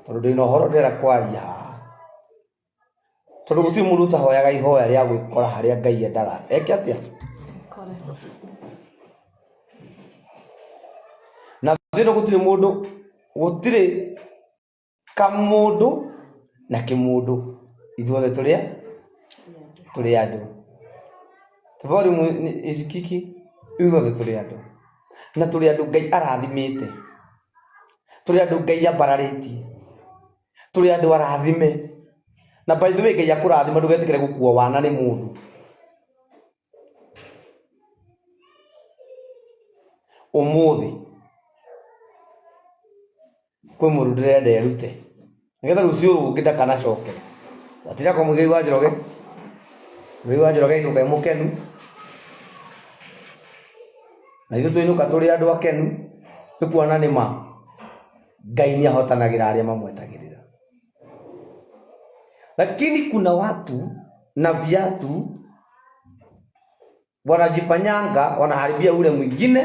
Tondũ ndĩna ũhoro ndĩrenda kwaria haha. Tondũ gũtirĩ mũndũ ũtahoyaga ihoya rĩa gwĩkora harĩa Ngai endaga eke atĩa. Kore. Na thĩ ĩno gũtirĩ mũndũ, gũtirĩ kamũndũ na kĩmũndũ. Ithuothe tũrĩ a? Tũrĩ andũ. Volume isikiki, ithuothe tũrĩ andũ. Na tũrĩ andũ Ngai arathimĩte. Tũrĩ andũ Ngai ambararĩtie. Tũrĩ andũ arathime. Na by the way Ngai akũrathima ndũgetĩkĩre gũkuo wana nĩ mũndũ. Ũmũthĩ kwĩ mũndũ ndĩrenda erute nĩgetha rũciũ rũngĩ ndakanacokere. Watinda kwa Mũigai wa Njoroge, Mũigai wa Njoroge ainũka e mũkenu, na ithuĩ twainũka tũrĩ andũ akenu nĩ kuona nĩ ma Ngai nĩ ahotanagĩra arĩa mamwetagĩrĩra. Lakini kuna watu na viatu wanajifanyanga wanaharibia ule mwingine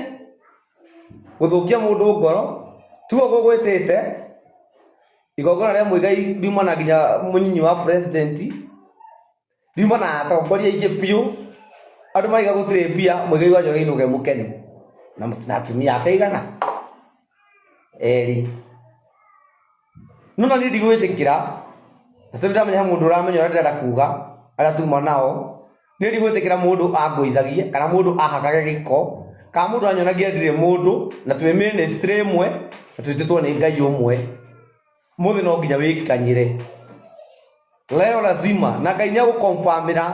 gũthũkia mũndũ ngoro tuo gũgwĩtĩte igongona rĩa Muigai riuma na nginya mũnyinyi wa president riuma na atongoria aingĩ biũ andũ maraiga gũtirĩ mbia Muigai wa Njoroge ainũke mũkenu na atumia ake aigana erĩ. No na niĩ ndigwĩtĩkĩra, na tondũ ndamenya he mũndũ ũramenya ũrĩa ndĩrenda kuga, arĩa tuma nao, niĩ ndigwĩtĩkĩra mũndũ angũithagie, kana mũndũ ahakage gĩko, kana mũndũ anyonagie ndirĩ mũndũ, na twĩ ministry ĩmwe, na twĩtĩtwo nĩ Ngai ũmwe. Ũmũthĩ no nginya wĩkanyĩre. Leo lazima, na Ngai nĩ agũconfirmĩra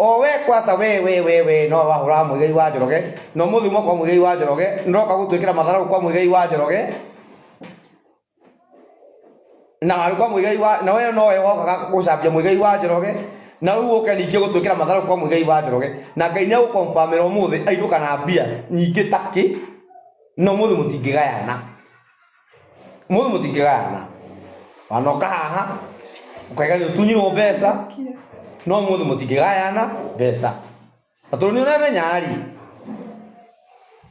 o we kwanza we we we we no wahũraga Muigai wa Njoroge na ũmũthĩ uma kwa Muigai wa Njoroge nĩũroka gũtwĩkĩra matharaũ kwa Muigai wa Njoroge na warĩ kwa Muigai wa na we nowe wokaga gũcambia Muigai wa Njoroge na rĩu ũke ningĩ gũtwĩkĩra matharaũ kwa Muigai wa Njoroge na Ngai nĩ agũconfirmĩra ũmũthĩ ainũka na mbia nyingĩ takĩ na ũmũthĩ mũtingĩgayana. Mũthĩ mũtingĩgayana. Wanoka haha ũkaiga nĩ ũtunyirwo mbeca no mũthĩ mũtingĩgayana mbeca. Na tondũ nĩ ũramenya rĩ,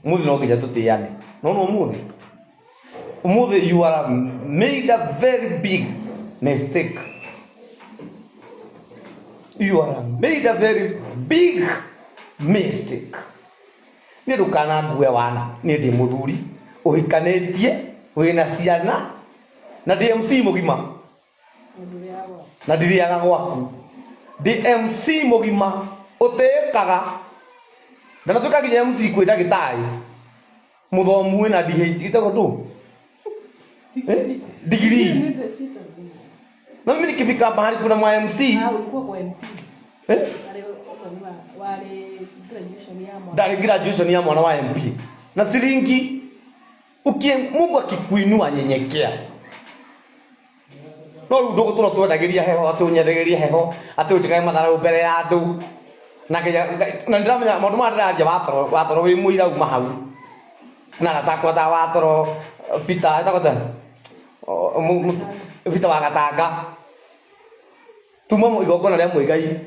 ũmũthĩ no nginya tũtĩane. No nĩ ũmũthĩ, ũmũthĩ you are made a very big mistake. You are made a very big mistake. Niĩ ndũkanangue wana, niĩ ndĩ mũthuri ũhikanĩtie, wĩna ciana na ndĩ MC mũgima na ndirĩaga gwaku. Ndĩ MC mũgima ũtĩĩkaga ndanatuĩka nginya MC kwĩ ndagĩtarĩ mũthomu wĩna DH ĩtagwo ndũ? Eh? Degree. Na mimi nikifika mahali kuna ma MC Ah, ulikuwa kwa MP. eh? Warĩ ũguo nĩ wa- warĩ graduation ya mwana. Ndarĩ graduation ya mwana wa MP na ciringi ukie Mungu akikuinua nyenyekea no rĩu ndũgũtũra twendagĩria heho atĩ ũnyendagĩria heho atĩ ũnjĩkage matharau mbere ya andũ na nginya- na nĩndĩramenya maũndũ maya ndĩraria watoro watoro wĩ mũira uma hau na arata akwa ta watoro Peter etagwo atĩa? O- mu- mu- Peter wa Gatanga tuma igongona rĩa Muigai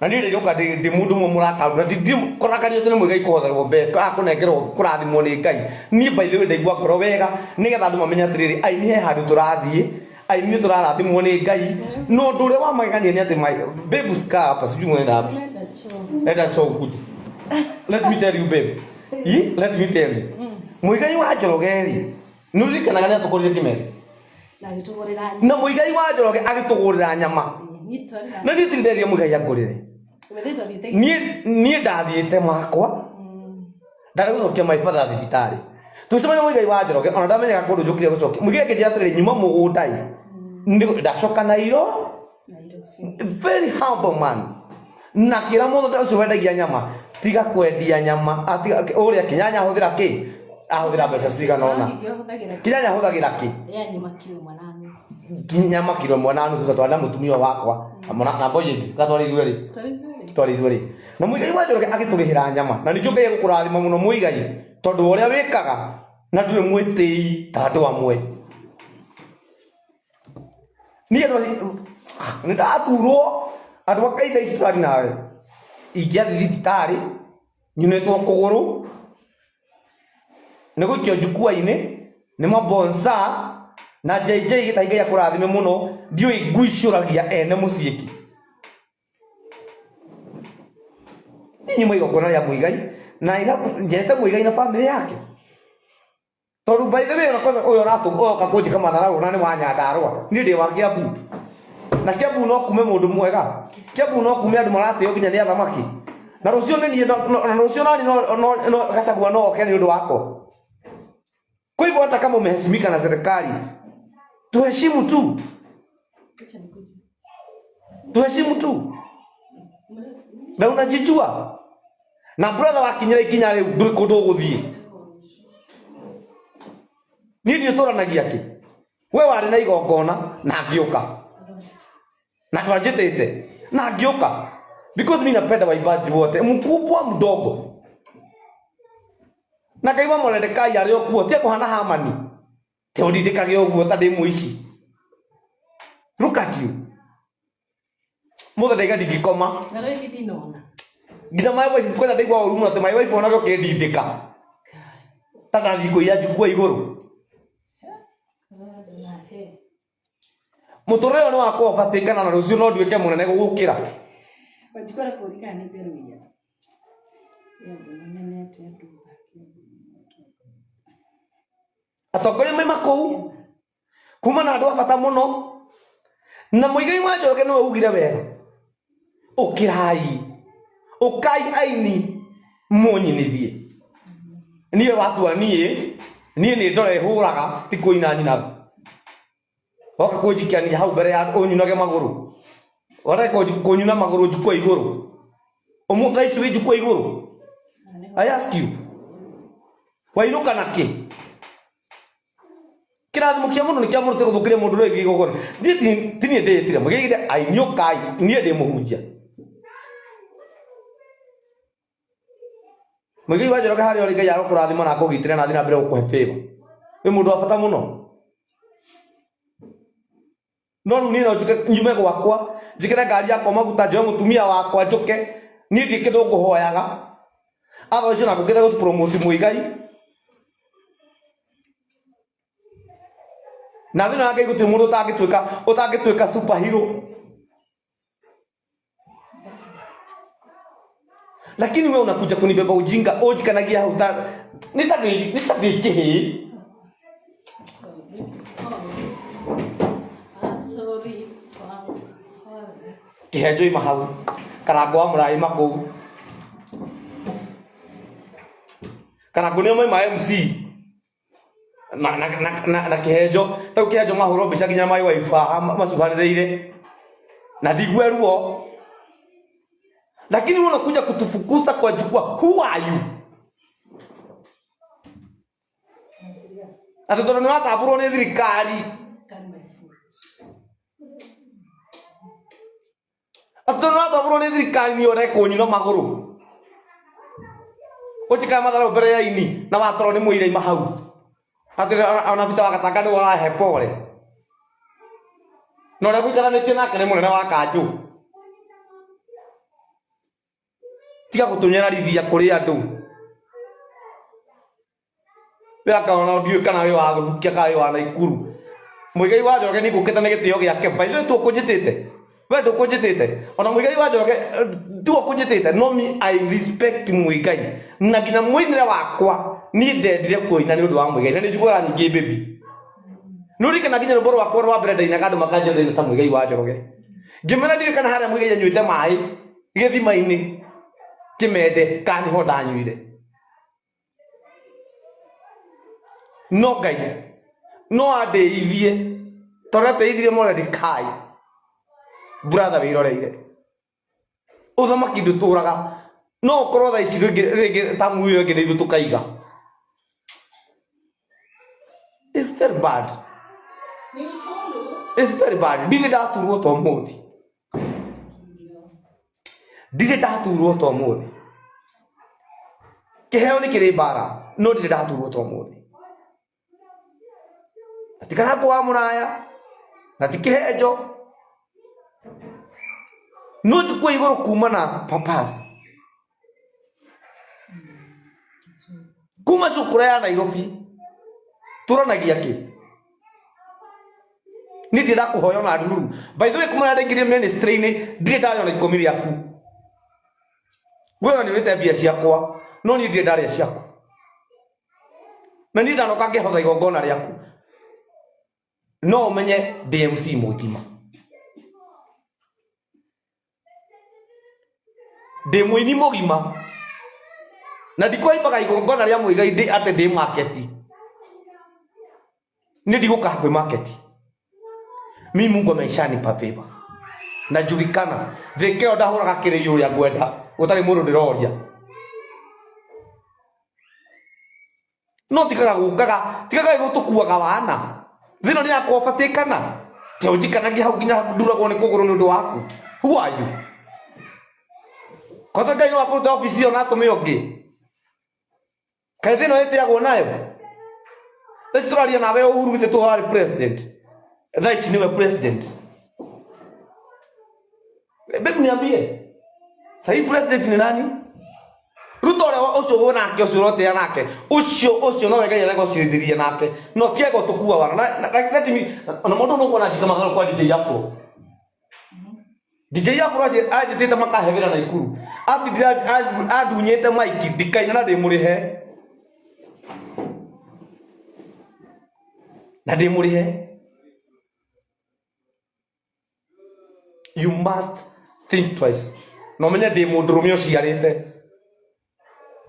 na niĩ rĩrĩũka ndĩ ndĩ mũndũ ũmwe mũrakaru na ndi- kũrakario atĩ nĩ Muigai kũhotherwo mbe kana kũnengerwo kũrathimwo nĩ Ngai niĩ by the way ndaigua ngoro wega nĩgetha andũ mamenye atĩrĩrĩ aini he handũ tũrathiĩ aini nĩ tũrarathimwo nĩ Ngai na ũndũ ũrĩa wa magegania nĩ atĩ babe kaa hapa sijui mwenda wapi Tunaenda choo. enda choo ukuje let me tell you babe Ii, let me tell you Muigai wa Njoroge rĩ nĩ ũririkanaga nĩ atũgũrire kĩmere Na agĩtũgũrĩra na Muigai wa Njoroge agĩtũgũrĩra nyama niĩ twarĩ na na niĩ ti nderie Muigai angũrĩre Wethe twathiĩte niĩ niĩ ndathiĩte makwa ndarĩ gũcokia my father thibitarĩ tũcemania Muigai wa Njoroge ona ndamenyaga kũndũ njũkire gũcokia Muigai akĩnjĩra atĩrĩrĩ nyuma mũgũnda ĩ Nĩ- ndacoka Nairo Nairobi. very humble man na kĩra mũndũ ũcio wendagia nyama tiga kwendia nyama ah, tiga- ũrĩa kĩnyanya ahũthĩra kĩ ahũthĩra mbeca cigana ũna Irio hũthagĩra kĩnyanya ahũthagĩra kĩ ya nyama kilo ĩmwe na nuthu. nyama kilo ĩmwe na nuthu twarĩ na mũtumia wakwa na mboi ĩngĩ gatwarĩ ithuerĩ Twarĩ ithuerĩ. twarĩ ithuerĩ na Muigai wa Njoroge agĩtũrĩhĩra nyama na ningĩ Ngai egũkũrathima mũno Muigai tondũ wa ũrĩa wĩkaga na ndũrĩ mwĩtĩi ta andũ amwe niĩ andũ nĩ ndaturwo andũ a Ngai thaa ici tũrathiĩ nawe ingĩathiĩ thibitarĩ nyunĩtwo kũgũrũ nĩ gũikio njukua-inĩ nĩ mabonsa Na JJ gĩtahi Ngai akũrathime mũno, ndiũĩ ngui ciũragia ene mũciĩ kĩ. Niĩ nyuma igongona rĩa Muigai na njete Muigai na bamĩrĩ yake. Tondũ by the way ona kwanza ũyũ ũratũ oka kũnjĩka matharau ona nĩ wa Nyandarũa. Niĩ ndĩ wa Kiambu. Na Kiambu no kume mũndũ mwega. Kiambu no kume andũ maratĩo nginya nĩ athamaki. Na rũciũ nĩ niĩ na rũciũ nani no Gachagua no oke nĩ ũndũ wakwa. Kwa hivyo hata kama umeheshimika na serikali, tuheshimu tu, tuheshimu tu, na unajijua na brother wakinyira ikinya riu nduri kundu uguthie. Ni ndiũtũranagia kĩ we warĩ na igongona na ngĩũka na ndwanjĩtĩte na ngĩũka because mi napenda waimbaji wote mkubwa mdogo na ngaigua Moredekai arĩ o kuo tiga kũhana Hamani te ũndindĩkage ũguo ta ndĩ mũici. Look at you. Mũthenya ndaiga ndingĩkoma. Na rĩu niĩ ndinona. Nginya my wife kwenda ndaigua ũru mũno atĩ my wife onake ũkĩndindĩka ta ndathiĩ kũiya njukua igũrũ. Mũtũrĩre ũyũ nĩ wakwa ũbatĩkana na rũciũ no nduĩke mũnene gũgũkĩra. Wanjikũ arakũria kana nĩ therũia. Nĩ andũ mamenete andũ Atongoria maima kũu kuma na andũ a bata mũno na Muigai wa Njoroge nĩwe ugire wega ũkĩrai ũkai aini mũnyinithie niĩ watua niĩ niĩ nĩ ndore hũraga ti kũina nyinaga woka kũnjikania hau mbere ya ũnyunage magũrũ wareka kũnyuna magũrũ njukua igũrũ ũmũ thaa ici wĩ njukua igũrũ. I ask you, wainũka na kĩ? Kĩrathimo kĩa mũndũ nĩ kĩa mũndũ tigũthũkĩria mũndũ ũrĩa ũngĩ igongona. Niĩ ti niĩ ndĩĩtire mũgĩire aini ũkai niĩ ndĩ mũhunjia. Mũigai wa Njoroge harĩa ũrĩ Ngai arokũrathima na akũgitĩre na athiĩ na mbere gũkũhe favor. Wĩ mũndũ wa bata mũno. No rĩu niĩ no njuke nyume gwakwa njĩkĩre ngari yakwa maguta njoe mũtumia wakwa njũke niĩ ndirĩ kĩndũ ngũhoyaga. Otherwise ona ngũkĩte gũ promote Muigai. Na thĩinĩ wa Ngai gũtirĩ mũndũ ũtangĩtuĩka superhero. Lakini wewe unakuja kunibeba ujinga unjikanagia hau ta nĩ ta ndĩ kĩhĩĩ. Kĩhenjo ima hau Karango wa Mũraĩ makũu Karango nĩo maima MC na kĩhenjo tau kĩhenjo mahũrwo mbica nginya my wife haha macuhanĩrĩire na ndigue ruo lakini wewe unakuja kutufukuza kwa jukwaa. Who are you? Atĩ tondũ nĩ watambũrwo nĩ thirikari atĩ tondũ nĩ watambũrwo nĩ thirikari nĩ ũrekũnyuna magũrũ ũnjikaga matharau mbere ya ini na watorwo nĩ mũira ima hau atĩ ona Peter wa Gatanga nĩwe ũrahe pole na ũrĩa gũikaranĩtie nake nĩ mũnene wa kanjũ. Tiga gũtũnyararithia kũrĩ andũ. We akaona ndiũĩ kana wĩ wa Thubukia kana wĩ wa Naikuru. Muigai wa Njoroge nĩ ngũkĩte nĩ gĩtĩo gĩake. By the way tũkũnjĩtĩte. We ndũkũnjĩtĩte. Ona Muigai wa Njoroge tiwe ũkũnjĩtĩte. No me I respect Muigai. Na nginya mũinĩre wakwa niĩ ndendire kũina nĩ ũndũ wa Muigai. Na nĩ njiguaga nyingĩ baby. Nĩ ũririkana nginya rwĩmbo rwakwa rwa mbere ndainaga andũ makanjĩra ndaina ta Muigai wa Njoroge. Ngĩmera ndiũĩ kana harĩa Muigai anyuĩte maĩ gĩthima-inĩ kĩmende kana nĩho ndanyuire. No Ngai no andeithie tondũ ateithirie Moredekai brother wĩroreire ũthamaki ndũtũraga no ũkorwo thaa ici rĩngĩ rĩngĩ ta muoyo ĩngĩ nĩ ithuĩ tũkaiga. It's very bad. It's very bad. Ndirĩ ndaturwo ta ũmũthĩ. Ndirĩ ndaturwo ta ũmũthĩ. Kĩheo nĩ kĩrĩ mbara no ndirĩ ndaturwo ta ũmũthĩ. Na ti Karango wa Mũraya na ti kĩhenjo no njukua igũrũ kuma na purpose. Kuma cukura ya Nairobi tũranagia kĩ? Niĩ ndirĩ ndakũhoya ona ndururu. By the way, kuma rĩrĩa ndaingĩrire ministry-inĩ ndirĩ ndarĩa ona ikũmi rĩaku. We ona nĩ wĩte mbia ciakwa, no niĩ ndirĩ ndarĩa ciaku. Na niĩ ndanoka ngĩhotha igongona rĩaku. No ũmenye ndĩ MC mũgima. Ndĩ mũini mũgima. Na ndikũhaimbaga igongona rĩa Muigai ndĩ atĩ ndĩ market. Niĩ ndigũka kwĩ market. Mimi Mungu ameshanipa favor. Najulikana. Thika ĩyo ndahũraga kĩrĩi ũrĩa ngwenda. Gũtarĩ mũndũ ndĩroria. No tigaga gũkaga, tigaga gũtũkuaga wana. Thĩ ĩno nĩ yakwa ũbatĩkana. Te ũnjikanagia hau nginya nduragwo nĩ kũgũrũ nĩ ũndũ waku. Who are you? Kota Ngai no akũrute obici ĩyo na atũme ũngĩ. Kaĩ thĩ ĩno ĩtĩagwo nayo? Thaa ici tũraria nawe Uhuru githĩ tiwe warĩ president? Thaa ici nĩwe president. Hebu niambie. Sahii president ni nani? Ruto ũrĩa ũcio wĩ nake ũcio ũrotĩa nake ũcio ũcio nowe Ngai aregocithirie nake no ti egũtũkua wana na na na let me ona mũndũ no kuona njika magaro kwa DJ Afro. DJ Afro anjĩtĩte makahe wĩra Naikuru. Atindire andunyĩte maiki ndikaina na ndĩmũrĩhe. Na ndĩmũrĩhe. You must think twice. Na ũmenye ndĩ mũndũrũme ũciarĩte.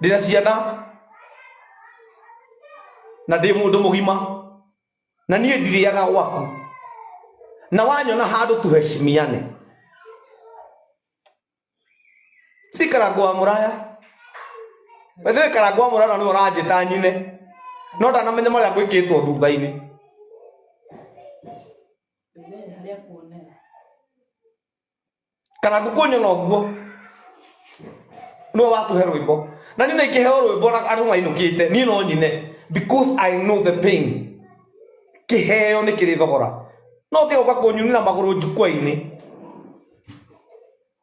Ndĩna ciana na ndĩ mũndũ mũgima. Na niĩ ndirĩaga gwaku. Na wanyona handũ tuheshimiane. Si Karango wa Mũraya. By the way, Karango wa Mũraya nĩwe ũranjĩta nyine. No ndanamenya marĩa ngwĩkĩtwo thutha-inĩ. Karango kũnyona ũguo nĩwe watũhe rwĩmbo. Na niĩ ingĩheo rwĩmbo na andũ mainũkĩte, niĩ no nyine because I know the pain. Kĩheo nĩ kĩrĩ thogora. No tiga gũka kũnyunĩra magũrũ njukwa-inĩ.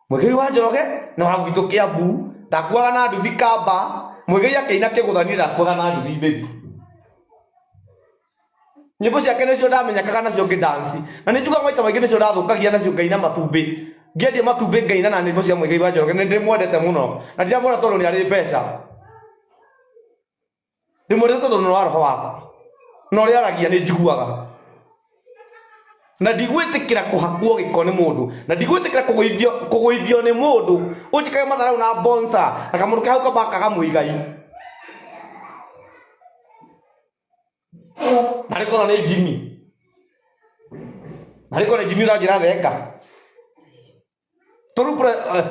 Mũigai wa Njoroge nĩ wa gwitũ Kĩambu, ndakuaga na nduthi Kamba, Mũigai akĩina kĩgũtha niĩ ndakuaga na nduthi baby. Nyĩmbo ciake nĩcio ndamenyekaga nacio ngĩ dance na nĩ njugaga maita maingĩ nĩcio ndathũkagia nacio ngaina matumbĩ ngĩendia matumbĩ ngaina na nyĩmbo cia Mũigai wa Njoroge nĩ ndĩmwendete mũno na ndiramwenda tondũ nĩ arĩ mbeca. Ndĩmwendete tondũ nĩ wa roho wakwa na ũrĩa aragia nĩ njiguaga na ndigwĩtĩkĩra kũhakwo gĩko nĩ mũndũ na ndigwĩtĩkĩra kũgũithio kũgũithio nĩ mũndũ ũnjĩkage matharau na bonsa na kamũndũ ke hau kabakaga mũigai narĩ korwo nĩ Jimmy narĩ korwo nĩ Jimmy ũranjĩra thenga Toru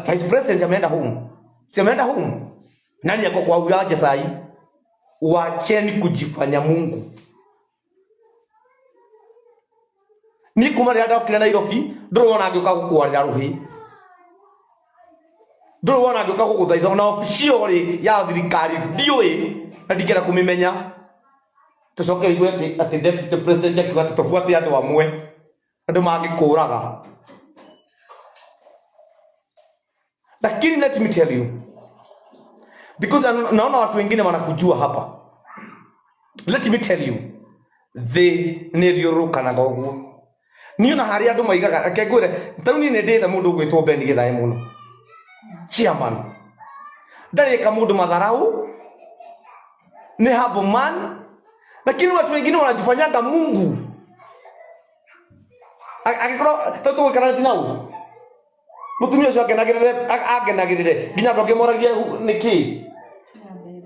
vice president ameenda home. Si ameenda home. Nani ako kwa uwanja saa hii? Wacheni kujifanya Mungu. Ni kuma rĩrĩa ndokire Nairobi ndũrĩ wona ngĩũka gũkwarĩra rũhĩ. Ndũrĩ wona ngĩũka gũgũthaitha ona obici ĩyo rĩ ya thirikari ndiũĩ na ndingĩenda kũmĩmenya. Tũcoke ũigue atĩ deputy president akiuga atĩ tũbuate andũ amwe andũ mangĩkũraga. Lakini let me tell you because naona watu wengine wanakujua hapa. Let me tell you thĩ nĩ ĩthiũrũrũkanaga ũguo. Niĩ ona harĩa andũ maigaga reke ngwĩre ta rĩu niĩ nĩ ndĩĩte mũndũ ũgwĩtwo Ben Githae mũno chairman ndarĩ eka mũndũ matharau nĩ humble man lakini watu wengine wanajifanyaga Mungu Angĩkorwo tondũ tũgũikarania nau mũtumia ũcio angenagĩrĩre angenagĩrĩre nginya andũ angĩ moragie nĩkĩ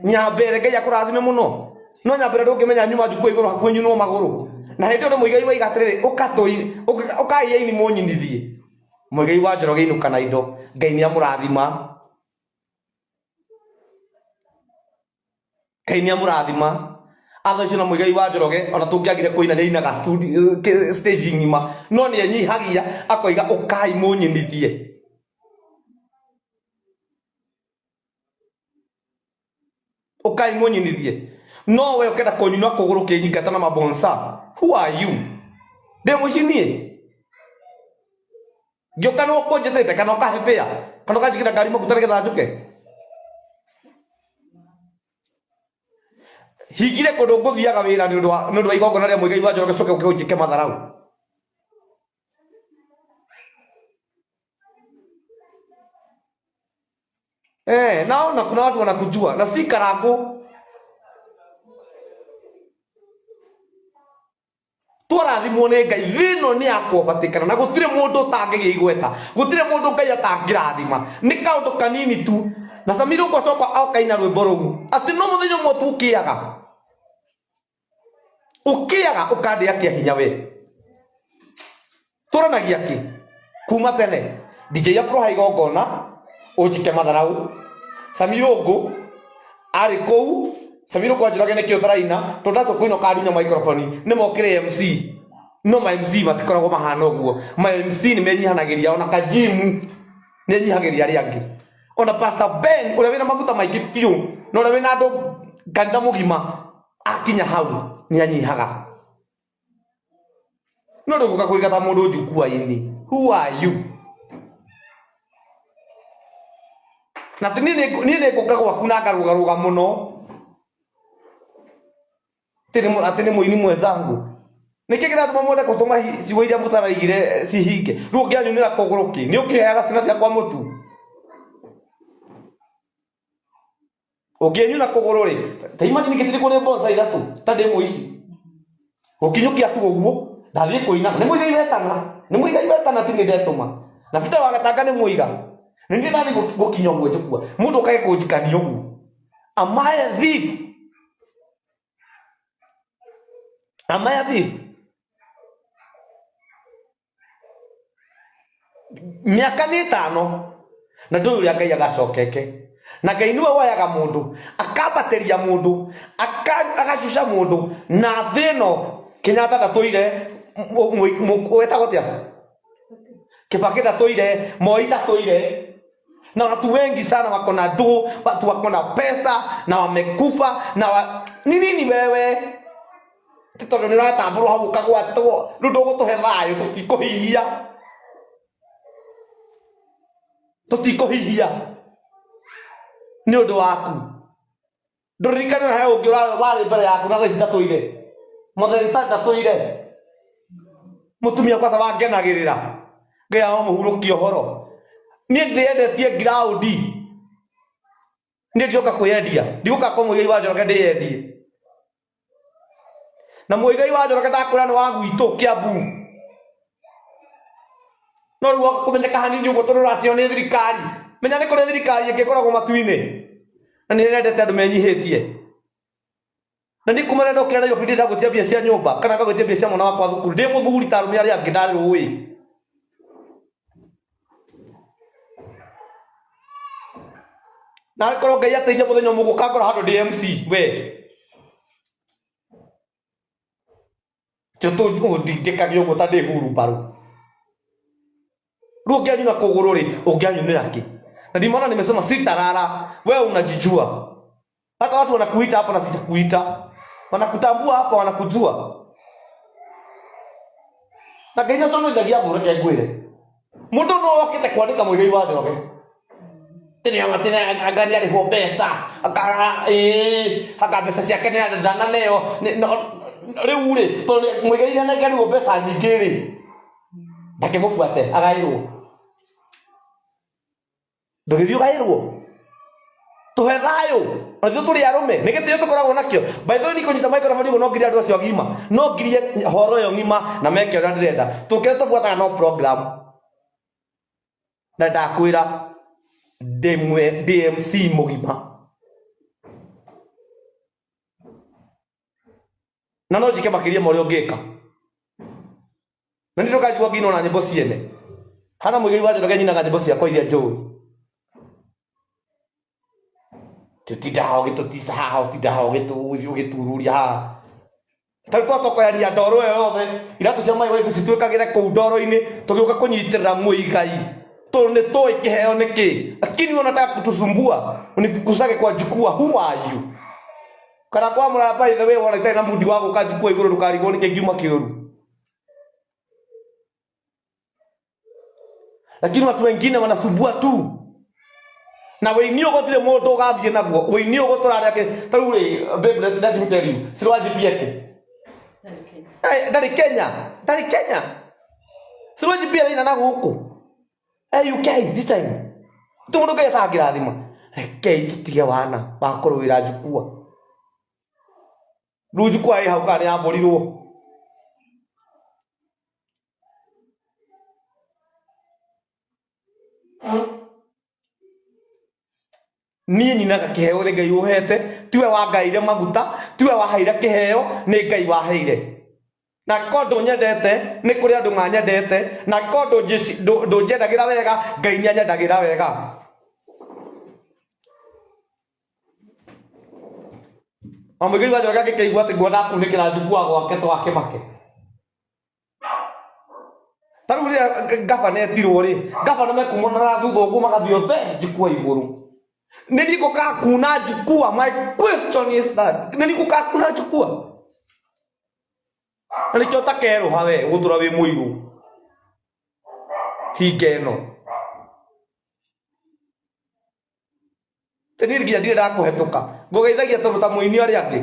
nyambere Ngai akũrathime mũno no nyambere ndũngĩmenya nyuma njukua igũrũ hakuhĩ nyunwo magũrũ na hĩndĩ ĩyo nĩ Mũigai waiga atĩrĩrĩ ũka tũi ũkai aini mũnyinithie Mũigai wa Njoroge inũka na indo Ngai nĩ amũrathima Ngai nĩ amũrathima atha ũcio na Mũigai wa Njoroge ona tũngĩagire kũina nĩ ainaga stage ng'ima no nĩ enyihagia akoiga ũkai mũnyinithie ũkai mũnyinithie no we ũkenda kũnyuna kũgũrũ kĩnyingata na mabonsa who are you ndĩ mũici niĩ ngĩũka nĩ ũkũnjĩtĩte kana ũkahe fare kana ũkanjĩkĩra ngari maguta nĩgetha njũke hingire kũndũ ngũthiaga wĩra nĩ ũndũ wa igongona rĩa Mũigai wa Njoroge coke ũke ũnjĩke matharau. Naona kuna watu wanakujua na si karangu. Twarathimwo nĩ Ngai, thĩ ĩno nĩ ya kũbatĩkana na gũtirĩ mũndũ ũtangĩgĩa igweta, gũtirĩ mũndũ Ngai atangĩrathima, nĩ kaũndũ kanini tu. Na Samiri ũgũcoka okaina rwĩmbo rũu atĩ no mũthenya ũmwe tu ũkĩaga, ũkĩaga ũkandĩa kĩa hinya we. Tũranagia kĩ kuma tene DJ Afro ha igongona ũnjĩke matharau. Samiri Ũngũ arĩ kũu, Samiri Ũngũ anjũrage nĩkĩ ũtaraina tondũ ndatua kũina ũkandunya microphone. Nĩ mokĩrĩ MC, no ma MC matikoragwo mahana ũguo. Ma MC nĩ menyihanagĩria, ona kajimu nĩ enyihagĩria arĩa angĩ. Ona Pastor Ben ũrĩa wĩna maguta maingĩ biũ na ũrĩa wĩna andũ kanitha mũgima akinya hau nĩ anyihaga. No ndũgũka kũigata mũndũ njukua-inĩ. Who are you? Na ti niĩ nĩ ngũka gwaku na ngarũgarũga mũno. Atĩ nĩ mũini mwenzangu. Nĩkĩ kĩratũma mwende gũtũma ciugo iria mũtaraigire cihinge? Rĩu ũngĩanyunĩra kũgũrũ kĩ? Nĩ ũkĩheaga ciana ciakwa mũtu? Ũngĩnyuna kũgũrũ rĩ, ta imagine ngĩtirĩ kũrĩ mboca ithatũ ta ndĩ mũici. Gũkinyũkia tu ũguo, ndathiĩ kũina. Nĩ mũigai wetana, nĩ mũigai wetana ti nĩ ndetũma. Na Peter wa Gatanga nĩ mũira. Nĩ niĩ ndathiĩ gũkinya ũguo njukua. Mũndũ ũkage kũnjikania ũguo. Am I a thief? Am I a thief? Mĩaka nĩ ĩtano na ndũĩ ũrĩa Ngai agacokeke. Na Ngai nĩwe woyaga mũndũ, akambatĩria mũndũ, agacuca mũndũ, na thĩ ĩno Kenyatta ndatũire, wetagwo atĩa? Kibaki ndatũire, Moi ndatũire. Na watu wengi sana wako na do, watu wako na pesa na wamekufa na ni nini wewe? Ti tondũ nĩ ũratambũrwo hau ũkagwatwo, rĩu ndũgũtũhe thayũ, tũtikũhihia. Tũtikũhihia nĩ ũndũ waku. Ndũririkane he ũngĩ warĩ mbere yaku na thaa ici ndatũire. Motheresa ndatũire. Mũtumia kwanza wangenagĩrĩra. Ngai aromũhurũkia ũhoro. Niĩ ndĩyendetie ngiraũndi. Niĩ ndioka kwĩyendia. Ndigũka kwa Mũigai wa Njoroge ndĩyendie. Na Mũigai wa Njoroge ndakwĩra nĩ wa gwitũ Kiambu. No rĩu woka kũmenyeka hanini ũguo tondũ ũratĩo nĩ thirikari. Menya nĩ kũrĩ thirikari ĩngĩ ĩkoragwo matu-inĩ. Na nĩ ĩrendete andũ menyihĩtie. Na niĩ kuma rĩrĩa ndokire Nairobi ndirĩ ndagwĩtia mbia cia nyũmba kana ngagwĩtia mbia cia mwana wakwa thukuru. Ndĩ mũthuri ta arũme arĩa angĩ ndarĩ rũĩ. Na korwo Ngai ateithia mũthenya ũmwe ũgũkangora handũ ndĩ MC we. Tio tũndindĩkage ũguo ta ndĩ hurumbarũ. Rĩu ũngĩanyuna kũgũrũ rĩ, ũngĩanyunĩra kĩ? Na ndio maana nimesema sitalala. Wewe unajijua. Hata watu wanakuita hapa na sitakuita. Wanakutambua hapa, wanakujua. Na Ngai nĩaconorithagia thũ, reke ngwĩre. Mũndũ no okĩte kwandĩka Mũigai wa Njoroge. Tene ama tene anga nĩarĩhwo mbeca, anga mbeca ciake nĩandananeo. Rĩu rĩ, tondũ Mũigai nĩanengerirwo mbeca nyingĩ rĩ, ndakĩmũbuate agaĩrwo. Ndũgĩthiĩ ũgaĩrwo. Tũhe thayũ. Na ithuĩ tũrĩ arũme, nĩ gĩtĩo tũkoragwo nakĩo. By the way, niĩ kũnyita microphone ũguo no ngirie andũ acio agima. No ngirie horo ĩyo ng'ima na meke ũrĩa ndĩrenda. Tondũ kĩrĩa tũbuataga no program. Na ndakwĩra ndĩ MC mũgima. Na no njĩke makĩria ma ũrĩa ũngĩka. Na nĩ ndũkanjigua ngĩina ona nyĩmbo ciene. Hana Mũigai wa Njoroge nyinaga nyĩmbo ciakwa iria njũĩ. Tũtinda haha ũgĩtũtica haha, ũtinda haha ũgĩtururia haha. Ta rĩu twatokoyania ndoro ĩyo yothe, iratũ cia my wife cituĩkagĩre kũu ndoro-inĩ, tũgĩũka kũnyitĩrĩra Mũigai. Tondũ nĩ tũĩ kĩheo nĩ kĩ. Lakini wewe unataka kutusumbua, unifukusage kwa jukwaa, who are you? Kana kwa mũraya by the way wona itarĩ na mundi wa gũka jukwaa igũrũ ndũkarigwo nĩkĩ ngiuma kĩũru. Lakini watu wengine wanasumbua tu. Na wĩini ũguo gũtirĩ mũndũ ũgathiĩ naguo. Wĩini ũguo tũrarĩa kĩ, ta rĩu rĩ, babe, let me tell you, Sirwa GP ekũ? Ndarĩ Kenya. Ndarĩ Kenya. Sirwa GP araina na gũkũ. UK this time. Gũtirĩ mũndũ Ngai atangĩrathima. Rekei tũtige wana wa kũrũĩra njukua. Rĩu njukua ĩ hau kana nĩ yambũrirwo. Niĩ nyinaga kĩheo nĩ Ngai ũhete, tiwe wangaĩire maguta, tiwe waheire kĩheo, nĩ Ngai waheire. Na angĩkorwo ndũnyendete, nĩ kũrĩ andũ manyendete, na angĩkorwo ndũnjendagĩra wega, Ngai nĩ anyendagĩra wega. O mũigai wa Njoroge angĩkaigua atĩ ngwenda kunĩkĩra njukua gwake twakĩmake. Ta rĩu rĩrĩa ngabana etirwo rĩ, ngabana mekumona na thutha ũguo magathiĩ othe njukua igũrũ. Nĩ niĩ ngũkaga kuna njukua, my question is that, nĩ niĩ ngũkaga kuna njukua? Na nĩkĩo ũtakerũha we, ũgũtũra wĩ mũirũ. Hinga ĩno. Niĩ nginya ndirĩ ndakũhetũka. Ngũgeithagia tondũ ta mũini arĩa angĩ.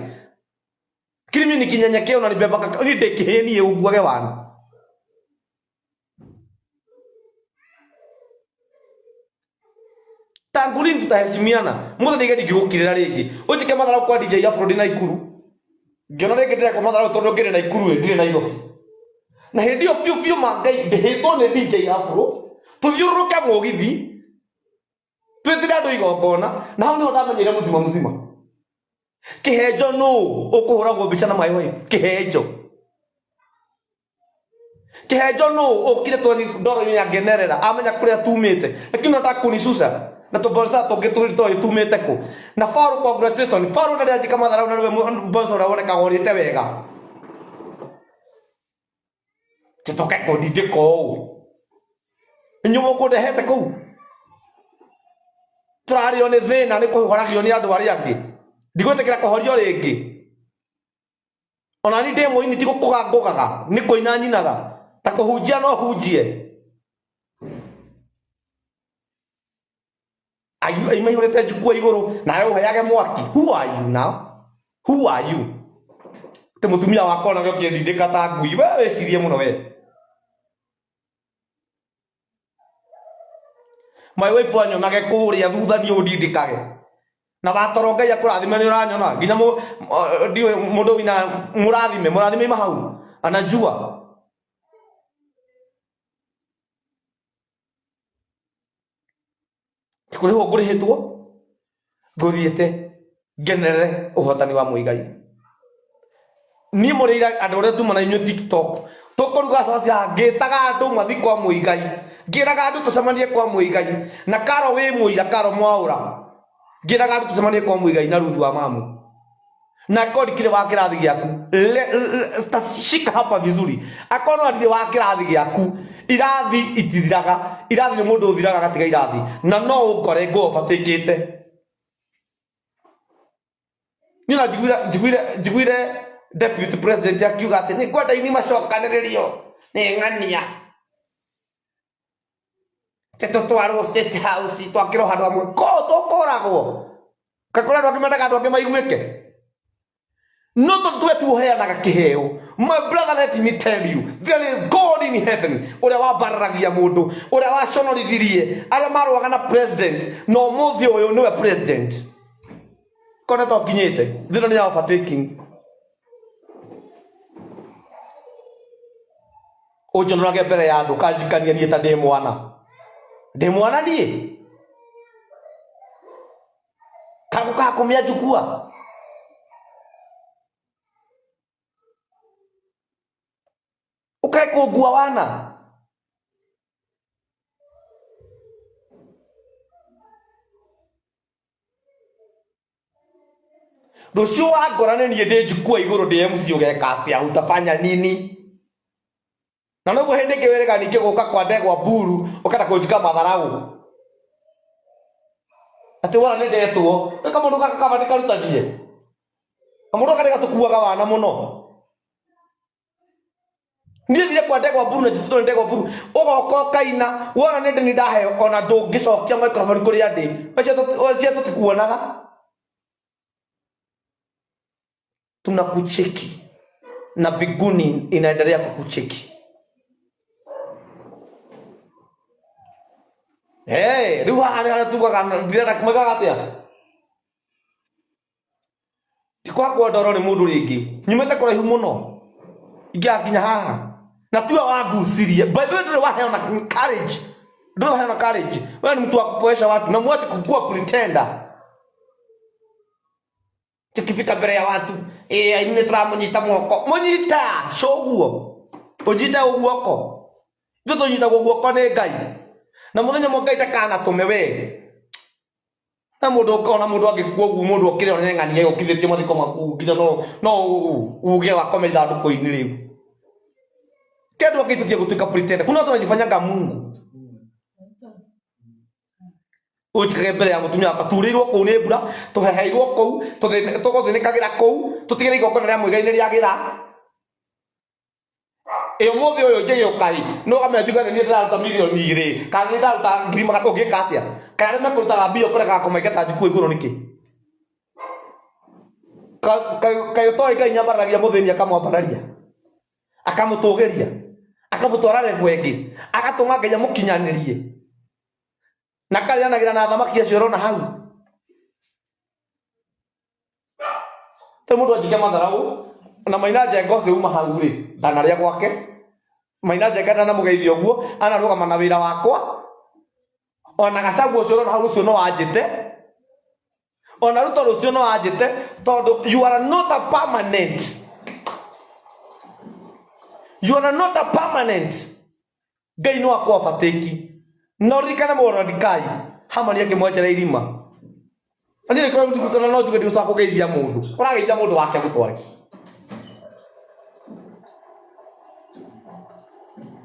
Lakini mimi nikinyenyekea unanibeba kaka. Ni ndĩkĩhĩni ũnguage wana. Tangu lini tutaheshimiana? Mũthĩ ndĩge ndingĩgũkirĩra rĩngĩ. Ũnjĩke matharau kwa DJ Afro ndĩ Naikuru. Ngĩona rĩngĩ ndĩrekwo matharau tondũ ngĩrĩ Naikuru ĩ ndirĩ Nairobi. Na hĩndĩ ĩyo biũ biũ ma Ngai ndĩhĩtwo nĩ DJ Afro. Tũthiũrũrũke mũgithi. Twĩtĩre andũ igongona. Na hau nĩho ndamenyeire mũcima mũcima. Kĩhenjo nũ ũkũhũragwo mbica na my wife? Kĩhenjo. Kĩhenjo nũ ũkire twathi ndoro-inĩ ya ngenerera amenya kũrĩa tumĩte. Lakini unataka kunisusa na tũbonsa tũngĩ tũrĩ tumĩte kũ. Na Faru, congratulations. Faru ndarĩ anjĩka matharau na nĩwe bonsa ũrĩa wonekaga ũrĩte wega. Tũtoke kũndindĩka ũũ. Inyuĩ mũkũndehete kũu. Tũrarĩo nĩ thĩna nĩ kũhoragio nĩ andũ arĩa angĩ. Ndigwĩtĩkĩra kũhorio rĩngĩ. Ona niĩ ndĩ mũini ti gũkũga ngũgaga, nĩ kũina nyinaga. Ta kũhunjia no hunjie. Maihũrĩte njukua igũrũ nawe ũheage mwaki. Who are you now? Who are you? Atĩ mũtumia wakwa onake ũkĩndindĩka ta ngui. We wĩcirie mũno we. My wife anyonage kũrĩa thutha niĩ ũndindĩkage. Na watoro Ngai akũrathime nĩ ũranyona. Nginya ndiũĩ mũndũ wĩna mũrathime, mũrathime ima hau. Anajua. Ti kũrĩhwo ngũrĩhĩtwo, ngũthiĩte ngenerere ũhotani wa Mũigai. Niĩ mũrĩire andũ arĩa tuma na inyuĩ TikTok, tũkũruga cabaci haha, ngĩtaga andũ mathiĩ kwa Mũigai, ngĩraga andũ tũcemanie kwa Mũigai, na Karo wĩ mũira, Karo Mwaũra, ngĩraga andũ tũcemanie kwa Mũigai na Ruth wa mamu. Na akorwo ndikĩrĩ wa kĩrathi gĩaku, shika hapa vizuri, akorwo no ndirĩ wa kĩrathi gĩaku, irathi itithiraga, irathi nĩ mũndũ ũthiraga agatiga irathi, na no ũngore ngũ overtake-ĩte. Niĩ na njiguire deputy president akiuga atĩ nĩ ngwenda aini macokanĩrĩrio nĩ ng'ania. Te tũtwarwo State House twakĩrwo handũ hamwe ko tũkũragwo. Kaĩ kũrĩ andũ angĩ mendaga andũ angĩ maiguĩke? No tondũ tuwe tu ũheanaga kĩheo. My brother, let me tell you, there is God in heaven, ũrĩa wambararagia mũndũ, ũrĩa waconorithirie arĩa marũaga na president, na ũmũthĩ ũyũ nĩwe president. Kona to kinyĩte, thĩna nĩ ya overtaking. Ũnjonorage mbere ya andũ, ũkanjikania niĩ ta ndĩ mwana. Ndĩ mwana niĩ? Kagũkaga kũmĩa njukua. Ũkae kũngua wana. Rũciũ wangora nĩ niĩ ndĩ njukua igũrũ ndĩ MC ũgeka atĩa? Utafanya nini? Na noguo hĩndĩ ĩngĩ wĩrĩga ningĩ gũka kwa ndegwa mburu ũkenda kũnjika matharau. Atĩ wona nĩ ndetwo, nĩ kamũndũ gaka kaba ndĩkarutanie. Kamũndũ gaka nĩ gatũkuaga wana mũno. Niĩ thire kwa ndegwa mburu na njĩtĩtwo nĩ ndegwa mburu. Ũgoka ũkaina, wona nĩ ndĩ ndaheo ona ndũngĩcokia microphone kũrĩa ndĩ. Ũcio tũtikuonaga. Tunakucheki na mbinguni inaendelea kukucheki. Hey, rĩu haha nĩ harĩa tugaga ndirenda moigaga atĩa tikwakwo ndoro nĩ mũndũ rĩngĩ nyumĩte kũraihu mũno ingĩgakinya haha na tiwe wangucirie by the way ndũrĩ waheana courage ndũrĩ waheana courage wewe ni mtu wa kupoesha watu na mwache kukua pretender tukifika mbere ya watu eh nĩ tũramũnyita moko mũnyita coguo ũnyite guoko ithuĩ tũnyitagwo guoko nĩ ngai na mũthenya ũmwe ngai ndakanatũme we na mũndũ ũkona mũndũ angĩkua ũguo mũndũ okĩre one ng'ania yũkithĩtie mathiko maku nginya no no uge wakome ithandũkũ-inĩ rĩu kendo angĩtukia gũtuĩka pretender kuna watu wanajifanyanga Mungu ũnjikage mbere ya mũtumia wakwa turĩirwo kũu nĩ mbura tũheheirwo kũu tũgũthĩnĩkagĩra kũu tũtigĩre igongona rĩa mũigai nĩ rĩagĩra ĩ ũmũthĩ ũyũ njĩgĩũka ĩ no kamenya njuge nĩ niĩ ndĩraruta mirioni igĩrĩ kana nĩ ndaruta ngiri magana ũngĩka atĩa kana arĩa mekũrutaga mbia ũkũregaga kũmaingata njukua igũrũ nĩkĩ kaĩ ũtoĩ Ngai nyambararagia mũthĩni akamwambararia akamũtũgĩria akamũtwara level ĩngĩ agatũma Ngai amũkinyanĩrie na karĩanagĩra na thamaki acio ũrona hau rĩu mũndũ anjike matharau na maina njenga ũcio uma hau rĩ ndanarĩa gwake maina njenga ndanamũgeithia ũguo anarũgama na wĩra wakwa ona gacagua ũcio ũrona hau rũciũ no anjĩte ona ruto rũciũ no anjĩte tondũ you are not a permanent you are not a permanent ngai no akwabatĩki na ũririkane Mordecai Hamani akĩmwenjera irima na niĩ nĩkĩo ndigũtũra no njuge ndigũcoka kũgeithia mũndũ ũrageithia mũndũ wake gũtware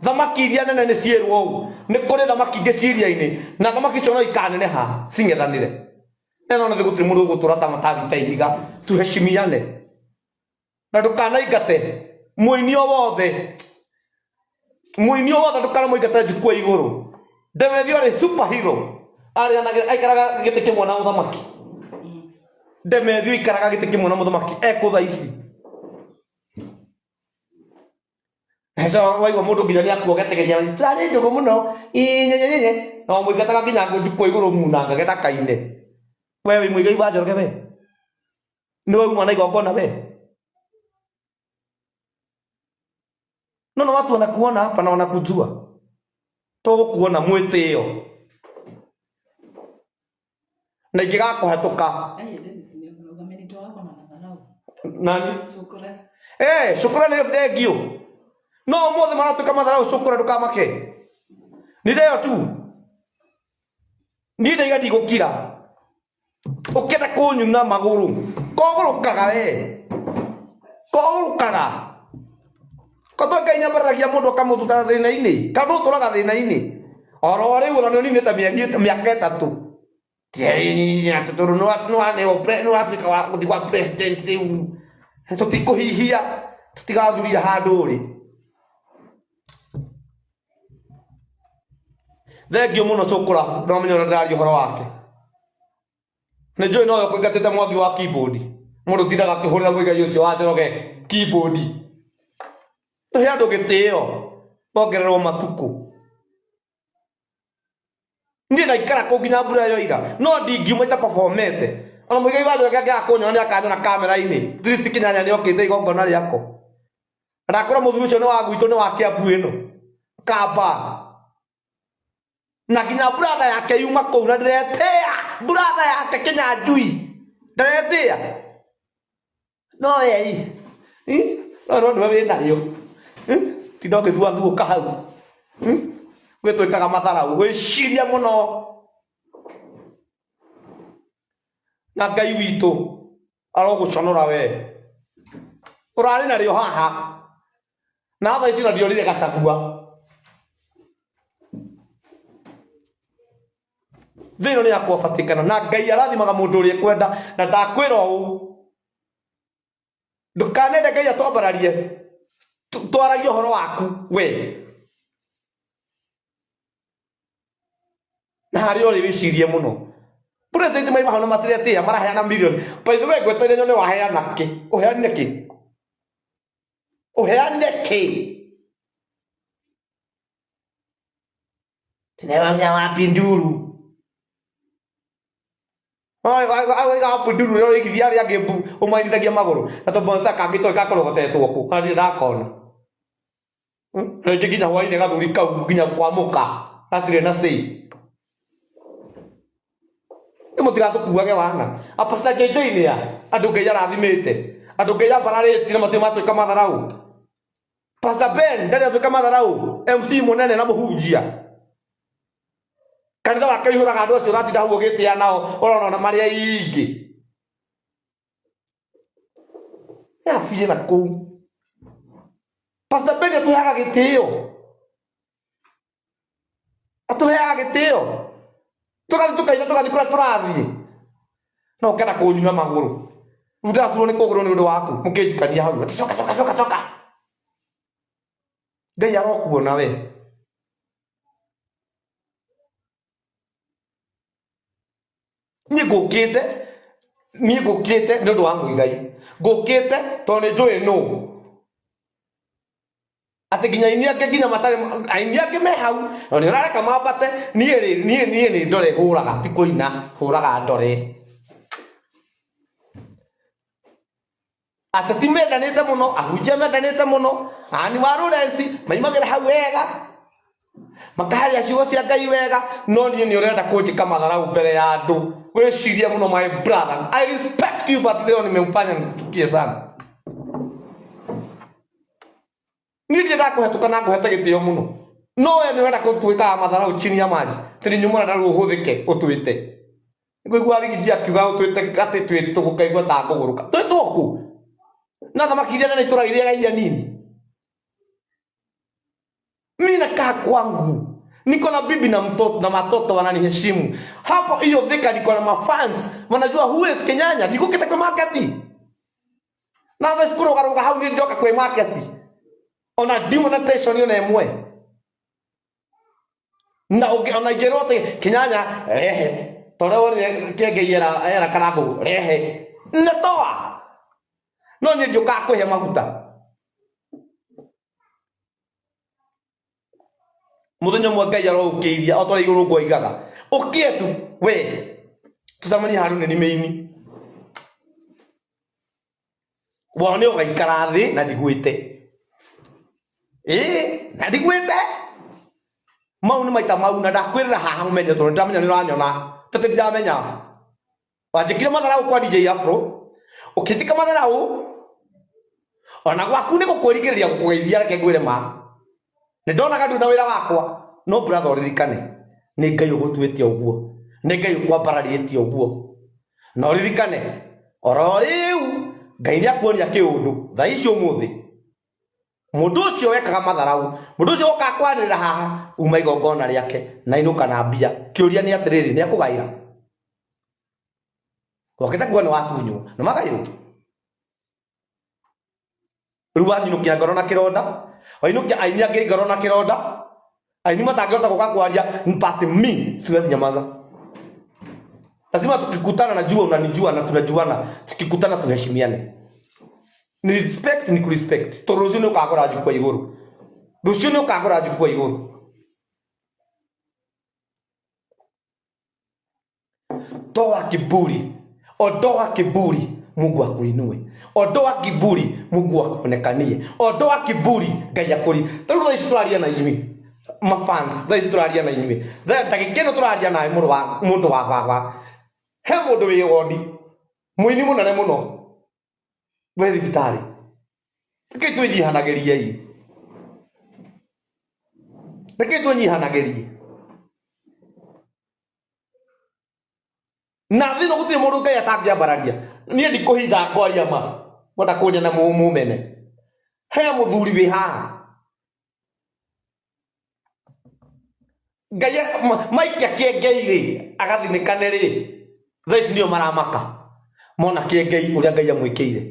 thamaki iria nene nĩ ciĩrwo ũũ nĩ kũrĩ thamaki ingĩ ci iria-inĩ na thamaki icio no ikaneneha cing'ethanĩre na no nĩ gũtirĩ mũndũ ũgũtũra ta matathi ta ihiga tuheshimiane na ndũkanaingate mũini o wothe mũini o wothe ndũkanamũingate njukua igũrũ Ndemethio arĩ superhero arĩanagĩra aikaraga gĩtĩ kĩmwe na mũthamaki Ndemethio aikaraga gĩtĩ kĩmwe na mũthamaki ekũ thaa ici so waigua mũndũ nginya nĩ akua ũgetegeria turarĩ ndũgũ mũno inyenyenyenye na wamũingataga nginya njukua igũrũ munangage ndakaine we wĩ mũigai wa Njoroge we nĩwe uma na igongona we no no watu wanakuona hapa na wanakujua tũgũkuona mwĩtĩo na ingĩgakũhetũka Ai, Dennis nĩokoragwo amenitoa wako na madharau. nani Cukura. Eh, cukura nĩ thengio no ũmũthĩ maratuĩka matharau cukura ndũkamake nĩ theo tu niĩ ndaiga ndigũkira ũkĩenda kũnyuna magũrũ kogũrũkaga we kogũrũkaga koto ngai nyambararagia mũndũ akamũtuta thĩna-inĩ kana ũtũraga thĩna-inĩ oro rĩu ona nĩũninĩte mĩeri mĩaka ĩtatũ tondũ nĩwatuĩka wa gũthiĩ gwa president rĩu tũtikũhihia tũtigathuria handũ rĩ thengio mũno cũkũra ndamenya ũrĩa ndĩraria ũhoro wake nĩ njũĩ nowe ũkũingatĩte mwangi wa keyboard mũndũ ũtindaga akĩhũrĩra mũigai ũcio wa Njoroge keyboard tũhe andũ gĩtĩo wongererwo matukũ niĩ ndaikara kũu nginya mbura yoira no ndingiuma itaperformete ona mũigai wa Njoroge angĩaga kũnyona nĩ akanyona kamera-inĩ at least kĩnyanya nĩ okĩte igongona rĩakwa ndakwĩra mũthuri ũcio nĩ wa gwitũ nĩ wa Kĩambu ĩno kamba na nginya brother yake yuma kũu na ndĩretĩa brother yake Kĩnyanjui ndĩretĩa no ei no no nĩwe wĩnarĩo tinda ũgĩthuathuũka hau gwĩtwĩkaga matharau gwĩciria mũno na ngai witũ arogũconora we ũrarĩ narĩo haha na thaa ici na ndiorire gacagua thĩ ĩno nĩ ya kwabatikana na ngai arathimaga mũndũ ũrĩa ekwenda na ndakwĩra ũũ ndũkanende ngai atwambararie twaragie ũhoro waku we na harĩa ũrĩ wĩcirie mũno president maima hau na matiretĩa maraheana million by the way ngweteire nyone waheana kĩ ũheanire kĩ ũheanire kĩ Tunawaambia wapi nduru wapi nduru rĩo igithia arĩa angĩ mbu ũmainithagia magũrũ na tũmboca kangĩ toĩ gakorogotetwo kũ harĩa ndakona rĩngĩ nginya hwainĩ gathuri kau nginya kwamũka gatirĩ na sei nĩ mũtigatũkuage wana apasta JJ nĩ a andũ Ngai arathimĩte andũ Ngai ambararĩtie na matirĩ matuĩka matharau Pastor Ben ndarĩ atuĩka matharau MC mũnene na mũhunjia kanitha wake ũihũraga andũ acio ũratinda hau ũgĩtĩa nao ũrona ona marĩ aingĩ athiĩ na kũu Pastor Ben atũheaga gĩtĩo atũheaga gĩtĩo tũgathiĩ tũkaina tũgathiĩ kũrĩa tũrathiĩ no ũkenda kũnyuna magũrũ rĩu ndĩraturwo nĩ kũgũrũ nĩ ũndũ waku mũkĩnjikania hau atĩ coka coka coka coka Ngai arokuona we niĩ ngũkĩte niĩ ngũkĩte nĩ ũndũ wa Mũigai ngũkĩte tondũ nĩ njũĩ nũ atĩ nginya aini angĩ nginya matarĩ aini angĩ me hau na nĩ ũrareka mambate niĩ rĩ niĩ niĩ nĩ ndore hũraga ti kũina hũraga ndore ateti mendanĩte mũno ahunjia mendanĩte mũno ani wa Lawrence maimagĩra hau wega makaharia ciugo cia Ngai wega no niĩ nĩ ũrenda kũnjĩka matharau mbere ya andũ wĩcirie mũno my brother I respect you but leo nimemfanya nikuchukie sana niĩ ndirĩ ndakũhetũka na ngũhete gĩtĩo mũno no we nĩ ũrenda gũtuĩkaga matharau chini ya maji tĩri nyumũra na rĩu ũhũthĩke ũtwĩte ngũigua rigiji akiuga ũtwĩte atĩ twĩ tũgũkaigua ta ngũgũrũka twĩtwo kũ na thamaki iria nene itũraga iria iria nini mi nakaa kwangu niko na bibi na mtoto na matoto wananiheshimu hapo hiyo Thika niko na mafans wanajua who is Kenyanya ndigũkĩte kwĩ market na thaa ici kũrũgarũga hau niĩ ndioka kwĩ market ona ndiuma na tension ona ĩmwe na ũngĩ ona ingĩrwo atĩ Kenyanya rehe ta ũrĩa wonire Kĩengei era era Karangũ rehe natoa no niĩ ndiũkaga kwĩhe maguta muthenya ũmwe Ngai aroũkĩiria o ta ũrĩa igũrũ ngoigaga ũkie tu we tũcemanie handũ nĩnimĩini wone ũgaikara thĩ na ndigwĩte ĩĩ na ndigwĩte mau nĩ maita mau na ndakwĩrĩra haha ũmenye tondũ ndamenya nĩ ũranyona tete ndiramenya wanjĩkire matharau kwa DJ Afro ũkĩnjĩka matharau ona gwaku nĩ gũkwĩringĩrĩria gũkũgeithia reke ngwĩre ma nĩ ndonaga ndũ na wĩra wakwa no brother ũririkane nĩ Ngai ũgũtuĩte ũguo nĩ Ngai ũkwambararĩtie ũguo na ũririkane oro rĩu Ngai nĩ akuonia kĩũndũ thaa ici ũmũthĩ mũndũ ũcio wekaga matharau mũndũ ũcio wokaga kwanĩrĩra haha uma igongona rĩake na inũka na mbia kĩũria nĩ atĩrĩrĩ nĩ akũgaĩra wokĩte kuga nĩ watunywo nĩ magaĩrwo rĩu wanyinũkia ngoro na kĩronda wainũkia aini angĩ ngoro na kĩronda aini matangĩhota gũka kwaria but me siwezi nyamaza lazima tukikutana najua unanijua na tunajuana tukikutana tuheshimiane ni respect ni kurespect tondũ rũciũ nĩ ũkagũra njukwa igũrũ rũciũ nĩ ũkagũra njukwa igũrũ toa kiburi ondoa kiburi Mungu akuinue ondoa kiburi Mungu akuonekanie ondoa kiburi Ngai akũri ta rĩu thaa ici tũraria na inyuĩ mafans thaa ici tũraria na inyuĩ ndagĩka ĩno tũraria nawe mũrũ wa mũndũ wa baba he mũndũ wĩ wondi mũini mũnene mũno wĩ thibitarĩ reke twĩnyihanagĩriei reke twĩnyihanagĩrie na thĩ ĩno gũtirĩ mũndũ Ngai atangĩambararia niĩ ndikũhitha ngwaria ma mwenda kũnyona mũmene he mũthuri wĩ haha Ngai maikia kĩengei rĩ agathinĩkane rĩ thaa ici nĩo maramaka mona kĩengei ũrĩa Ngai amwĩkĩire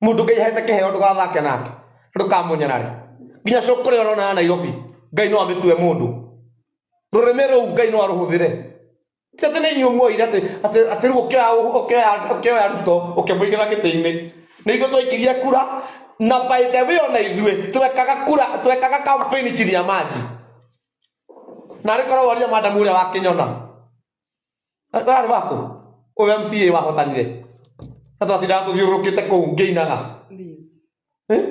mũndũ Ngai ahete kĩheo ndũgathake nake ndũkamũnyarare nginya cũkũrĩa ũrona ya Nairobi Ngai no amĩtue mũndũ rũrĩmĩ rũu Ngai no arũhũthĩre ti atĩ nĩ inyuĩ muoire atĩ atĩ atĩ rĩu ũkĩoya ũkĩoya ũkĩoya Ruto ũkĩmũigĩra gĩtĩ-inĩ nĩ ithuĩ twaikirie kura na by the way ona ithuĩ twekaga kura twekaga campaign chini ya maji Na arĩ korwo worire madamu ũrĩa wa Kĩnyona. Warĩ waku? Ũyũ MCA wahotanire. Na twatindaga tũthiũrũrũkĩte kũu ngĩinaga. Liz. Eh?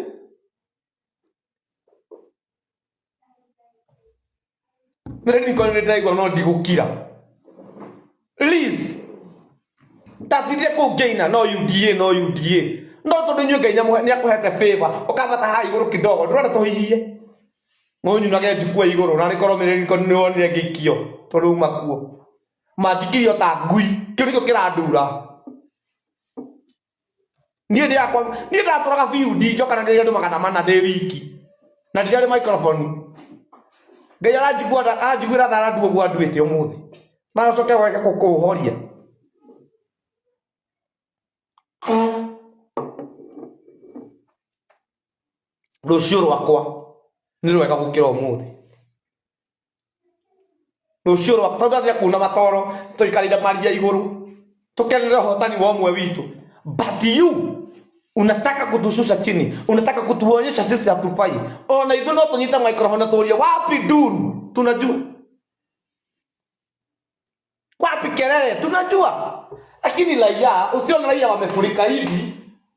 Nĩ niko nĩ ndĩraigua no ndigũkira. Liz. Ndatindire kũu ngĩina no UDA no UDA. No tondũ inyuĩ Ngai nĩakũhete favor ũkambata haha igũrũ kidogo ndũrenda tũhihie. Mũnyunage njukua igũrũ na nĩkorwo mĩrĩriko nĩ wonire ngĩikio tondũ uma kuo. Manjikirio ta ngui kĩu nĩkĩo kĩrandura. Niĩ ndĩrakwa niĩ ndatũraga biũ ndinjokanagĩrĩria andũ 400 ndĩ wiki na ndirarĩ microphone. Ngai aranjigua aranjiguĩra tha aranduo ũguo anduĩte ũmũthĩ. Na acoke weke kũũhoria. Rũciũ rwakwa nĩ rwega gũkĩra ũmũthĩ. Rũciũ rwakwa tondũ ndathire kuna matoro tũikarĩire maria igũrũ tũkenere ũhotani wa ũmwe witũ. But you unataka kutushusha chini, unataka kutuonyesha sisi hatufai. Ona ithuĩ no tũnyite microphone na tũrie wapi nduru, tunajua wapi kelele, tunajua. Lakini raia usione raia wamefurika hivi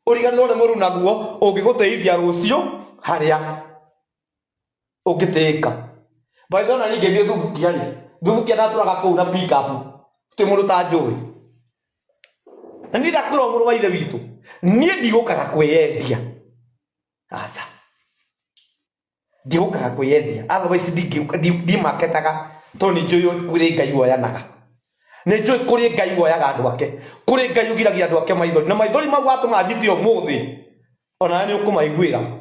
uriganĩrwo nĩ mũrunaguo ũngĩgũteithia rũciũ harĩa ũngĩtĩĩka. By the way, ona niĩ ngĩthiĩ Thubukia rĩ, Thubukia ndatũraga kũu na pick up gũtirĩ mũndũ ũtanjũĩ. Na niĩ ndakwĩra mũrũ wa ithe witũ, niĩ ndigũkaga kwĩyendia. Aca. Ndigũkaga kwĩyendia. Otherwise ndimaketaga tondũ nĩ njũĩ kũrĩ Ngai woyanaga. Nĩ njũĩ kũrĩ Ngai woyaga andũ ake. Kũrĩ Ngai ũgiragia andũ ake maithori. Na maithori mau watũma njite ũmũthĩ, onawe nĩ ũkũmaiguĩra.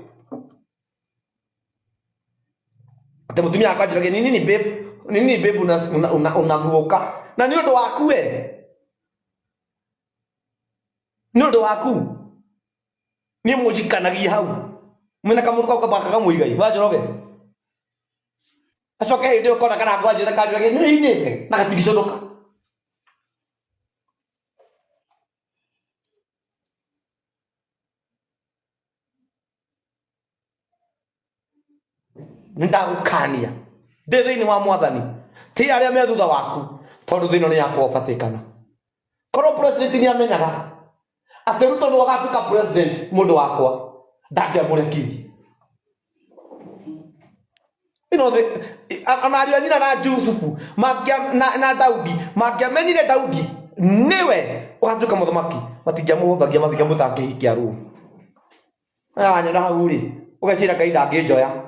Atĩ mũtumia wakwa anjĩragia ni nini babe, ni nini babe unathuũka. Na nĩ ũndũ waku we. Nĩ ũndũ waku. Niĩ mũnjikanagie hau. Mwĩna kamũndũ kau kamba kamũigai wa Njoroge. Acoke hĩndĩ ĩyo kona karangwa njĩra kanjũragia nĩ ũinĩte na gatingĩconoka. Nĩ ndagũkania ndĩ thĩinĩ wa mwathani ti arĩa me thutha waku tondũ thĩno nĩ yakwa ũbatĩkana. Korwo president nĩ amenyaga atĩ Ruto nĩwe ũgatuĩka president mũndũ wakwa ndangĩamũrekirie. Ĩno thĩ ona ariũ a nyina na Jusufu na Daudi mangĩamenyire Daudi nĩwe ũgatuĩka mũthamaki matingĩamũhũthagia matingĩamũtaga kĩhiki kĩa rũũru. Wanyona hau rĩ ũgeciria Ngai ndangĩnjoya.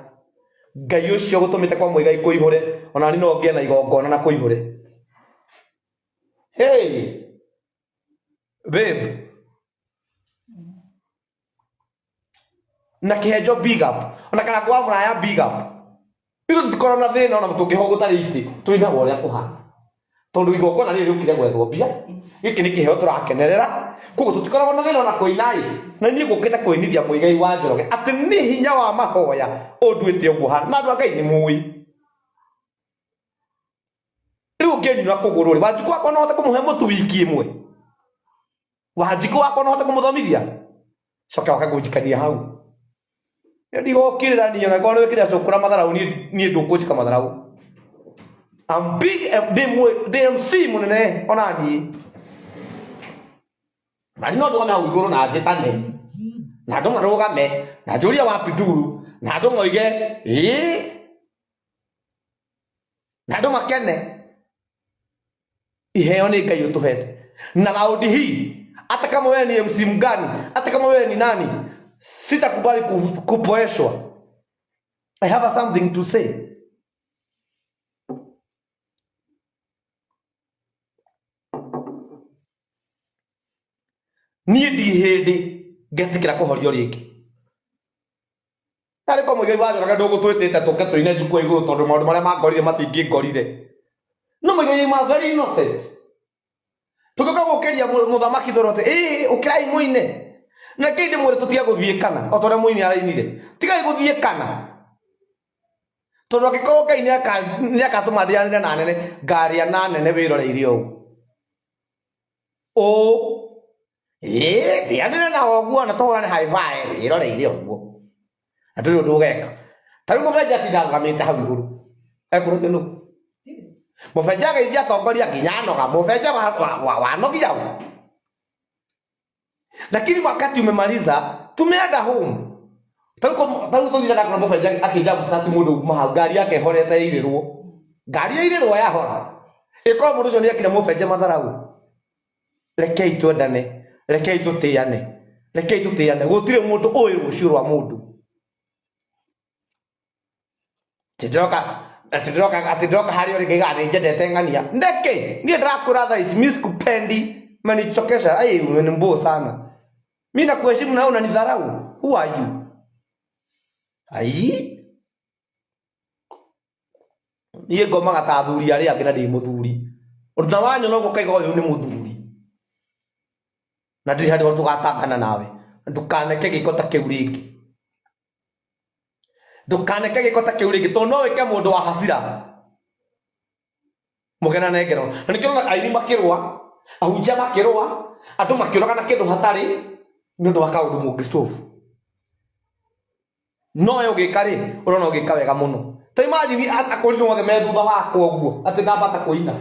Ngai ũcio gũtũmĩte kwa Mũigai kũihũre ona niĩ no ngĩe na igongona na kũihũre. Hey babe na kĩhenjo big up ona kana kwa mũraya big up. Ithuĩ tũtikoragwo na thĩna ona tũngĩhũgũta itĩ twĩnaga ũrĩa kũhana tondũ igongona rĩrĩ rĩũkire gwethwo mbia gĩkĩ nĩ kĩheo tũrakenerera koguo tũtikoragwo na thĩna ona kũina ĩ na niĩ ngũkĩte kũinithia Mũigai wa Njoroge atĩ nĩ hinya wa mahoya ũnduĩte ũguo hana na andũ a Ngai nĩ mũĩ. Rĩu ũngĩnyuna kũgũrũ rĩ Wanjikũ wakwa no hote kũmũhe mũtu wiki ĩmwe. Wanjikũ wakwa no hote kũmũthomithia coke wake kũnjikania hau. Nĩ ndigũkirĩra niĩ ona korwo nĩ wĩkĩre cũkũra matharau niĩ ndũkũnjĩka matharau. I'm big ndĩ MC mũnene ona niĩ. Na niĩ no ndũgame hau igũrũ na njĩtane na andũ marũgame na njũrie wapi nduru na andũ moige ĩĩ na andũ makene. Iheo nĩ Ngai ũtũhete. Na raundi hii hata kama wewe ni MC mgani, hata kama wewe ni nani, sitakubali kupoeshwa. I have something to say. Niĩ ndi hĩndĩ ngetĩkĩra kũhorio rĩngĩ. Narĩ ko Mũigai wa Njoroge ndũgũtwĩtĩte tũke tũine njukua igũrũ tondũ maũndũ marĩa mangorire matingĩngorire. No Mũigai ma very innocent. Tũgĩũka gũkĩria mũthamaki twerwo atĩ ĩĩ ũkĩrai mũine. Na kĩi ndĩmwĩre tũtige gũthiĩkana o ta ũrĩa mũini arainire. Tigai gũthiĩkana. Tondũ angĩkorwo Ngai nĩakatũma ndĩanĩre na nene, ngarĩa na nene wĩroreire ũũ. Ũũ. Ĩĩ ndĩanĩre na ũguo na tũhũrane high five wĩroreire ũguo. Na ndũrĩ ũndũ ũgeka. Ta rĩu mũbenja atinda arũgamĩte hau igũrũ. Ekũrũthio nũ? Mũbenja ageithia atongoria nginya anoga. Mũbenja wanogia wa. Lakini wakati umemaliza tumeenda home. Tau tuthire ndakora mũbenja akĩnja mũcati mũndũ uma hau ngari yake ĩhorete yairĩrwo. Ngari yairĩrwo yahora. Ĩkorwo mũndũ ũcio nĩekire mũbenja matharau. Rekei twendane, rekei tũtĩane, rekei tũtĩane. Gũtirĩ mũndũ ũĩ rũciũ rwa mũndũ. Atĩ ndĩroka harĩa ũrĩ ngaiga nĩ njendete ng'ania. Nĩkĩ? Niĩ ndĩrakwĩra thaa ici, mi sikupendi. Umenichokesha. Ai, umenimbo sana. Mi nakuheshimu na wewe unanidharau. Who are you? Ai. Niĩ ngomaga ta athuri arĩa angĩ na ndĩ mũthuri. Na wanyona ũguo ũkaiga ũyũ nĩ mũthuri. Na ndirĩ harĩa tũgatangana nawe. Ndũkaneke gĩko ta kĩu rĩngĩ. Ndũkaneke gĩko ta kĩu rĩngĩ tondũ no wĩke mũndũ wa hasira. Mũgenane ngero. Na nĩkĩo ũrona aini makĩrũa, ahunjia makĩrũa, andũ makĩũragana kĩndũ hatarĩ nĩ ũndũ wa kaũndũ mũngĩsolve. No we ũgĩka rĩ, ũrona ũgĩka wega mũno. Ta imagine akũrinũ othe me thutha wakwa ũguo, atĩ ndambata kũina.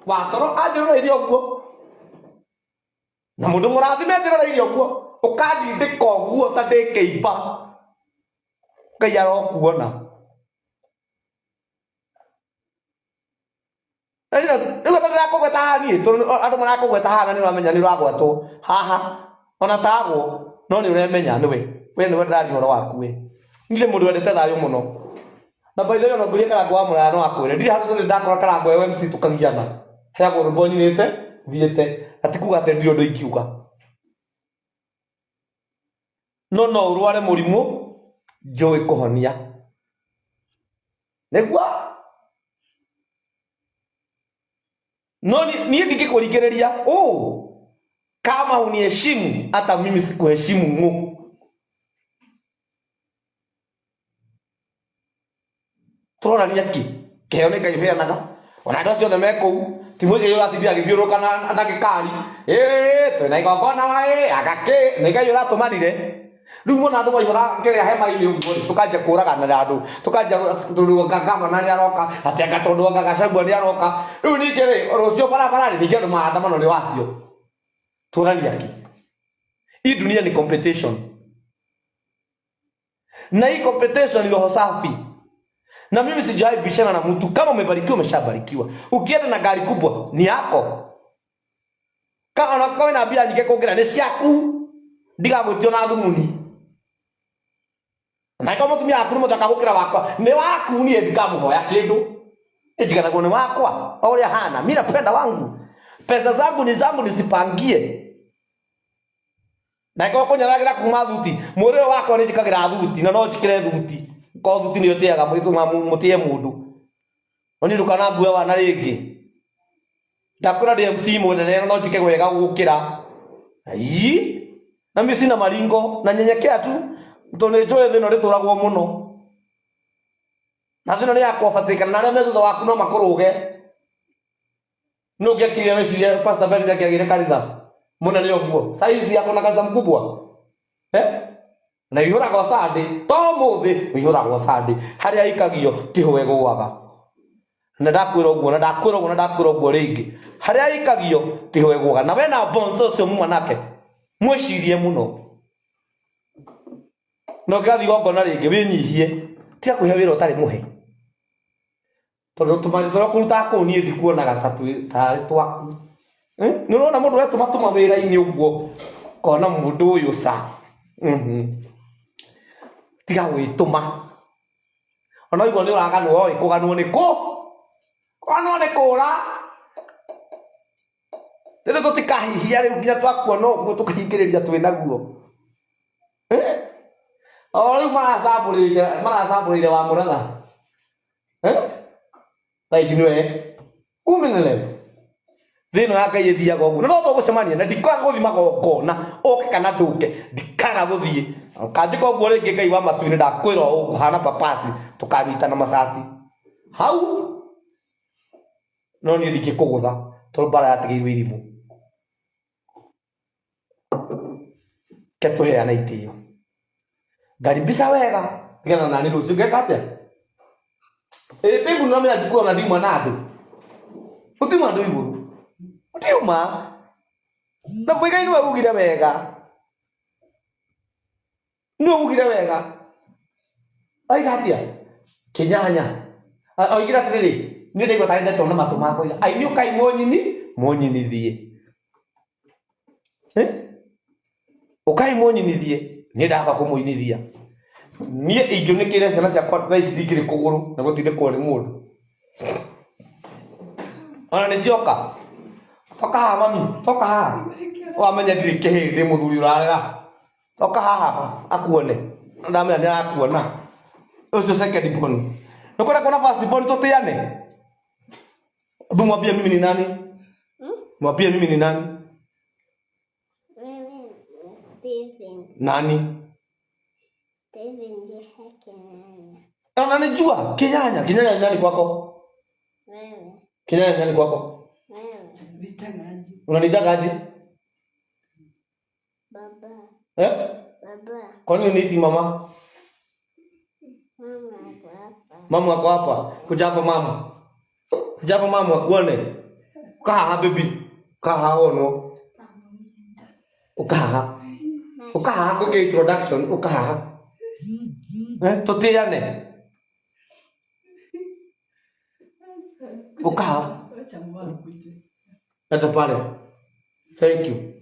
Watoro anjĩroreirie ũguo. Na mũndũ mũrathime anjĩroreirie ũguo, ũkandindĩka ũguo ta ndĩ kĩimba. Ngai arokuona. Rĩu ata ndĩrakũgweta haha niĩ, tondũ andũ marakũgweta haha na nĩ ũramenya nĩ ũragwetwo haha. Ona tagwo, no nĩ ũremenya nĩwe. We nĩwe ndĩraria ũhoro waku we. Niĩ ndĩ mũndũ wendete thayũ mũno. Na by the way ona ũngĩũria Karangũ wa Mũraya no akwĩre. Ndirĩ handũ tondũ ndakora Karangũ e MC tũkagiana. Heagwo rwĩmbo nyinĩte, thiĩte. Na ti kuga atĩ ndirĩ ũndũ ingiuga. No no ũrware mũrimũ njũĩ kũhonia. Nĩguo? No niĩ ndingĩkũringĩrĩria. Oh, kama huniheshimu hata mimi sikuheshimu ng'u. Tũronania kĩ? Kĩheo nĩ Ngai ũheanaga. Ona andũ acio othe me kũu, ti mũigai ũratindire agĩthiũrũrũka na gĩkari. Ĩĩ, twĩna igongona ĩ, anga kĩ, nĩ Ngai ũratũmanire. Rĩu muona andũ maihũra kĩrĩa hema-inĩ ũguo rĩ, tũkanjia kũraganĩra andũ, tũkanjia tondũ anga gavana nĩ aroka, atĩ anga tondũ anga Gachagua nĩ aroka. Rĩu ningĩ rĩ, rũciũ barabara rĩ, ningĩ andũ maandamano nĩ wacio. Tuonania kĩ? Hii dunia ni competition. Na hii competition ni roho safi. Na mimi sijawahi bishana na mtu. Kama umebarikiwa umeshabarikiwa. Ukienda na gari kubwa ni yako. Kama ona wĩna mbia nyingĩ kũngĩra nĩ ciaku. Ndigagwĩtio na thumuni. Na angĩkorwo mũtumia waku nĩ mũthaka gũkĩra wakwa, nĩ waku niĩ ndikamũhoya kĩndũ. Njiganagwo nĩ wakwa o ũrĩa hana. Mimi napenda wangu. Pesa zangu ni zangu nisipangie. Na angĩkorwo kũnyaragĩra kuma thuti, mwĩrĩ ũyũ wakwa nĩ njĩkagĩra thuti na no njĩkĩre thuti. Korwo thuti nĩyo ĩtĩaga mũtĩe mũndũ. No niĩ ndũkanangue wana rĩngĩ. Ndakwĩra ndĩ MC mũnene na no njĩke wega gũgũkĩra. Ai, na mimi sina maringo na nyenyekea tu tondũ nĩ njũĩ thĩ ĩno ndĩtũragwo mũno. Na thĩ ĩno nĩ ya kũabatĩkana na arĩa me thutha waku no makũrũge. Nũ ũngĩakirire wĩcirie Pastor Ben nĩangĩagĩire kanitha mũnene ũguo? Saizi ako na kanitha mkubwa. Eh? Na ihũragwo Sunday, to ũmũthĩ ihũragwo Sunday. Harĩa ĩikagio tiho ĩgũaga. Na ndakwĩra ũguo, na ndakwĩra ũguo, na ndakwĩra ũguo rĩngĩ. Harĩa ĩikagio tiho ĩgũaga. Na we na Bonzo ũcio muma nake, mwĩcirie mũno. Na ũngĩgathiĩ igongona rĩngĩ wĩnyihie. Tiga kwĩhe wĩra ũtarĩ mũhe. Tondũ tũmari tũrĩa ũkũrutaga kũu niĩ ndikuonaga ta tarĩ twaku. Nĩ ũrona mũndũ wetũma tũma wĩra-inĩ ũguo, ũkona mũndũ ũyũ ca. Tiga gwĩtũma. Ona waigua nĩ ũraganwo oĩ kũganwo nĩ kũ? Kũganwo nĩ kũra. Rĩu tũtikahihia rĩu nginya twakuona ũguo tũkahingĩrĩria twĩ naguo. O rĩu maracambũrĩire wa Mũrang'a. Thaa ici nĩwe umenele. Thĩ ĩno ya Ngai ĩthiaga ũguo. Na no tũgũcemania na ndikaga gũthiĩ magongona, ũke kana ndũke, ndikaga gũthiĩ. Ũkanjĩka ũguo rĩngĩ Ngai wa matu-inĩ ndakwĩra ũũ ngũhana papasi tũkanyitana macati. Hau no niĩ ndingĩkũgũtha tondũ mbara yatigĩirwo irimũ. Ke tũheane itĩo. Ngaribisha wega nĩgetha nani rũciũ ngeka atĩa? Ĩ babe no menya njikũ ona ndiuma na andũ. Gũtiuma andũ igũrũ. Gũtiuma. Na Muigai nĩwe ugire wega. Nĩwe ugire wega. Oiga atĩa? Kĩnyanya. Oigire atĩrĩrĩ, niĩ ndaigua tarĩ ndeto na matũ makwa oiga, aini ũkai mũnyini, mũnyinithie. Eh? Ũkai mũnyinithie, niĩ ndahota kũmũinithia. Niĩ ingĩũnĩkĩire ciana ciakwa thaa ici ndingĩrĩ kũgũrũ na gũtindĩkwo nĩ mũndũ. Ona nĩ cioka. Toka haha mami, toka haha. Wamenya ndirĩ kĩhĩĩ ndĩ mũthuri ũrarera. Toka haha akuone. Ndamenya nĩ arakuona. Ũcio second born. Nĩ kwenda kuona first born tũtĩane? Hebu mwambie mimi ni nani? Mwambie mimi ni nani? Wewe ni Steven. Nani? Steven Jehe Kenyanya. Ananijua. Kinyanya. Kinyanya ni nani kwako? Wewe. Kinyanya ni nani kwako? Wewe. Vitagaji. Unanitaka aje? Baba. Eh? Baba. Kwa nini uniiti mama? Mama ako hapa. Mama ako hapa. Kuja hapa mama. Kuja hapa mama akuone. Kaa haha baby. Kaa haha wono. Uka haha. Uka haha gwĩka introduction. Uka haha. Eh, tũtĩane. Uka haha. Acha mama akuje. Leta pale. Thank you.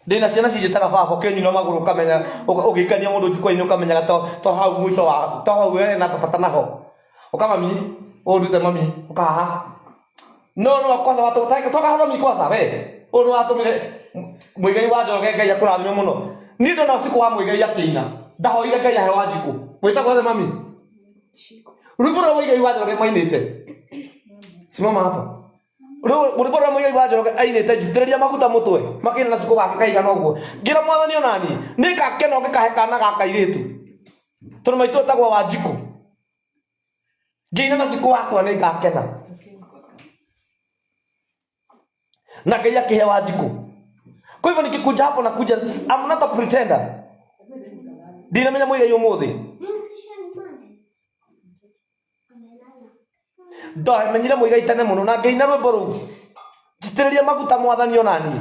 Ndĩna ciana cinjĩtaga baba ũkĩnyuna magũrũ ũkamenya ũgĩikania mũndũ njukwa-inĩ ũkamenyaga to to hau mũico wa to hau we na bata naho. Ũka mami, ũndute mami, ũka haha. No no kwanza watu toka haha mami kwanza we. Ũyũ nĩ watũmire Muigai wa Njoroge Ngai akũrathime mũno. Niĩ ndona ũtukũ wa Muigai akĩina. Ndahoire Ngai ahe Wanjikũ. Wĩtagwo atĩa mami? Rwĩmbo rũrĩa Muigai wa Njoroge mainĩte. Simama hapa. Rĩu rwĩmbo rũrĩa Muigai wa Njoroge ainĩte njitĩrĩria maguta mũtwe makĩina na cukũ gake kaigana ũguo. Ngĩra mwathani onani nĩngakena ũngĩkahe kana gaka kairĩtu. Tondũ maitũ etagwo Wanjikũ. Ngĩina na cukũ wakwa nĩngakena. Na Ngai akĩhe Wanjikũ. Kwa hivyo nikikuja hapo na kuja I'm not a pretender. Ndinamenya Muigai ũmũthĩ. Kesho ni Monday. Amelala. Ndamenyire Muigai tene mũno na ngĩina rwĩmbo rũu. Njitĩrĩria maguta mwathani ona niĩ.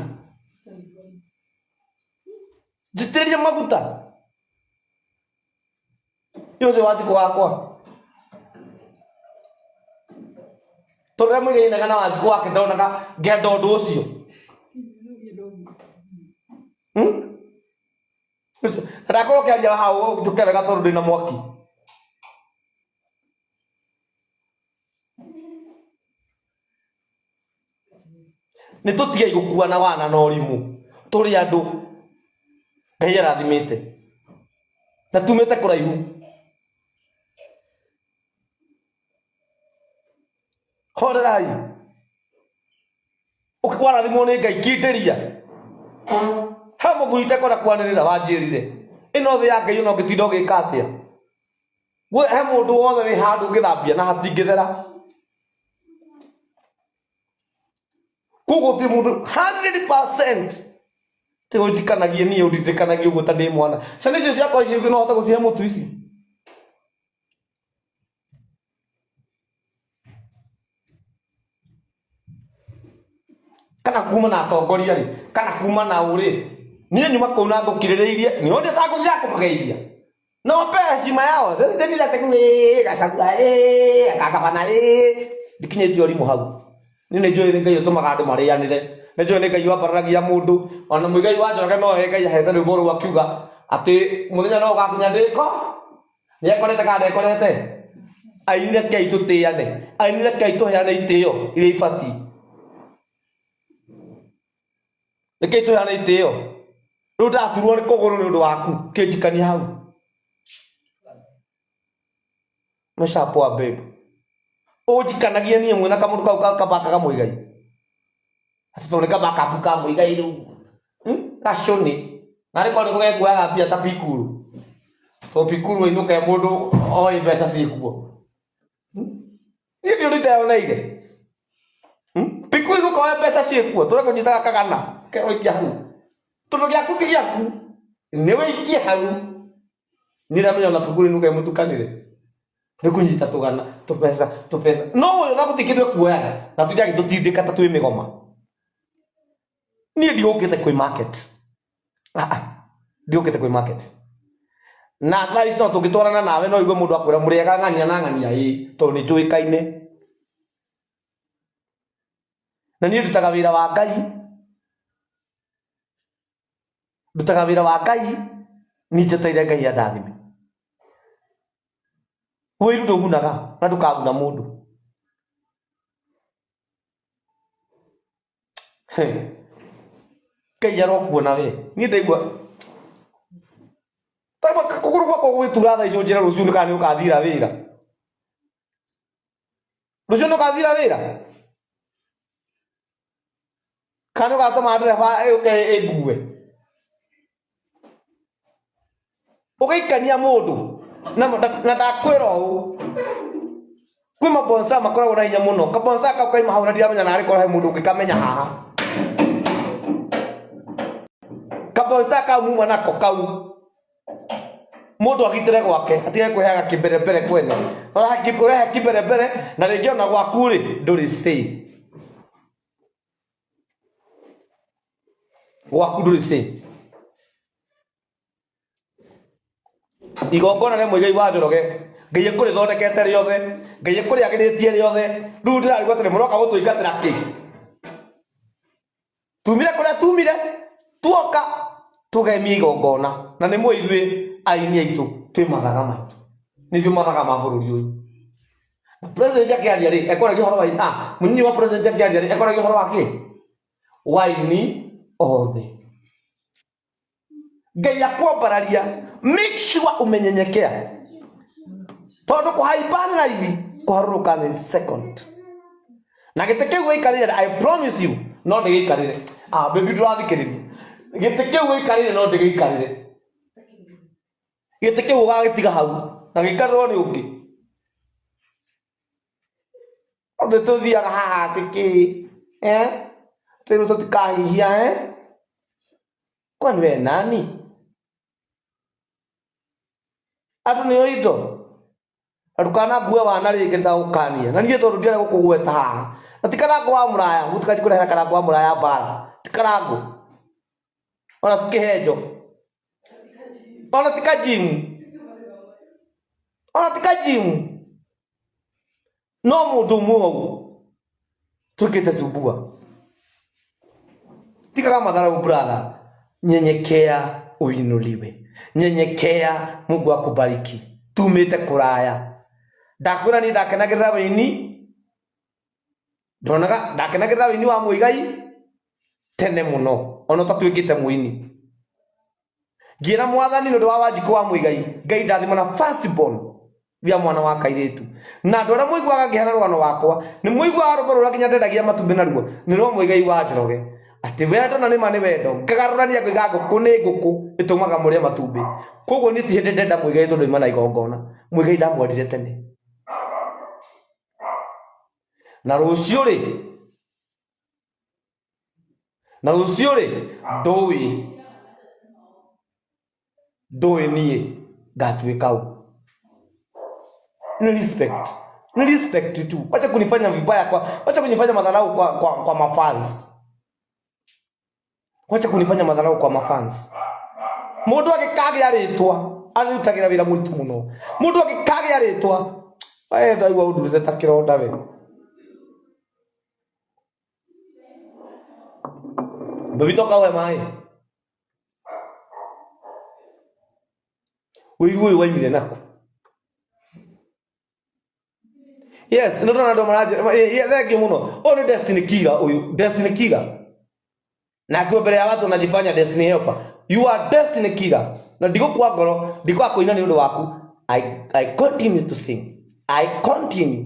Njitĩrĩria maguta. Ũcio Wanjikũ wakwa. Tondũ rĩrĩa Muigai ainaga na Wanjikũ wake ndonaga ngenda ũndũ ũcio. Hmm? Na ndakorwo ngĩaria hau njũke wega tondũ ndĩna mwaki. Nĩ tũtigei gũkuana wana na ũrimũ. Tũrĩ andũ Ngai arathimĩte na tumĩte kũraihu. Horerai. Warathimwo nĩ Ngai kindĩria. He mũthuri itekwenda kwanĩrĩra wanjĩrire. Ĩno thĩ ya Ngai ona ũngĩtinda ũgĩka atĩa. He mũndũ wothe wĩ handũ ũngĩthambia na hatingĩthera. Koguo gũtirĩ mũndũ 100% tiga ũnjikanagie niĩ ũndindĩkanagie ũguo ta ndĩ mwana. Ciana icio ciakwa icio no hote gũcihe mũtu ici. Kana kuma na atongoria rĩ, kana kuma na ũ rĩ, niĩ nyuma kũu na ngũkirĩrĩirie, nĩ ũndũ itangũthiaga kũmageithia. Na wape heshima yao. Gachagua gavana ndikinyĩtie ũrimũ hau. Niĩ nĩ njũĩ nĩ Ngai ũtũmaga andũ marĩanĩre. Nĩ njũĩ nĩ Ngai wambararagia mũndũ. Ona Muigai wa Njoroge no we Ngai ahete rwĩmbo rũu akiuga atĩ mũthenya no ũgakinya ndĩko. Nĩ ekorete kana ndekorete? Aini rekei tũtĩane. Aini rekei tũheane itĩo iria ibatiĩ. Rekei tũheane itĩo. Rĩu ndaturwo nĩ kũgũrũ nĩ ũndũ waku kĩnjikania hau. Maisha poa babe. Ũnjikanagie niĩ mwĩna kamũndũ kau kabakaga Muigai. Atĩ tondũ nĩ kabakabu ka Muigai rĩu. Gacũnĩ. Narĩ korwo nĩ gũgekuoyaga mbia ta Pikuru. Tondũ Pikuru ainũke mũndũ oĩ mbeca ciĩkuo. Niĩ ndiũĩ ũndũ iteyoneire. Pikuru inũka oe mbeca ciĩkuo. Tũrĩ kũnyitaga kagana. Kerwo ikia hau. Tondũ gĩaku ti gĩaku. Nĩ wĩikie hau. Niĩ ndamenya ona Pikuru inũka ĩmũtukanĩre. Nĩ kũnyita tũgana tũbeca tũbeca no ũyũ na gũtirĩ kĩndũ ekuoyaga na tũthiĩ agĩtũtindĩka ta twĩ mĩgoma. Niĩ ndiũkĩte kwĩ market. Ah, ah, ndiũkĩte kwĩ market. Na thaa ici no tũngĩtwarana nawe no igue mũndũ akwĩra mũrĩega ng'ania na ng'ania ĩĩ tondũ nĩ njũĩkaine. Na niĩ ndutaga wĩra wa Ngai. Ndutaga wĩra wa Ngai niĩ njetereire Ngai andathime. Wĩiru ndũgunaga na ndũkaguna mũndũ. He. Ngai arokuona we. Niĩ ndaigua kũgũrũ gwakwa gũgĩtura thaa ici ũnjĩre rũciũ nĩ kana nĩ ũkathira wĩra. Rũciũ nĩ ũkathira wĩra? Kana nĩ ũgatũma ndereba ĩũke ĩngue? Ũgĩikania mũndũ na na ndakwĩra ũũ kwĩ mabonsa makoragwo na hinya mũno kabonsa kau kaima hau na ndiramenya narĩ korwo he mũndũ ũngĩkamenya haha kabonsa kau muma nako kau mundu agitire gwake atige kwiheaga kimbere kwene urehe kimbere na ringi ona gwaku ri nduri safe gwaku nduri safe igongona rĩa Muigai wa Njoroge Ngai ekũrĩthondekete rĩothe Ngai ekũrĩagĩrĩtie rĩothe rĩu ndĩrarigwo atĩrĩ mũroka gũtũingatĩra kĩ tumire kuria tumire tuoka tugemie igongona na nĩ mũĩ ithuĩ aini aitũ twĩ mathaga maitũ nĩ ithuĩ mathaga ma bũrũri ũyũ. Na president akĩaria rĩ ekwaragia ũhoro wa ah mũnyinyi wa president akĩaria rĩ ekwaragia ũhoro wa kĩ wa aini othe. Ngai akwambararia make sure umenyenyekea tondu kuhaimba nĩ raithi kuharũrũka nĩ second na gĩtĩ kĩu wĩikarĩire I promise you no ndĩgĩikarĩre. Ah baby ndũrathikĩrĩria gĩtĩ kĩu wĩikarĩire no ndĩgĩikarĩre gĩtĩ kĩu ũgagĩtiga hau na gĩikarĩrwo nĩ ũngĩ ũndũ tũthiaga haha atĩ kĩ eh twĩrwo tũtikahihia eh kwani we nani andũ nĩo indo na ndũkanangue wana rĩngĩ ndagũkania na niĩ tondũ ndiarĩ gũkũgweta haha na ti karangũ wa mũraya gũtikaji kũrehera karangũ wa mũraya mbara ti karangũ ona ti kĩhenjo ona ti kajimu ona ti kajimu no mũndũ ũmwe ũguo tuĩkĩte sumbua tikaga madharau brother nyenyekea uinuliwe nyenyekea Mungu akubariki tumĩte kũraya ndakwĩra niĩ ndakenagĩrĩra wĩini ndonaga ndakenagĩrĩra wĩini wa Muigai tene mũno ona ũtatuĩkĩte mũini ngĩra mwathani nĩ ũndũ wa Wanjikũ wa Muigai Ngai ndathima na first born ya mwana wa kairĩtu na andũ arĩa mũiguaga ngĩheana rũgano wakwa nĩ mũiguaga rũmbo rũrĩa nginya ndendagia matumbĩ naruo nĩ rwa Muigai wa Njoroge atĩ wendo na nĩma nĩ wendo ngagarũrania ngoiga ngũkũ nĩ ngũkũ ĩtũmaga mũrĩe matumbĩ koguo niĩ ti hĩndĩ ndenda Muigai tondũ ima na igongona Muigai ndamwendire tene na rũciũ rĩ na rũciũ rĩ ndũĩ ndũĩ niĩ ngatuĩka ũ. Ni respect ni respect tu wacha kunifanya vibaya kwa wacha kunifanya madharau kwa mafans wacha kunifanya madharau kwa mafans mundu agikagĩa rĩtwa arutagira wĩra mũritũ mũno mundu agikagĩa rĩtwa we ndaigua ũndurĩte ta kĩronda we Baby toka ũhe maĩ ũiru ũyũ waimire naku yes nĩ ndona andũ maranjĩra thank you mũno ũyũ nĩ Destiny Killer ũyũ Destiny Killer na akiwa mbere ya watu unajifanya Destiny Helper you are Destiny Killer na ndigũkua ngoro ndikwaga kũina nĩ ũndũ waku I continue to sing I continue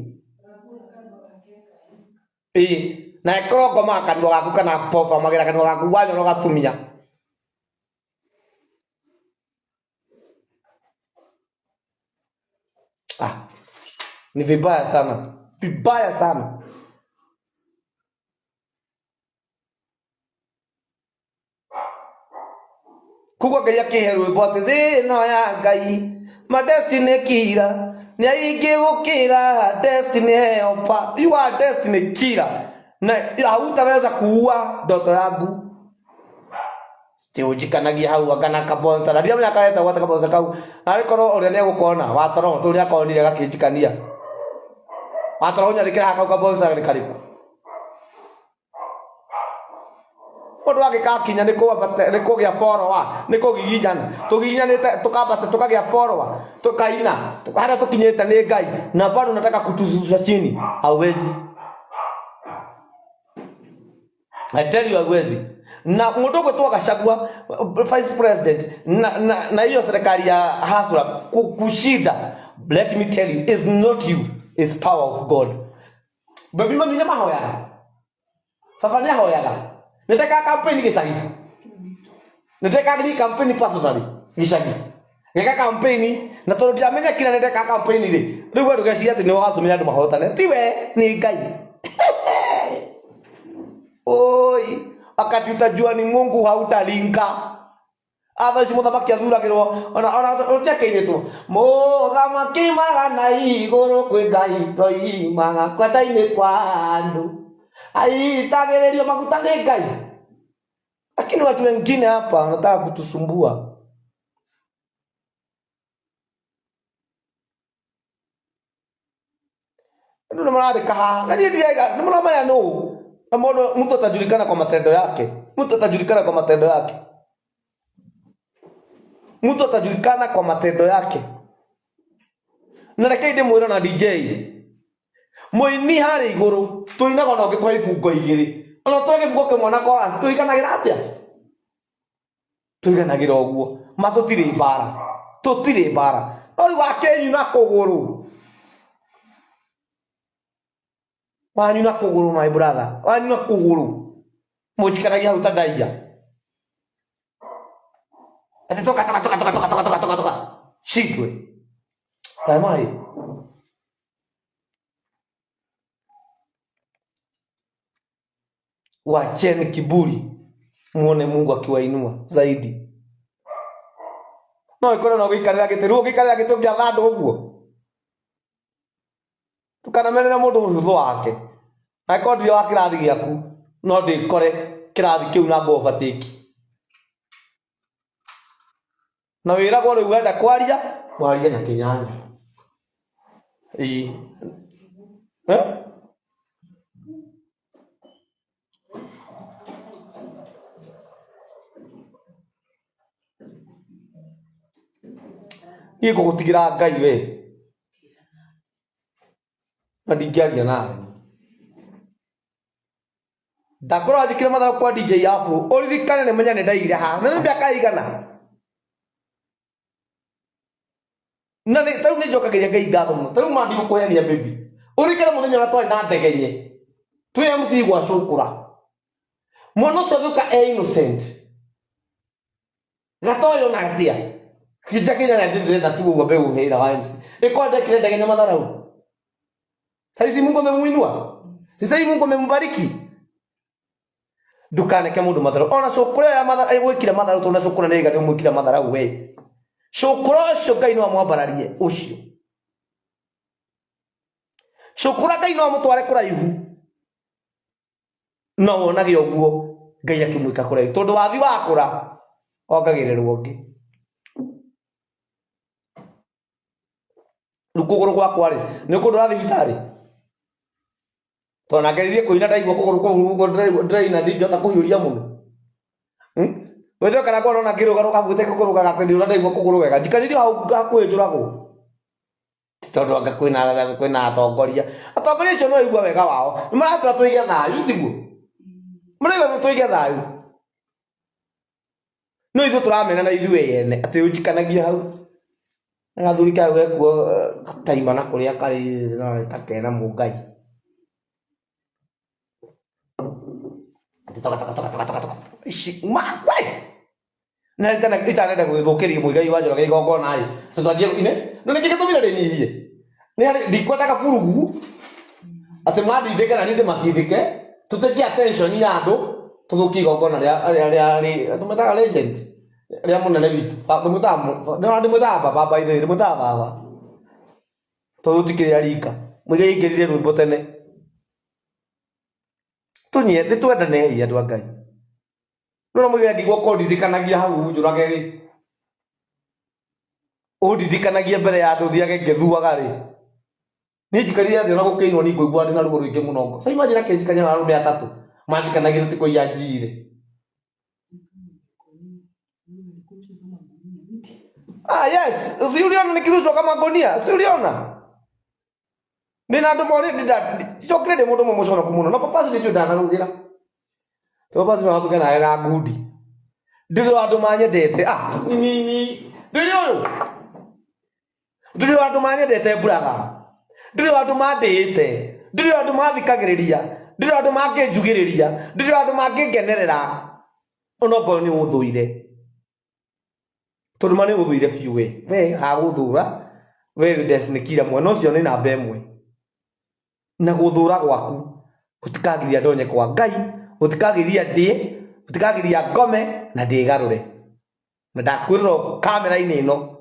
ĩĩ na ĩkorwo ngomaga kanua gaku kana bobamagĩra kanua gaku wanyona ũgatumia ah ni vibaya sana vibaya sana koguo Ngai akĩhe rwĩmbo atĩ thĩ ĩno ya Ngai ma Destiny Killer Nĩ aingĩ gũkĩra destiny helper. You are destiny killer. Na hautaweza kuua ndoto yangu. Tiunjikanagia hau anga na kabonsa na ndiramenya kareta gwata kabonsa kau narĩ korwo ũrĩa nĩegũkona watoro tũrĩa akonire gakĩnjikania watoro ũnyarĩkĩra haha kau kabonsa nĩ karĩkũ mũndũ angĩgakinya nĩ kwambata nĩ kũgĩa follower nĩ kũgiginyana tũgiginyanĩte tũkambata tũkagĩa follower tũkaina harĩa tũkinyĩte nĩ Ngai na bado unataka kutushusha chini hauwezi. I tell you hauwezi. Na mũndũ ũgwĩtwo Gachagua vice president na hiyo serikali ya hasra kushinda, let me tell you, is not you, is power of God. Baby mami nĩ mahoyaga, baba nĩ ahoyaga, nĩ ndekaga campaign gĩcagi, nĩ ndekaga ni campaign personally gĩcagi, ngeka campaign na tondũ ndiramenya kira nĩ ndekaga campaign rĩ, rĩu we ndũgeciria atĩ nĩwe watũmire andũ mahotane, ti we, nĩ Ngai. Oi, wakati utajua ni Mungu hautalinga. Atha ici mũthamaki athuragĩrwo ona ona ũtiakĩirĩtwo mũthamaki magana igũrũ kwĩ Ngai toimaga kwenda-inĩ kwa andũ aitagĩrĩrio maguta nĩ Ngai. Lakini watu wengine hapa wanataka kutusumbua. Andũ nĩ marandĩka haha na niĩ ndiraiga nĩ mũramenya nũ na mũndũ mtu atajulikana kwa matendo yake, mtu atajulikana kwa matendo yake, mtu atajulikana kwa matendo yake. Na reke ndĩmwĩre na DJ mũini harĩ igũrũ tũinaga ona ũngĩtwara ibungo igĩrĩ ona ũtware gĩbungo kĩmwe na chorus tũiganagĩra atĩa? Tũiganagĩra ũguo ma tũtirĩ mbara, tũtirĩ mbara. No rĩu wakĩnyuna kũgũrũ, wanyuna kũgũrũ my brother, wanyuna kũgũrũ mũnjikaragia hau ta ndaiya atĩ toka toka toka toka toka toka toka toka toka shindwe kaimai. Wacheni kiburi muone Mungu akiwainua zaidi. No ikore no gũikarĩra gĩtĩ, rĩu ũngĩikarĩra gĩtĩ ũngĩatha andũ ũguo, ndũkanamenere mũndũ ũhũthũ wake. Angĩkorwo ndirĩ wa kĩrathi gĩaku no ndĩkore kĩrathi kĩu na ngũ overtake. Na wĩragwo rĩu wenda kwaria warie na kĩnyanya. Ĩĩ. Eh? Niĩ ngũgũtigĩra Ngai we na ndingĩaria nawe. Ndakorwo njĩkĩre mathabu kwa DJ Afro ũririkane nĩ menya nĩ ndaigire haha na nĩ mĩaka ĩigana na nĩ tarĩu nĩ njokagĩria Ngai ngatho mũno tarĩu ma ndigũkũhenia baby ũririkane mũthenya ũrĩa twarĩ na ndegenye twĩ MC gwa Cũkũra mwana ũcio agĩũka e innocent gatoyo na atĩa kĩnja kĩnyanya ndĩrenda tu ũguo mbegũ hĩra wa MC ĩkorwo ndekire ndegenye matharau. Saizi Mungu amemuinua, sasa hivi Mungu amembariki. Ndukaneke mũndũ matharau ona cũkũra ya matharau gwĩkire matharau tondũ cũkũra nĩ igari ũmwĩkire matharau we cũkũra ũcio Ngai no amwambararie ũcio cũkũra Ngai no amũtware kũraihu no wonage ũguo Ngai akĩmwĩka kũraihu tondũ wathi wakũra ongagĩrĩrwo ũngĩ. Rĩu kũgũrũ gwakwa rĩ nĩ ũkũndwara thibitarĩ tondũ nangeririe kũina ndaigua kũgũrũ kũu ũguo ndĩraina ndingĩhota kũhiũria mũno. Wethe kana kwa nona ngĩrũgarũga hakuhĩ kũrũgaga atĩ ndĩrona ndaigua kũgũrũ wega njikarire hau hakuhĩ njũragwo ti tondũ anga kwĩna atongoria atongoria acio no igua wega wao nĩ maratwĩra tũige thayũ tiguo maraigua tũige thayũ no ithuĩ tũramena na ithuĩ ene atĩ ũnjikanagia hau na gathuri kau gekuo taima na kũrĩa karĩ no ta kena mũngai toka toka toka toka toka toka ici ma we na itana itanenda gwĩthũkĩria mũigai wa Njoroge igongona ĩ tũtwanjie ine no nĩkĩ gĩtũmire ndĩnyihie nĩ harĩ ndikwendaga burugu atĩ mandindĩke na niĩ ndĩmatindĩke tũteke attention ya andũ tũthũkie igongona rĩa rĩa rĩa tũmwĩtaga legend rĩa mũnene witũ. Ndĩmwĩtaga baba by the way ndĩmwĩtaga baba. Tondũ tũtikĩrĩ a rika. Mũigai aingĩrire rwĩmbo tene. Tũnyie nĩ twendanei andũ a Ngai. No mũigai angĩigua kũndirikanagia hau njũrage rĩ. Ũndirikanagie mbere ya andũ thiage ngĩthuaga rĩ. Niĩ njikarire thĩ ona gũkĩinwo niĩ ngũigua ndĩ na ruo rũingĩ mũno ngoro. Sa imagine akĩnjikania na arũme atatũ manjikanagia tũtikũiya njire. Ah, yes, si uliona nikirushwa kama gunia, si uliona? Ndĩ na andũ morĩ njokire ndĩ mũndũ ũmwe mũconoku mũno. Na papasi nĩ njũĩ ndanarugĩra. To papasi no atuke nawe na ngundi. Ndĩrĩ andũ manyendete. Ah, ni ni ndĩrĩ ũyũ. Ndĩrĩ andũ manyendete mburaga. Ndĩrĩ andũ mandĩĩte. Ndĩrĩ andũ mathikagĩrĩria. Ndĩrĩ andũ mangĩnjugĩrĩria. Ndĩrĩ andũ mangĩngenerera. Onokorwo nĩ ũthũire. Tondũ ma nĩ ũthũire biũ we. We hagũthũra. We Destiny Killer mwena ũcio nĩ namba ĩmwe. Na gũthũra gwaku gũtikagiria ndonye kwa Ngai, gũtikagiria ndĩe, gũtikagiria ngome na ndĩgarũre. Na ndakwĩrĩra kamera-inĩ ĩno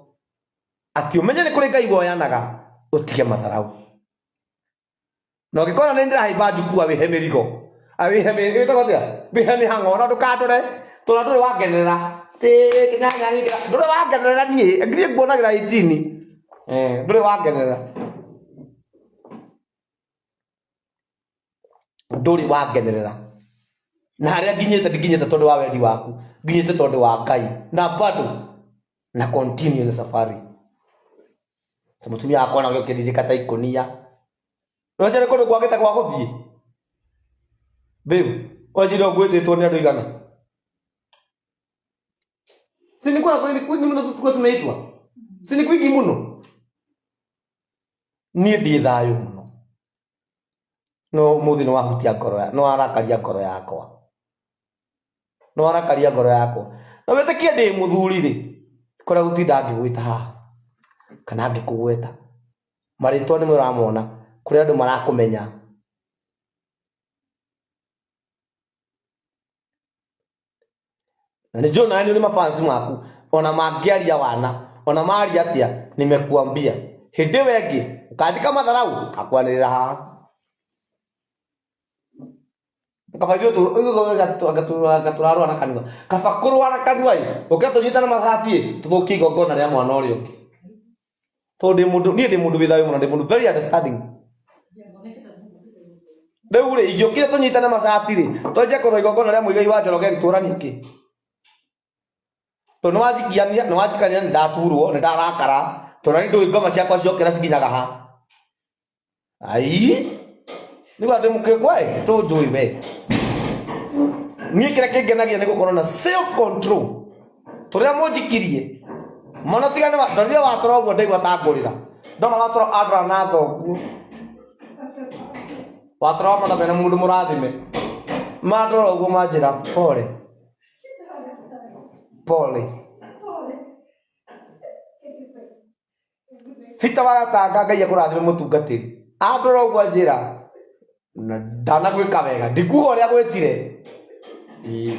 atĩ ũmenye nĩ kũrĩ Ngai woyanaga ũtige matharau. Na ũngĩkora nĩ ndĩrahaimba njukua wĩhe mĩrigo. Wĩhe wĩtagwo atĩa? Wĩhe mĩhang'o na ndũkandore tondũ ndũrĩ wangenerera. Ndũrĩ wangenerera niĩ, niĩ nguonagĩra 18. Eh, ndũrĩ wangenerera. Ndũrĩ wangenerera. Na harĩa nginyĩte ndinginyĩte tondũ wa wendi waku, nginyĩte tondũ wa Ngai. Na bado na continue na safari. Mũtumia wakwa nake ũkĩririka ta ikũnia. Nĩwacire kũndũ kwagĩte gwa gũthiĩ? Babe, wacire ũgwĩtĩtwo nĩ andũ aigana? Si nilikuwa ni muno tulikuwa tumeitwa. Si ni kwingi muno. Niĩ ndĩ thayũ mũno. No ũmũthĩ nĩ wahutia ngoro ya, nĩ warakaria ngoro yakwa. Nĩ warakaria ngoro yakwa. Na wĩtĩkie ndĩ mũthuri rĩ, kũrĩa gũtinda ngĩgwĩta haha kana ngĩkũgweta. Marĩtwa nĩ mũramona, kũrĩ andũ marakũmenya. Na nĩ njũĩ nawe nĩ ũrĩ mafansi maku, ona mangĩaria wana, ona maria atĩa, nimekuambia. Hĩndĩ ĩyo ĩngĩ, ũkanjĩka matharau, ngakwanĩrĩra haha. Kaba ithuĩ tũrarũa na kanua. Kaba kũrũa na kanua ĩ, ũkĩra tũnyitane macati ĩ, tũthũkie igongona rĩa mwana ũrĩa ũngĩ. Tondũ ndĩ mũndũ, niĩ ndĩ mũndũ wĩ thayũ mũno, ndĩ mũndũ very understanding. Rĩu rĩ, ingĩũkire tũnyitane macati rĩ, twanjie kũrũa igongona rĩa Mũigai wa Njoroge rĩ, tũranie kĩ? Tondũ nĩwanjikiania, nĩwanjikania nĩ ndaturwo, nĩ ndarakara, tondũ nĩ ndũĩ ngoma ciakwa ciokĩra cikinyaga ha. Ai, nĩguo atĩ mũkĩngwa ĩ, tũnjũĩ we. Niĩ kĩrĩa kĩngenagia nĩ gũkorwo na self control. Tũrĩa mũnjikirie, mũno tiga nĩ ndorire watoro ũguo ndaigua ta ngũrĩra. Ndona watoro andora na thoguo. Watoro wa matha mena mũndũ mũrathime. Mandora ũguo manjĩra pole. Pole. Peter wa Gatanga Ngai akũrathime mũtungatĩri. Andora ũguo anjĩra na ndanagwĩka wega. Ndikuga ũrĩa gwĩtire. Ĩĩ.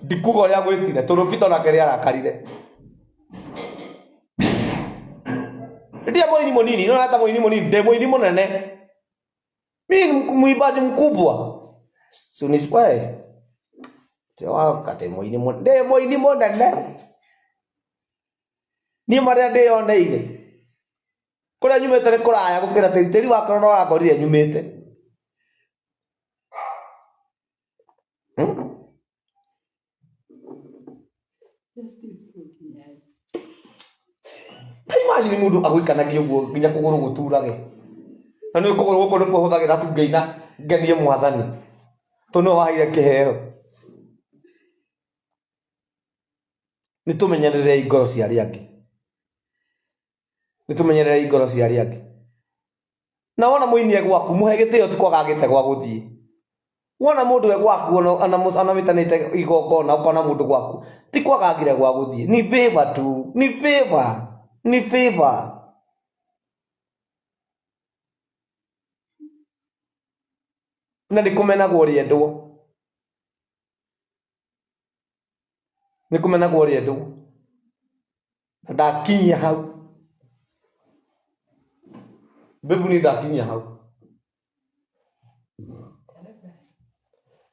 Ndikuga ũrĩa gwĩtire tondũ Peter onake nĩ arakarire. Ndiye mũini mũnini, no hata mũini mũnini, ndĩ mũini mũnene. Mimi ni mwimbaji mkubwa. Si uniswae. Kate mũini mũnene. Ndĩ mũini mũnene. Niĩ marĩa ndĩyoneire. Kũrĩa nyumĩte nĩ kũraya gũkĩra tĩri. Tĩri wakwa no wakorire nyumĩte. Ta imagine mũndũ agũikanagia ũguo nginya kũgũrũ gũturage. Na nĩ kũgũrũ gũkũ nĩkuo hũthagĩra tu ngĩina ngenie mwathani. Tondũ nĩwe waheire kĩheo. Nĩ tũmenyererei ngoro cia arĩa angĩ. Nĩ tũmenyererei ngoro cia arĩa angĩ. Na wona mũini e gwaku, mũhe gĩtĩo ti kwaga agĩte gwa gũthiĩ. Wona mũndũ e gwaku ona wĩtanĩte igongona ũkona mũndũ gwaku, ti kwaga agire gwa gũthiĩ. Ni favor tu, ni favor, ni favor. Na nĩ kũmenagwo ũrĩendwo. Nĩ kũmenagwo ũrĩendwo. Na ndakinyia hau. Bebu ni ndakinyia hau.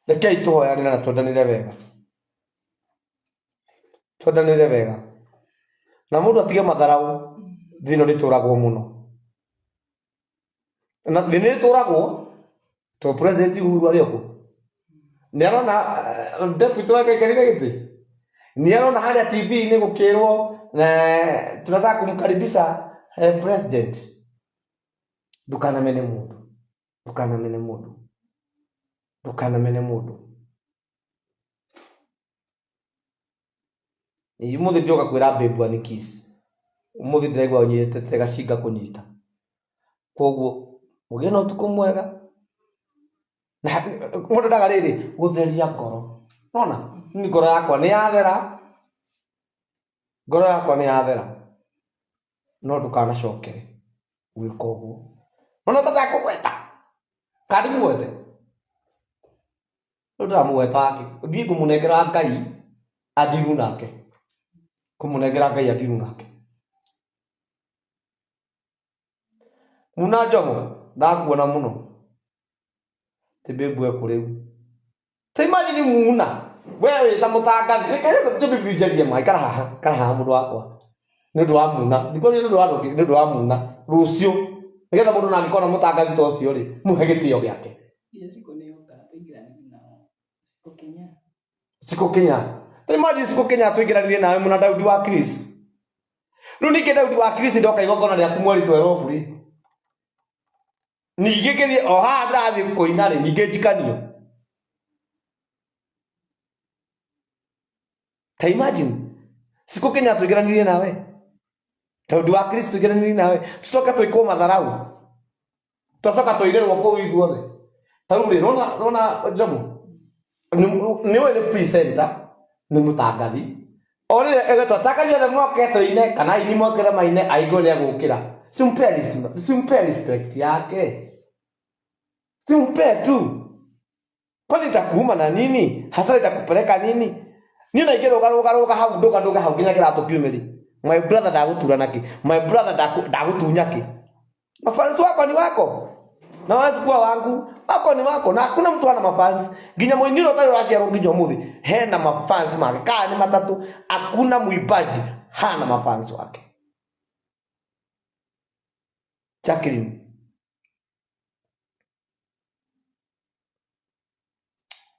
Rekei tũhoyanĩre na twendanĩre wega. Twendanĩre wega. Na mũndũ atige matharau, thĩ ĩno ndĩtũragwo mũno. Na thĩ nĩ ĩtũragwo to president Uhuru arĩ okuo. Nĩ arona deputy wake aikarĩire gĩtĩ. Nĩ arona harĩa TV-inĩ gũkĩrwo tunataka kumkaribisha president. Ndũkanamene mũndũ. Ndũkanamene mũndũ. Ndũkanamene mũndũ. Ũmũthĩ ndĩroka kwĩra babe ani kiss. Ũmũthĩ ndĩraigua nyitĩte gacinga kũnyita. Koguo mũgĩe na ũtukũ mwega. Na mũndũ endaga rĩrĩ gũtheria ngoro. Nĩwona? Niĩ ngoro yakwa nĩ yathera. Ngoro yakwa nĩ yathera. No ndũkanacokere gwĩka ũguo. Nĩwona ta ndakũgweta? Kana ndimũgwete? Rĩu ndĩramũgweta wakĩ? Niĩ ngũmũnengera Ngai andiru nake. Ngũmũnengera Ngai andiru nake. Muna Njomo, ndakuona mũno. Ti babe ekũ rĩu. Ta imagine Muna, we wĩ ta mũtangathi. Reke babe njarie ma, ikara haha, ikara haha mũndũ wakwa. Nĩ ũndũ wa Muna. Ndikwaria nĩ ũndũ wa andũ angĩ, nĩ ũndũ wa Muna. Rũciũ, nĩgetha mũndũ ona angĩkona mũtangathi ta ũcio rĩ, mũhe gĩtĩo gĩake. Iria cikũ nĩ yoka tũingĩranire nao. Cikũ Kenya. Cikũ Kenya. Ta imagine Cikũ Kenya tũingĩranire nawe mũna Daudi wa Chris. Rĩu ningĩ Daudi wa Chris ndoka igongona rĩaku mweri 12 rĩ. Ningĩ ngĩthiĩ o haha ndĩrathiĩ kũina rĩ, ningĩ njikanio. Ta imagine Cikũ Kenya tũingĩranirie nawe. Daudi wa Chris tũingĩranirie nawe. Tũcoke twĩkwo matharau. Twacoka tũirĩrwo kũu ithuothe. Ta rĩu rĩ, nĩwona nĩwona Njomo? Nĩ ũĩ nĩ presenter, nĩ mũtangathi. O rĩrĩa egetwo atangathi othe moke tũine kana aini mokĩre maine aigua nĩ egũkĩra. Simpe respect yake. Simpe tu. Kwani itakuuma na nini? Hasara itakupeleka nini? Niĩ na ingĩrũga rũga rũga hau ndũga ndũga hau nginya kĩratũ kiume rĩ. My brother ndagũtura nakĩ? My brother ndagũtunya kĩ? Mafans wako ni wako. Na wawezi kuwa wangu. Wako ni wako. Na hakuna mtu ana mafans. Nginya mũini ũrĩa ũtarĩ ũraciarwo nginya ũmũthĩ hena mafans make. Kaa ni matatũ. Hakuna mwimbaji hana mafans wake. Jacqueline.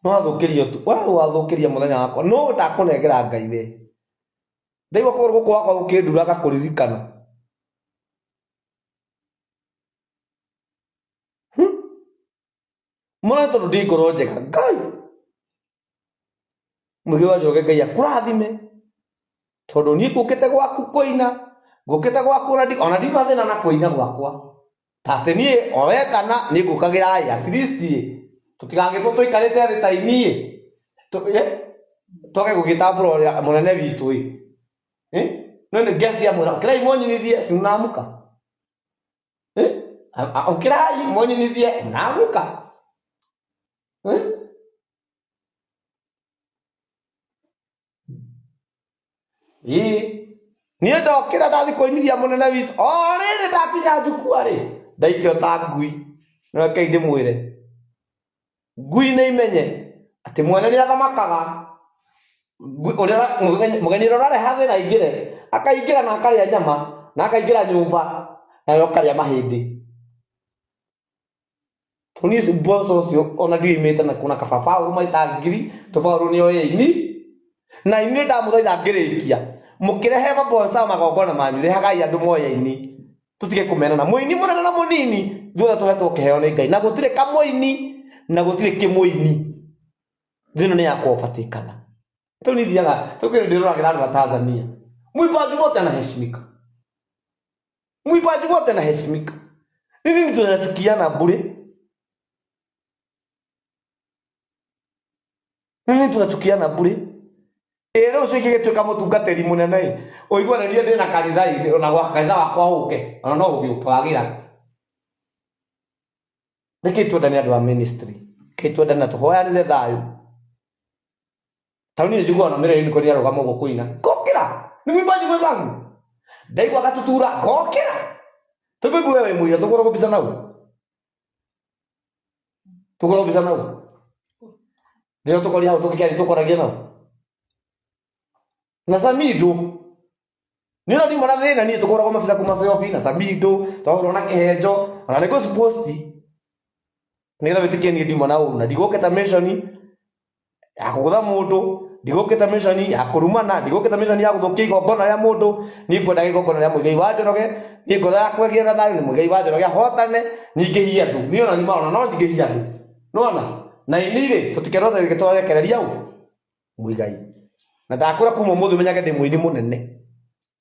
No wathũkĩria tu. We wathũkĩria mũthenya wakwa. No ndakũnengera Ngai we. Ndaigua kũgũrũ gũkũ gwakwa gũkĩndura ngakũririkana. Mũno nĩ tondũ ndĩ ngoro njega. Ngai. Mũigĩ wa Njoroge Ngai akũrathime. Tondũ niĩ ngũkĩte gwaku kũina. Ngũkĩte gwaku ona ndina thĩna na kũina gwakwa. Ta atĩ niĩ o we kana niĩ ngũkagĩra ĩ at least ĩ. Tũtigagĩtwo tũikarĩte thĩ ta ini ĩ. Twage gũgĩtambũra ũrĩa mũnene witũ ĩ. No nĩ guest ya mwĩra, ũkĩrai mwonyinithie si mnaamka. Ũkĩrai mwonyinithie mnaamka. Ĩ. Niĩ ndokĩra ndathiĩ kũinithia mũnene witũ. O rĩrĩ ndakinya njukua rĩ, ndaikio ta ngui. No rekei ndĩmwĩre. Ngui nĩ imenye atĩ mwene nĩ athamakaga. Ũrĩa mũgeni ũrĩa ũrareha thĩna aingĩre, akaingĩra na akarĩa nyama, na akaingĩra nyũmba, nawe ũkarĩa mahĩndĩ. Tũniĩ mboco ũcio ona ndiũimĩte na kuna kababaũrũ maita ngiri, tũbaũrũ nĩ oĩ ini. Na ini ndamũthaitha ngĩrĩkia. Mũkĩrehe mabonsa magongona manyu, rehagai andũ moe ini. Tũtige kũmenana. Mũini mũnene na mũnini, ithuothe tũhetwo kĩheo nĩ Ngai. Na gũtirĩ kamũini, na gũtirĩ kĩmũini. Thĩ ĩno nĩ ya kũobatĩkana. Rĩu niĩ thiaga, rĩu kĩndũ ndĩroragĩra andũ a Tanzania. Mwimbaji wote anaheshimika. Mwimbaji wote anaheshimika. Nini tunachukiana bure? Nini tunachukiana bure? Ĩ rĩu ũcio ingĩgĩtuĩka mũtungatĩri mũnene ĩ, ũigue nĩ niĩ ndĩna kanitha ĩ, ona gwa kanitha wakwa ũke, ona no ũgĩũke wagĩra. Nĩkĩ twendane andũ a ministry? Nĩkĩ twendane na tũhoyanĩre thayũ? Ta rĩu niĩ njiguaga na mĩrĩo nĩko nĩarũgama ũguo kũina. Ngokĩra! Nĩ mwimbaji mwenzangu. Ndaigua gatutura, ngokĩra. Tũkũigua we wĩ mũira tũkũragwo mbica nau. Tũkũragwo mbica nau. Rĩrĩa tũkoria hau tũgĩkĩaria tũkoragia nau. Na Samido nĩ ona ndiuma na thĩna niĩ tũkũragwo mabica kuma selfie na Samido twahũrwo na kĩhenjo ona nĩ ngũciposti nĩgetha wĩtĩkie niĩ ndiuma na ũru na ndigũkĩte mission ya kũgũtha mũndũ ndigũkĩte mission ya kũrumana ndigũkĩte mission ya gũthũkia igongona rĩa mũndũ niĩ ngwendaga igongona rĩa Muigai wa Njoroge niĩ ngoro yakwa ĩgĩe na thayũ nĩ Muigai wa Njoroge ahotane nyingĩhie andũ niĩ ona nĩmarona no nyingĩhie andũ nĩwona na ini rĩ tũtikerwo rĩngĩ twarekereria ũ Muigai na ndakwĩra kuma ũmũthĩ ũmenyage ndĩ mũini mũnene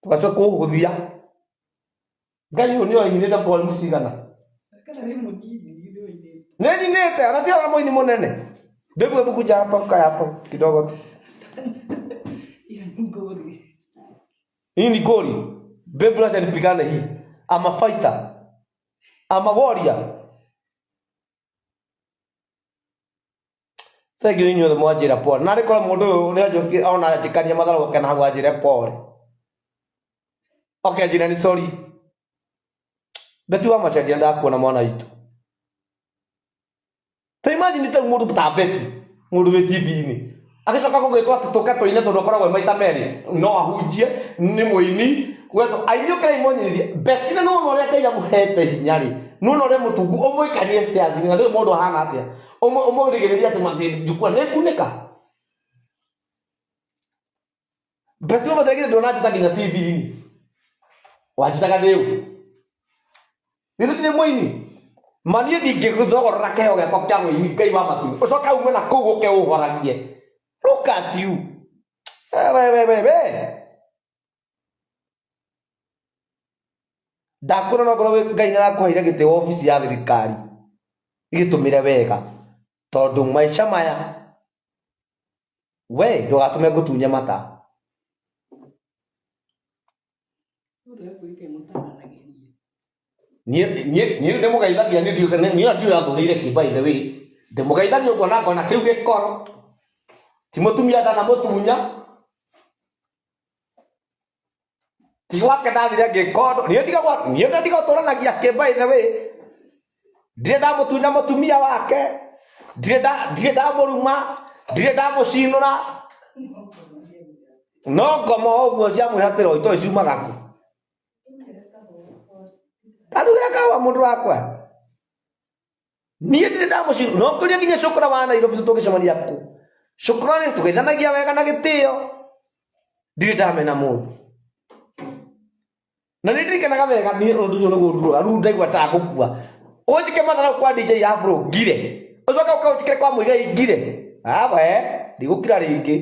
ndũgacoke kũhũthia Ngai ũyũ nĩoĩ nyinĩte volume cigana Kana wĩ mũnini nĩ ũinĩte. nĩ nyinĩte ona ti ona mũini mũnene mbegu hebu kuja hapa ukae hapo kidogo tu Hiyo ni ngori. hii ni goli babe acha nipigane hii I'm a fighter I'm a warrior thank you inyuothe mwanjĩra pole narĩ korwo mũndũ ũyũ nĩ anjũkire ona anjĩkania matharũ oke na hau anjĩre pole oke anjĩre nĩ sorry Betty wa Macharia ndakuona mwana witũ ta imagine ta mũndũ ta Betty mũndũ wĩ TV-inĩ agĩcoka gũgĩtwo atĩ tũke tũine tondũ akoragwo e maita merĩ no ahunjie nĩ mũini gwetwo aini ũkĩrai mũnyithie Betty na nĩwona ũrĩa Ngai amũhete hinya rĩ nĩwona ũrĩa mũtungu ũmũikanie stairs-inĩ na ndũĩ mũndũ ahana atĩa ũmũrigĩrĩrie atĩ mathĩ njukua nĩ kunĩka Betty wa Macharia ndona njĩta nginya TV-inĩ wanjĩtaga ndĩ ũ Githĩ ti mũini ma niĩ ndingĩthogorora kĩheo gĩakwa kĩa ũini Ngai wa matu ũcoke ume na kũu ũke ũhoranie look at you Eh, we we we we ndakwĩra no ngorwo Ngai nĩarakũheire gĩtĩ wabici ya thirikari gĩtũmĩre wega tondũ maica maya we ndũgatũme ngũtunye mata Ũrĩa kwĩke mũtaranagĩria. niĩ niĩ niĩ ndĩmũgeithagia niĩ ndiũĩ niĩ ndiũĩ athũrĩire kĩ by the way ndĩmũgeithagia ũguo na ngona kĩu gĩkoro ti mũtumia ndanamũtunya ti gwake ndathire ngĩka ũndũ niĩ ndigagwo niĩ ndigagwo tũranagia kĩ by the way ndirĩ ndamũtunya mũtumia wake ndirĩ nda ndirĩ ndamũruma ndirĩ ndamũcinũra no ngoma ũguo cia mwĩhatĩro itoĩ ciumaga kũ ndarugĩra kahũa mũndũ wakwa niĩ ndirĩ ndamũcinũra no kũrĩa nginya cukura wa Nairobi tũngĩcemania kũ cukura nĩ tũgeithanagia wega na gĩtĩo ndirĩ ndamena mũndũ na nĩ ndirikanaga wega niĩ ũndũ ũcio nĩguo nduaga rĩu ndaigua ta ngũkua ũnjĩke matharau kwa DJ Afro ngire ũcoke ũke ũnjĩkĩre kwa Muigai ngire awe ndigũkira rĩngĩ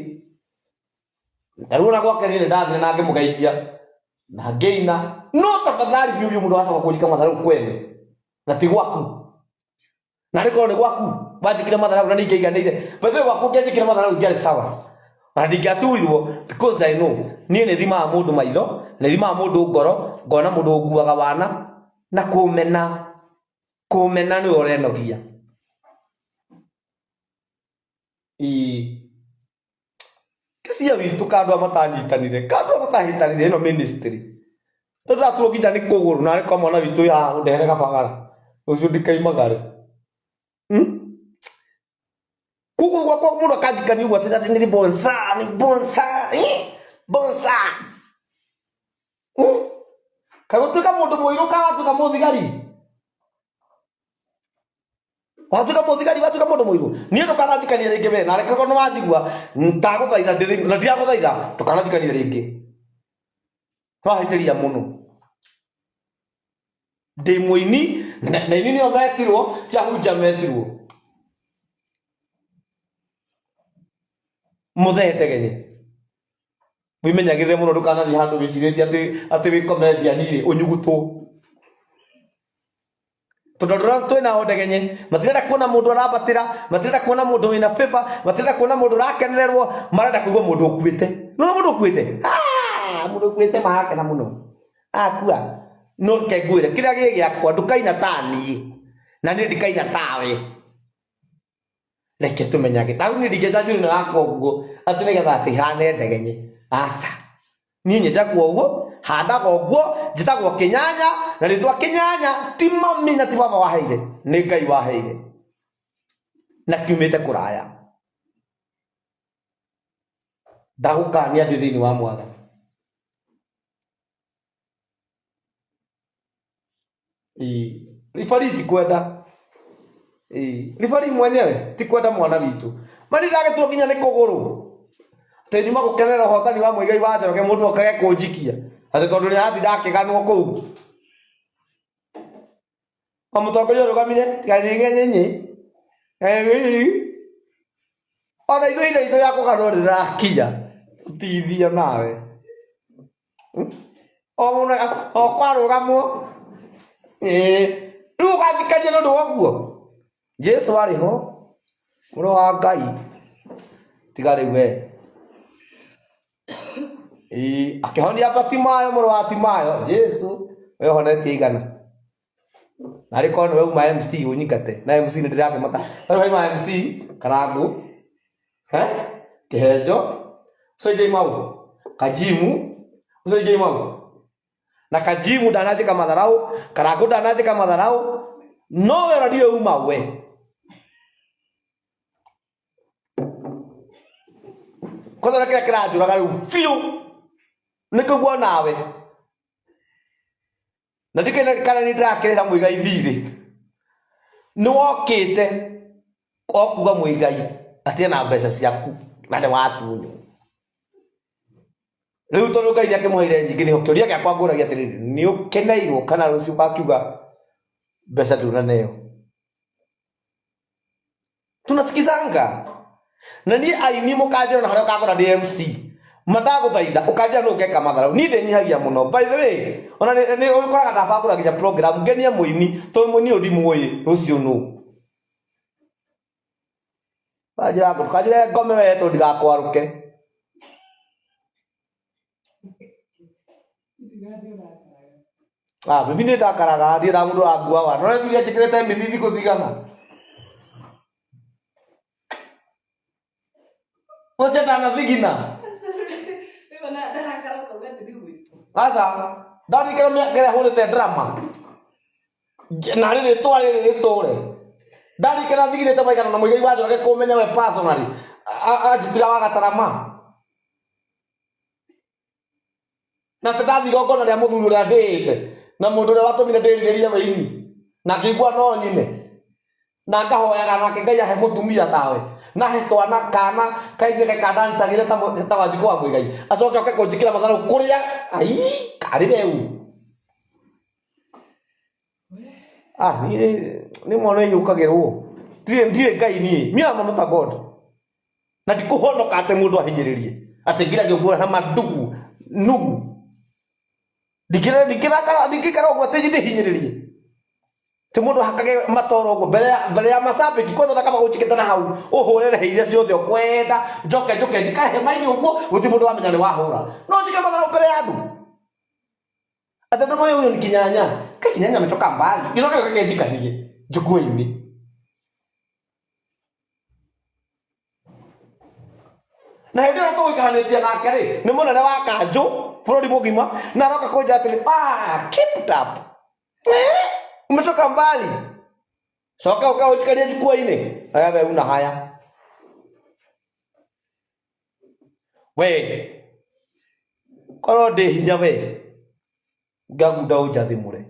ta rĩu ona gwake niĩ nĩndathire na ngĩmũgeithia na ngĩina no tafadhali biũ biũ mũndũ wacoka kũnjĩka matharau kwene na ti gwaku na nĩ korwo nĩ gwaku wanjĩkire matharau na ningĩiganĩire by the way gwaku ũngĩanjĩkire matharau ingĩarĩ sawa na ndingĩaturirwo because I know niĩ nĩ thimaga mũndũ maitho nĩ thimaga mũndũ ngoro ngona mũndũ ũnguaga wana na kũmena kũmena nĩwe ũrenogia ĩĩ kĩcia witũ kandũ a matanyitanire kandũ a matahĩtanire ĩno ministry tondũ ndaturwo nginya nĩ kũgũrũ narĩ kwa mwana witũ ya ndehere kabagara ũcio ndikaimagare kũgũrũ gwakwa mũndũ akanjikania ũguo atĩ atĩ nĩ bonsa nĩ bonsa eh? bonsa Kaĩ gũtuĩka mũndũ mũirũ ka watuĩka mũthigari watuĩka mũthigari watuĩka mũndũ mũirũ niĩ ndũkananjikanie rĩngĩ we na reke korwo nĩ wanjigua ndagũthaitha na ndiragũthaitha ndũkananjikanie rĩngĩ wahĩtĩria mũno ndĩ mũini na na ini nĩo metirwo ti ahunjia metirwo mũthee ndegenye wĩmenyagĩrĩre mũno ndũkanathiĩ handũ wĩcirĩtie atĩ atĩ wĩ comedian rĩ ũnyugutwo tondũ andũ arĩa twĩ nao ndegenye matirenda kuona mũndũ arambatĩra matirenda kuona mũndũ wĩna favor matirenda kuona mũndũ ũrakenererwo marenda kũigua mũndũ ũkuĩte nona mũndũ ũkuĩte Ah, mũndũ ũkuĩte marakena mũno akua no ke ngwĩre kĩrĩa gĩ gĩakwa ndũkaina ta niĩ na niĩ ndikaina tawe reke tũmenyage ta rĩu niĩ ndingĩenja njuĩrĩ ĩno yakwa ũguo atĩ nĩgetha atĩ ihane ndegenye aca niĩ nyenjagwo ũguo Handaga ũguo, njĩtagwo Kĩnyanya, na rĩtwa Kĩnyanya ti mami na ti baba waheire, nĩ Ngai waheire, na kiumĩte kũraya. Ndagũkania ndĩ thĩinĩ wa Mwathani. Ĩĩ, ribari tikwenda. Ĩĩ, ribari mwenyewe tikwenda mwana witũ. Mani ndagĩturwo nginya nĩ kũgũrũ. Atĩ nyuma gũkenera ũhotani wa Muigai wa Njoroge mũndũ okage kũnjikia. Atĩ tondũ nĩ aratinda akĩganwo kũu. O mũtongoria ũrũgamire tiganĩge nyinyi. Ona ithuĩ ihinda ritũ rĩa kũganwo rĩrakinya. Tũtithio nawe. O mũndũ o kwarũgamwo. Ĩĩ. Rĩu ũganjikaria nĩ ũndũ wa ũguo. Jesu arĩ ho. Mũrũ wa Ngai. Tiga rĩu we. Ĩĩ, akĩhonia Batimayo mũrũ wa Timayo. Jesu we ũhonetie igana. Narĩ korwo nĩwe uma MC ũnyingate. Na MC nĩ ndĩrakĩmata. Rĩu haima MC Karangũ. He? Kĩhenjo. Ũcio ingĩ mau. Kajimu. Ũcio ingĩ mau. Na Kajimu ndananjĩka matharau. Karangũ ndananjĩka matharau. No we ona ndiũĩ uma we. Kwanza na kĩrĩa kĩranjũraga rĩu biũ nĩ kũigua nawe. Na ndikĩna kana nĩ ndĩrakĩrĩra Muigai thirĩ. Nĩ wokĩte o kuga Muigai atĩ ena mbeca ciaku na nĩ watunywo. Rĩu tondũ Ngai nĩ akĩmũheire nyingĩ nĩho kĩũria gĩakwa ngũragia atĩrĩrĩ, nĩ ũkeneirwo kana rũciũ ũgakiuga mbeca ndũnaneo? Tunasikizanga. Na niĩ aini mũkanjĩra na harĩa ũkangora ndĩ MC. Mandagũthaitha ũkanjĩra nũ ngeka matharau. Niĩ ndĩnyihagia mũno. By the way, ona nĩ ũkoraga ndabangũra nginya program ngenie mũini tondũ mũini ũyũ ndimũĩ rũciũ nũ. Kanjĩra kanjĩra ngome we tondũ ndigakwarũke. Ah, mimi nĩ ndakaraga ndiĩ na mũndũ ũrangua wa. No rĩu njĩkĩrĩte mĩthi thikũ cigana. Ũcio ndanathigina. Rĩu na ndarakara ũkauga atĩ nĩ gwĩtwo. Aca, ndarikara mĩaka ĩrĩa hũrĩte drama. Na rĩrĩ rĩtwa rĩrĩ rĩtũre. Ndarikara thigirĩte maigana na Muigai wa Njoroge kũmenya we personally. Anjitira wa gatarama. Na atĩ ndathiĩ igongona rĩa mũthuri ũrĩa ndĩĩte na mũndũ ũrĩa watũmire ndĩrirĩrie wĩini na ngĩigua no nyine na ngahoyaga nake Ngai ahe mũtumia tawe na ahe twana kana kaingĩ kandancagĩre ta Wanjikũ wa Muigai acoke oke kũnjĩkĩra matharau kũrĩa ai karĩ rĩu. Ah, niĩ nĩ mwana ĩyũkagĩrwo ndirĩ Ngai niĩ me am not a God na ndikũhonoka atĩ mũndũ ahinyĩrĩrie atĩ ngiragia ũguo na mandugu nugu ndingĩkara ũguo atĩ ndĩhinyĩrĩrie atĩ mũndũ ahakage matoro ũguo mbere ya macambĩki kwanza na kaba gũnjĩkĩte na hau ũhũre rehe iria ciothe ũkwenda njoke njũke njikare hema-inĩ ũguo gũtirĩ mũndũ wamenya nĩ wahũra no njĩke matharau mbere ya andũ atĩ andũ moĩ ũyũ nĩ Kinyanya ka Kinyanya ametoka mbali gĩcoke gĩũke kĩnjikanie njukua-inĩ. Na hĩndĩ ĩyo tũgũikaranĩtie nake rĩ nĩ mũnene wa kanjũ bũrũri mũgima na aroka kũnjĩra atĩrĩ, ah, keep it up. Umetoka mbali. Coka ũka ũnjikarie njukua-inĩ. Aya we una haya. We korwo ndĩ hinya we ngagunda ũnjathimũre.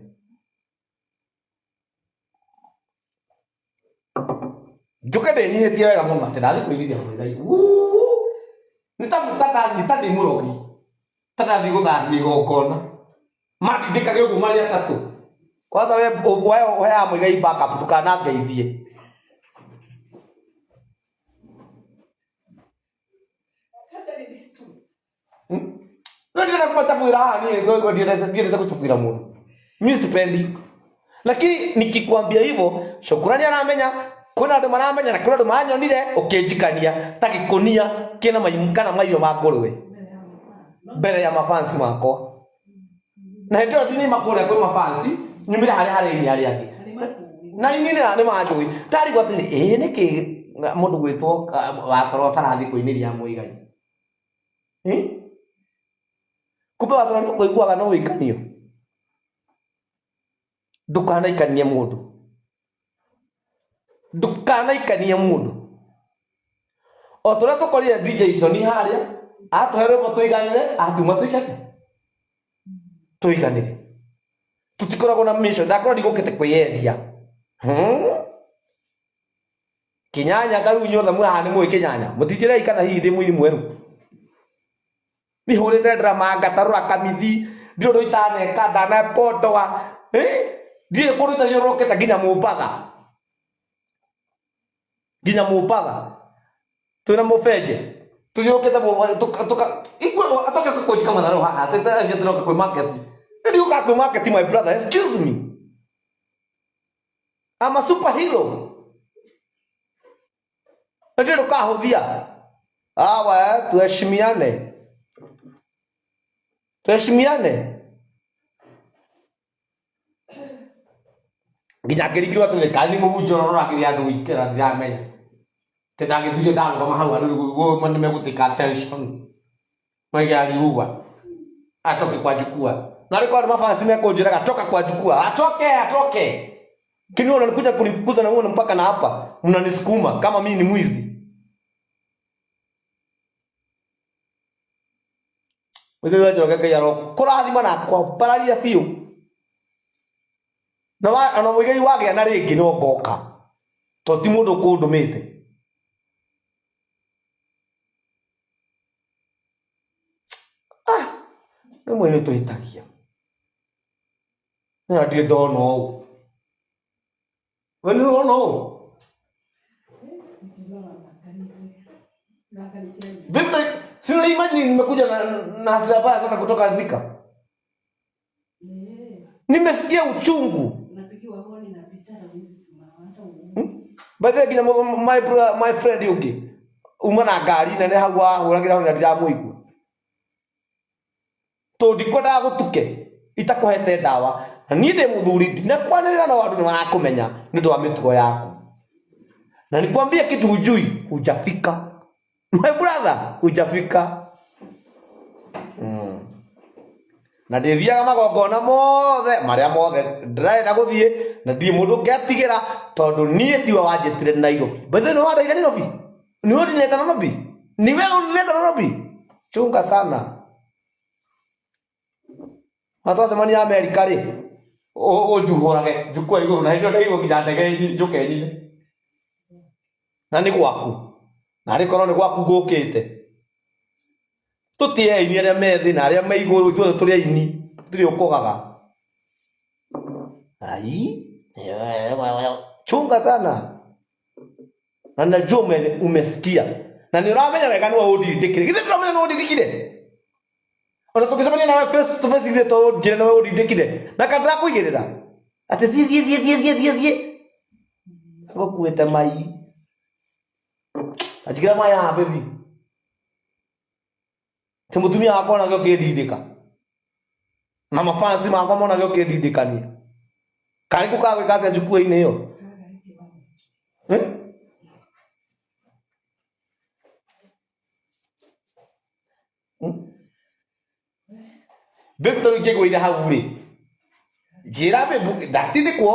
Njuke ndĩnyihĩtie wega mũno atĩ ndathiĩ kũinithia Muigai. Nĩ ta ndathiĩ ta ndĩ mũrogi ta ndathiĩ gũthahia igongona mandindĩkage ũguo marĩ atatũ. Kwanza we we ũheaga Muigai backup ndũkanangeithie. No ndĩrenda kũmacabũira haha niĩ ndiendete gũcabũira mũndũ. Mimi sipendi. Lakini nikikwambia hivyo, shukrani aramenya, kwĩna andũ maramenya na kwĩna andũ manyonire ũkĩnjikania ta gĩkũnia kĩna maimu kana mairio ma ngũrwe mbere ya mafansi makwa. Na hĩndĩ ĩyo ndinima kũrĩa kwĩ mafansi nyumire harĩa harĩ aini arĩa angĩ. Na ini nĩ manjũĩ ndarigwo atĩrĩ ĩĩ nĩkĩ mũndũ gwĩtwo watoro ũtarathiĩ kũinĩria Muigai. Kumbe watũra nĩ ũkũiguaga no wĩikanio. Ndũkanaikanie mũndũ. Ndũkanaikanie mũndũ. O tũrĩa tũkorire DJ Sony harĩa, atũhe rwĩmbo tũiganĩre, atuma tũikanie. Tũiganĩre. Tũtikoragwo na mission, ndakorwo ndigũkĩte kwĩyendia. Kinyanya ta rĩu inyuothe mwĩ haha nĩ mũĩ Kinyanya. Mũtingĩrei kana hihi ndĩ mũini mwerũ. Nihũrĩte drama ngatarũra kamithi, ndirĩ ũndũ itaneka, ndanapondoa. Ndirĩ kũndũ itathiũrũrũkĩte nginya Mombatha. Nginya Mombatha. Twĩna mũbenje. Tũthiũrũrũkĩte Mombatha, igua, atoke kũnjĩka matharũ haha, atĩ acio tũroka kwĩ market. Nĩ ndiũkaga kwĩ market, my brother, excuse me. I'm a superhero. Na ndirĩ ndũkahũthia. Awa, tuheshimiane. Tuheshimiane. Nginya ngĩrigirwo atĩ kaĩ nĩ mũhunjia ũrĩa ũragĩria andũ gũikara ndiramenya. Tĩ ndagĩthuire ndarũgama hau andũ rĩu nĩ megũtake attention. Maige aliua. Atoke kwa jukwaa. Na rĩu korwo nĩ mafansi mekũnjĩraga toka kwa jukwaa. Atoke, atoke. Lakini wewe unakuja kunifukuza na wewe mpaka na hapa mnanisukuma kama mimi ni mwizi. Mũigai wa Njoroge Ngai arokũrathima na akwambararia biũ. Na ona mũigai wagĩa na rĩngĩ no ngoka. Tondũ ti mũndũ ũkũndũmĩte. Rĩmwe nĩ tũhĩtagia. Na ndirĩ ndona ũũ. We nĩ ũrona ũũ? Vipi si una imagine nimekuja na hasira mbaya sana kutoka Thika. Nimesikia uchungu. Unapigiwa honi na picha na huwezi simama hata uone. By the way, nginya my brother, my friend ũngĩ uma na ngari nene hau wahũragĩra honi na ndiramũigua. Tondũ ndikwendaga gũtuke itakũhete ndawa. Na niĩ ndĩ mũthuri ndinakwanĩrĩra no andũ nĩ marakũmenya nĩ ũndũ wa mĩtugo yaku. Na nikwambie kitu hujui, hujafika. My brother, hujafika. Na ndĩthiaga magongona mothe marĩa mothe ndĩrenda gũthiĩ na ndirĩ mũndũ ngetigĩra tondũ niĩ tiwe wanjĩtire Nairobi. By the way, nĩ wandaire Nairobi? Nĩ ũndinete Nairobi? Ni wewe ulinileta Nairobi? Chunga sana. Na twacemania Amerika rĩ, ũnjuhũrage njukua igũrũ na hĩndĩ ĩyo ndaigua nginya ndege njũke nyine. Na nĩ gwaku. Na arĩ korwo nĩ gwaku ngũkĩte. Tũtĩe aini arĩa me thĩ na arĩa me igũrũ, ithuothe tũrĩ aini, tũtirĩ ũkũgaga. Ai, chunga sana. Na najua umesikia. Na nĩ ũramenya wega nĩwe ũndindĩkire. Githĩ ndũramenya nĩwe ũndindĩkire? Ona tũngĩcemania nawe face to face githĩ to ũnjĩre nĩwe ũndindĩkire. Na kana ndĩrakũigĩrĩra. Atĩ thiĩ, thiĩ, thiĩ, thiĩ, thiĩ, thiĩ, thiĩ. Ngũkuĩte mai. Anjigĩra mai haha baby. Ti mũtumia wakwa onake ũkĩndindĩka. Na mafansi makwa monake ũkĩndindĩkania. Karĩ gũkaga gwĩka atĩa njukua-inĩ ĩyo? Babe tondũ ingĩgũire hau rĩ. Njĩra babe ndatindĩkwo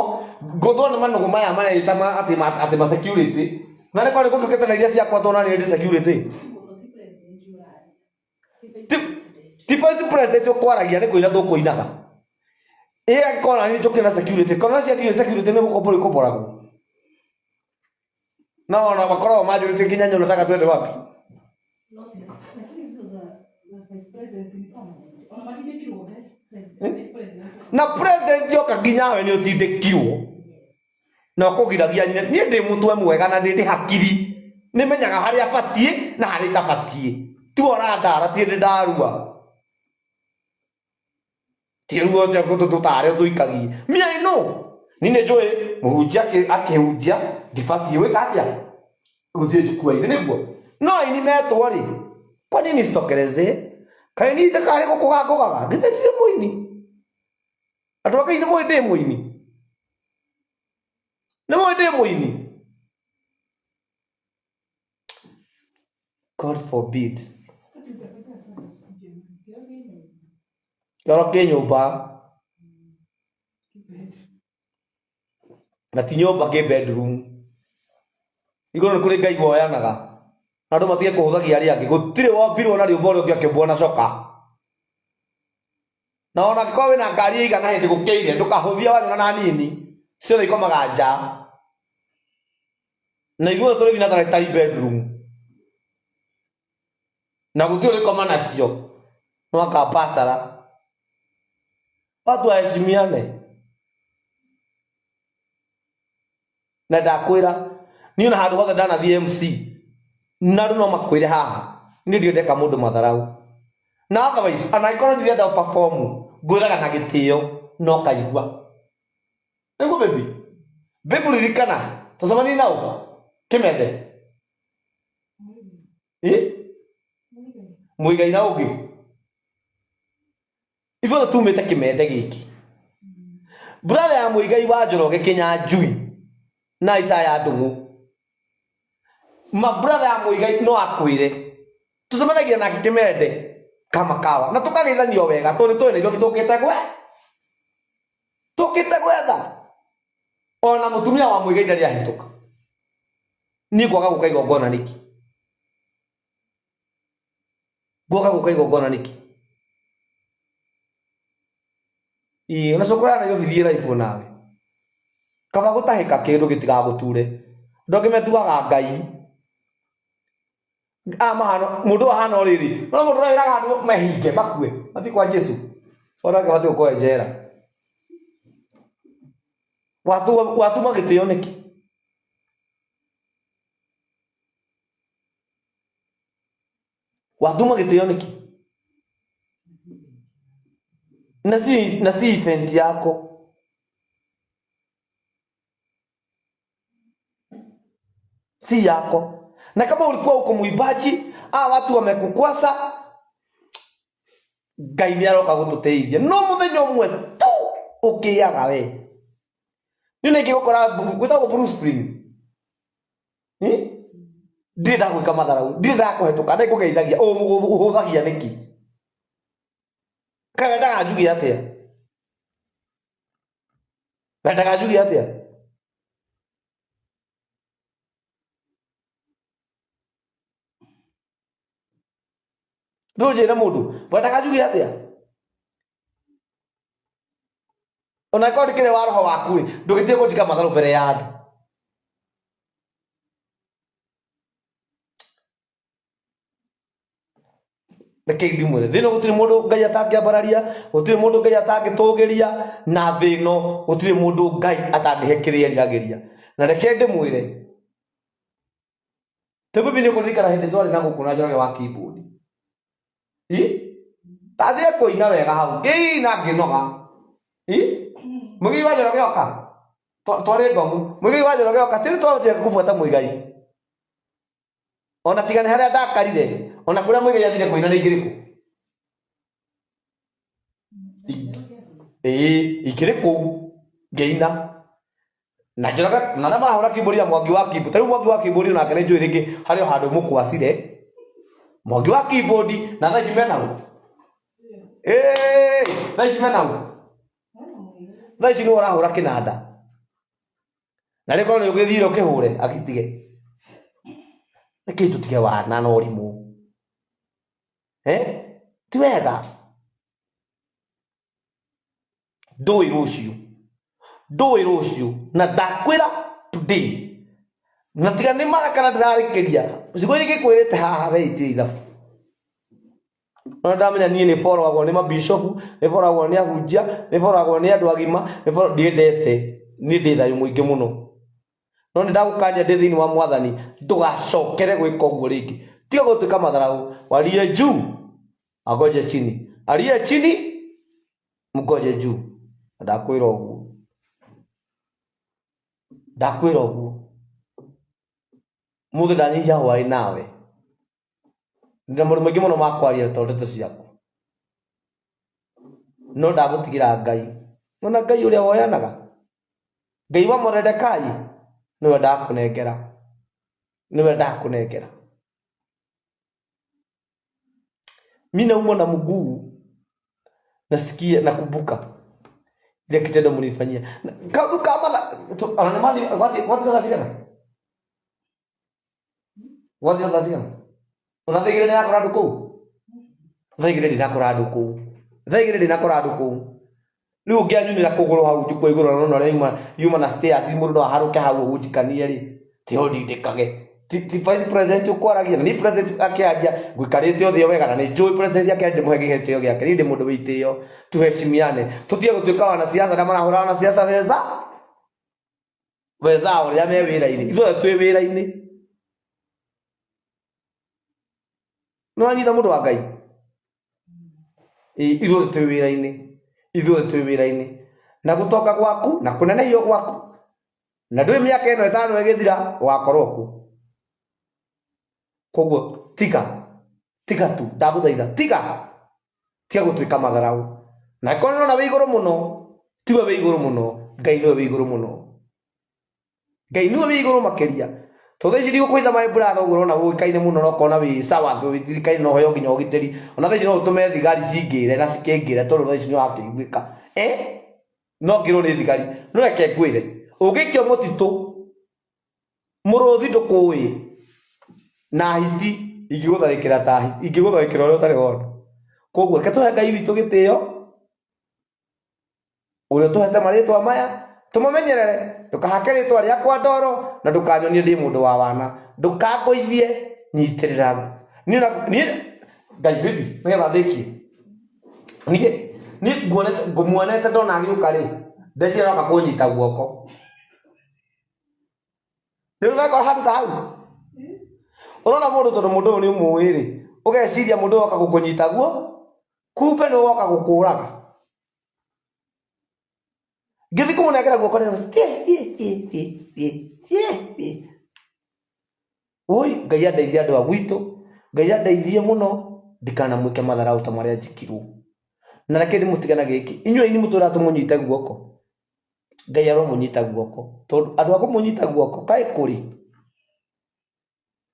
ngũthwo nĩ manũgũ maya mareita atĩ ma security. Na nĩ kwarĩ gũtuĩkĩte na iria ciakwa tondũ nĩ ndĩ security. Ti vice president ũkwaragia nĩ kũina tũkũinaga. Ĩ angĩkorwo nani njũkĩ na security, korwo cia ndirĩ security nĩ gũkomborwo ikomboragwo. No ona makoragwo manjũrĩtie nginya nyonaga twende wapi. No, si, lakini hizo za vice president ni permanent. Ona matindĩkirwo he, president, vice president. Na president yoka nginya we nĩ ũtindĩkirwo. Na ũkũgiragia nyina. Niĩ ndĩ mũtwe mwega na ndĩ hakiri. Nĩmenyaga harĩa batiĩ na harĩa itabatiĩ. Tiwe ũrandara, ti ndĩ ndarua. Ti ruo tũtare tũikagie. Me I know. Niĩ nĩ njũĩ mũhunjia akĩhunjia ndibatiĩ gwĩka atĩa? Gũthiĩ njukua-inĩ nĩguo. No aini metwo rĩ, kwa nini sitokelezee? Kaĩ niĩ ndakarĩ gũkũga ngũgaga? Githĩ ndirĩ mũini? Andũ a Ngai nĩ mũĩ ndĩ mũini? Nĩ mũĩ ndĩ mũini? God forbid. Kĩoro kĩ nyũmba na ti nyũmba kĩ bedroom. Igũrũ nĩ kũrĩ Ngai woyanaga na andũ matige kũhũthagia arĩa angĩ. Gũtirĩ wombirwo na rĩũmba ũrĩa ũngĩ akĩũmbwo na coka. Na ona angĩkorwo wĩna ngari ĩigana hĩndĩ gũkĩire ndũkahũthie wanyona na nini ciothe ikomaga nja. Na ithuothe tũrĩthiĩ na tharĩ bedroom na gũtirĩ ũrĩkoma nacio no akambasara. Watu waheshimiane. Na ndakwĩra niĩ ona handũ hothe ndanathiĩ MC na andũ no makwĩre haha niĩ ndirĩ ndeka mũndũ matharau. Na otherwise ona angĩkorwo ndirenda perform ngwĩraga na gĩtĩo no kaigua. Nĩguo baby? Baby ririkana tũcemanie na ũ? Kĩmende? Ĩ? Mũigai na ũngĩ? Ithuothe tumĩte kĩmende gĩkĩ. Brother ya Mũigai wa Njoroge Kĩnyanjui na Isaya Ndung'u. Ma brother ya Mũigai no akwĩre tũcemanagia nake kĩmende kama kawa na tũkageithanio wega tondũ nĩ tũĩ Nairobi tũkĩte gwe tũkĩte gwetha ona mũtumia wa Mũigai ndarĩ ahĩtũka. Niĩ ngwaga gũka igongona nĩkĩ? Ngwaga gũka igongona nĩkĩ? Ĩĩ ona cũkũ ya Nairobi thiĩ live nawe. Kaba gũtahĩka kĩndũ gĩtigagũture. Andũ angĩ metuaga Ngai. Aya mahana mũndũ ũyũ ahana o rĩrĩ. No mũndũ ũrĩa wĩraga andũ mehinge makue mathiĩ kwa Jesu. Onake abatiĩ gũkorwo e njera. Watuma gĩtĩo nĩkĩ? Watuma gĩtĩo nĩkĩ? Na si event yako. Si yako. Na kama ulikuwa uko muibaji, watu wamekukwasa, Ngai nĩ aroka gũtũteithia. No mũthenya ũmwe tu ũkĩaga we. Nĩ nĩngĩ gũkora gwĩtagwo Blue Spring. Ndirĩ ndagwĩka matharau, ndirĩ ndakũhetũka, ndĩkũgeithagia, ũhũthagia nĩkĩ? Kaĩ wendaga njuge atĩa? Wendaga njuge atĩa? Ndũnjĩre mũndũ, wendaga njuge atĩa? Ona angĩkorwo ndĩkĩrĩ wa roho waku ĩ, ndũgĩtige kũnjĩka matharũ mbere ya andũ. Reke ndimwĩre, thĩ ĩno gũtirĩ mũndũ Ngai atangĩambararia, gũtirĩ mũndũ Ngai atangĩtũgĩria, na thĩ ĩno gũtirĩ mũndũ Ngai atangĩhe kĩrĩa eriragĩria. Na reke ndĩmwĩre, ta bibi nĩ ũkũririkana hĩndĩ twarĩ na gũkũ na Njoroge wa keyboard. Ĩ? Ndathire kũina wega hau, ngĩina ngĩnoga. Ĩ? Mũigai wa Njoroge oka. Twarĩ ngomu. Mũigai wa Njoroge oka, tĩrĩ twanjia kũbuata Mũigai. Ona tiga nĩ harĩa ndakarire, ona kũrĩa Mũigai athire kũina nĩ ingĩrĩ kũ? Ĩĩ, ingĩrĩ kũu ngĩina. Na Njoroge, na arĩa marahũra keyboard ya Mwangi wa keyboard, ta rĩu Mwangi wa keyboard onake nĩ njũĩ rĩngĩ harĩ o handũ mũkwacire. Mwangi wa keyboard na thaa ici mena ũ? Ĩĩ, thaa ici mena ũ? Thaa ici nĩwe ũrahũra kĩnanda. Na rĩkorwo nĩ ũgĩthire ũkĩhũre agĩtige. Nĩkĩ tũtige wana na ũrimũ? Eh? Ti wega. Ndũĩ rũciũ. Ndũĩ rũciũ. Na ndakwĩra today. Na tiga nĩ marakara ndĩrarĩkĩria. Ciugo iria ingĩkwĩrĩte haha we itirĩ ithabu. No ndamenya niĩ nĩ boragwo nĩ mabishopu, nĩ boragwo nĩ ahunjia, nĩ boragwo nĩ andũ agima, nĩ ndiendete. Niĩ ndĩ thayũ mũingĩ mũno. No nĩ ndagũkania ndĩ thĩinĩ wa mwathani, ndũgacokere gwĩka ũguo rĩngĩ. Tiga gũtuĩka matharau. Waliye juu, angoje chini. Aliye chini, mngoje juu. Ndakwĩra ũguo. Ndakwĩra ũguo. Mũthĩ ndanyihia hwaĩ nawe. Ndĩna maũndũ maingĩ mũno ma kwaria tondũ ndeto ciaku. No ndagũtigĩra Ngai. Nona Ngai ũrĩa woyanaga? Ngai wa Mordecai nĩwe ndakũnengera. Nĩwe ndakũnengera. Mi naumwa na mguu. Nasikia nakumbuka ile kitendo mlifanyia. Kaundu ka matha ona nĩ mathiĩ wathi thaa cigana? Wathi thaa cigana? Ona thaa igĩrĩ nĩrakora andũ kũu? Thaa igĩrĩ ndinakora andũ kũu. Thaa igĩrĩ ndinakora andũ kũu. Rĩu ũngĩanyunĩra kũgũrũ hau njukua igũrũ na nona ũrĩa yuma na stairs mũndũ no aharũke hau ũhunjikanie rĩ, ti ũndindĩkage. Ti vice president ũkwaragia, na niĩ president akĩaria ngũikarĩte ũthĩ wega na nĩ njũĩ president akĩaria ndĩmũhe gĩtĩo gĩake, niĩ ndĩ mũndũ wĩ itĩo, tuheshimiane. Tũtige gũtuĩka wanasiasa arĩa marahũra wanasiasa weza wezao rĩrĩa me wĩra-inĩ, ithuothe twĩ wĩra-inĩ. Nĩ wanyita mũndũ wa Ngai? Ithuothe twĩ wĩra-inĩ, ithuothe twĩ wĩra-inĩ. Na gũtonga gwaku na kũnenehio gwaku na ndũĩ mĩaka ĩno ĩtano ĩgĩthira ũgakorwo kũ. Koguo tiga, tiga tu, ndagũthaitha, tiga, tiga gũtuĩka matharau. Na angĩkorwo nĩ ũrona wĩ igũrũ mũno, tiwe wĩ igũrũ mũno, Ngai nĩwe wĩ igũrũ mũno. Ngai nĩwe wĩ igũrũ makĩria. Tondũ thaa ici ndigũkũhitha my brother ũguo ũrona ũĩkaine mũno na ũkona wĩ sawa thirikari no ũheo nginya ũgitĩri. Ona thaa ici no ũtũme thigari cingĩre na cikĩngĩre tondũ thaa ici nĩ ũrakĩiguĩka. No ngĩrwo nĩ thigari. No reke ngwĩre, ũngĩikio mũtitũ, mũrũthi ndũkũĩ na hiti ingĩgũtharĩkĩra ta hiti, ingĩgũtharĩkĩra ũrĩa ũtarĩ wona. Koguo reke tũhe Ngai witũ gĩtĩo, ũrĩa ũtũhete marĩtwa maya, tũmamenyerere, ndũkahake rĩtwa rĩakwa ndoro, na ndũkanyonie ndĩ mũndũ wa wana. Ndũkangũithie, nyitĩrĩra. Niĩ niĩ, Ngai baby, nĩgetha ndĩkie. Niĩ niĩ nguonete ngũmuonete ndona agĩũka rĩ, ndeciria aroka kũnyita guoko. Nĩ ũrekora handũ ta hau? Ũrona mũndũ tondũ mũndũ ũyũ nĩ ũmũĩ rĩ, ũgeciria mũndũ ũyũ oka gũkũnyita guo, kumbe nĩ woka gũkũraga. Ngĩthiĩ kũmũnengera guoko rĩ, tie tie tie tie tie tie tie. Ũi Ngai andeithie andũ a gwitũ, Ngai andeithie mũno ndikanamwĩke matharau ta marĩa njĩkirwo. Na reke ndĩmũtige na gĩkĩ, inyuĩ aini mũtwĩraga tũmũnyite guoko, Ngai aromũnyita guoko, tondũ andũ a kũmũnyita guoko kaĩ kũrĩ?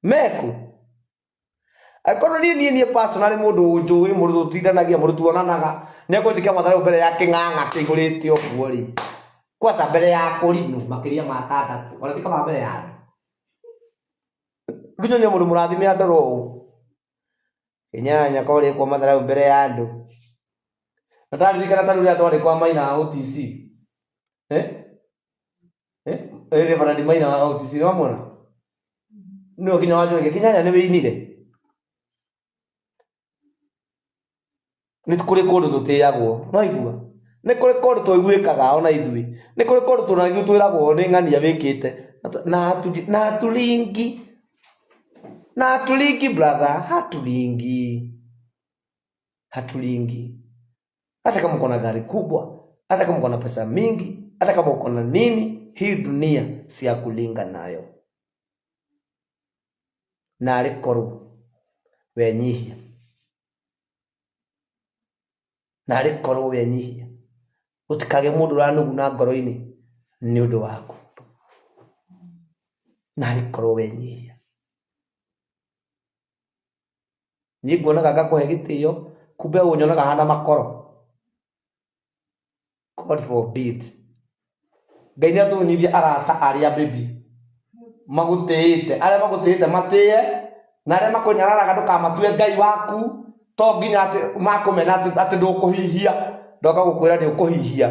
Mekũ? Angĩkorwo niĩ niĩ niĩ personally mũndũ ũnjũĩ, mũndũ tũtindanagia, mũndũ tuonanaga, nĩ ekũnjĩkĩra matharau mbere ya kĩng'ang'a kĩihũrĩte ũguo rĩ, kwanza mbere ya kũrinũ makĩria ma atandatũ, ona ti kaba mbere ya andũ. Rĩu nyonie mũndũ mũrathime andora ũũ, kĩnyanya ko ũrĩkwo matharau mbere ya andũ. Na ndaririkana ta rĩu rĩrĩa twarĩ kwa Maina wa OTC. Eh? Eh? Reverend Maina wa OTC, nĩ wamwona? Nĩwe nginya wanjũragia, kĩnyanya nĩ wĩinire? Nĩ kũrĩ kũndũ tũtĩagwo, nĩwaigua? Nĩ kũrĩ kũndũ tũiguĩkaga ona ithuĩ. Nĩ kũrĩ kũndũ ona ithuĩ twĩragwo nĩ ng'ania wĩkĩte. Na haturingi. Na haturingi brother, haturingi. Haturingi. Hata kama uko na gari kubwa, hata kama uko na pesa mingi, hata kama uko na nini, hii dunia si ya kulinga nayo. Narĩ korwo wenyihia. Narĩ korwo wenyihia. Gũtikagĩe mũndũ ũranuguna ngoro-inĩ nĩ ũndũ waku. Narĩ korwo wenyihia. Niĩ nguonaga ngakũhe gĩtĩo, kumbe ũnyonaga hana makoro. God forbid. Ngai nĩ atũnyithie arata arĩa baby magũtĩĩte, arĩa magũtĩĩte matĩe, na arĩa makũnyararaga ndũkamatue Ngai waku, to nginya atĩ makũmena atĩ ndũkũhihia, ndoka gũkwĩra nĩ ũkũhihia.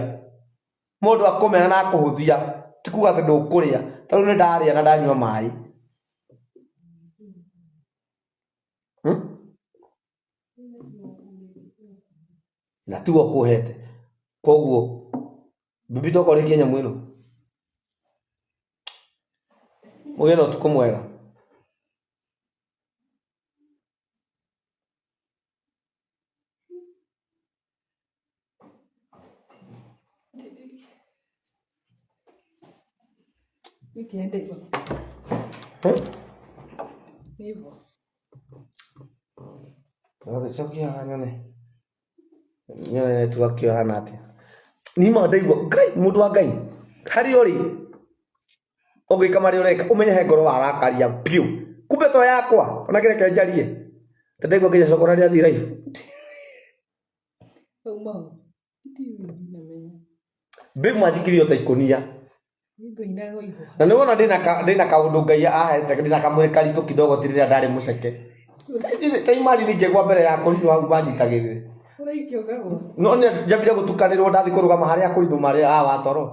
Mũndũ akũmena na akũhũthia, ti kuga atĩ ndũkũrĩa, ta rĩu nĩ ndarĩa na ndanyua maĩ. Na tiwe ũkũhete. Koguo bibi toka ũrĩkie nyamũ ĩno. Mũgĩe na ũtukũ mwega. Wiki ende hivyo. Eh? Ni hivyo. Cokia haha nyone. Nyone network ĩyo ĩhana atĩa. Niĩ ma ndaigua Ngai mũndũ wa Ngai harĩa ũrĩ ũgĩka marĩa ũreka ũmenye he ngoro warakaria biũ. Kumbe to yakwa ona kĩreke njarie. Ta ndaigua nginya cokora rĩathiĩ live. Uma. Ndiũĩ ndinamenya. Babe mwanjikirie o ta ikũnia. Nĩngũinaga ihũha. Na nĩwona ndĩna kaũndũ Ngai ahete ndĩna kamwĩrĩ karitũ kidogo ti rĩrĩa ndarĩ mũceke. Ta imagine ingĩgwa mbere ya kũrinũ hau manyitagĩrĩre. Ũraikio ũkagũa. No nĩ njambire gũtukanĩrwo ndathi kũrũgama harĩa kũrinũ marĩa a watoro.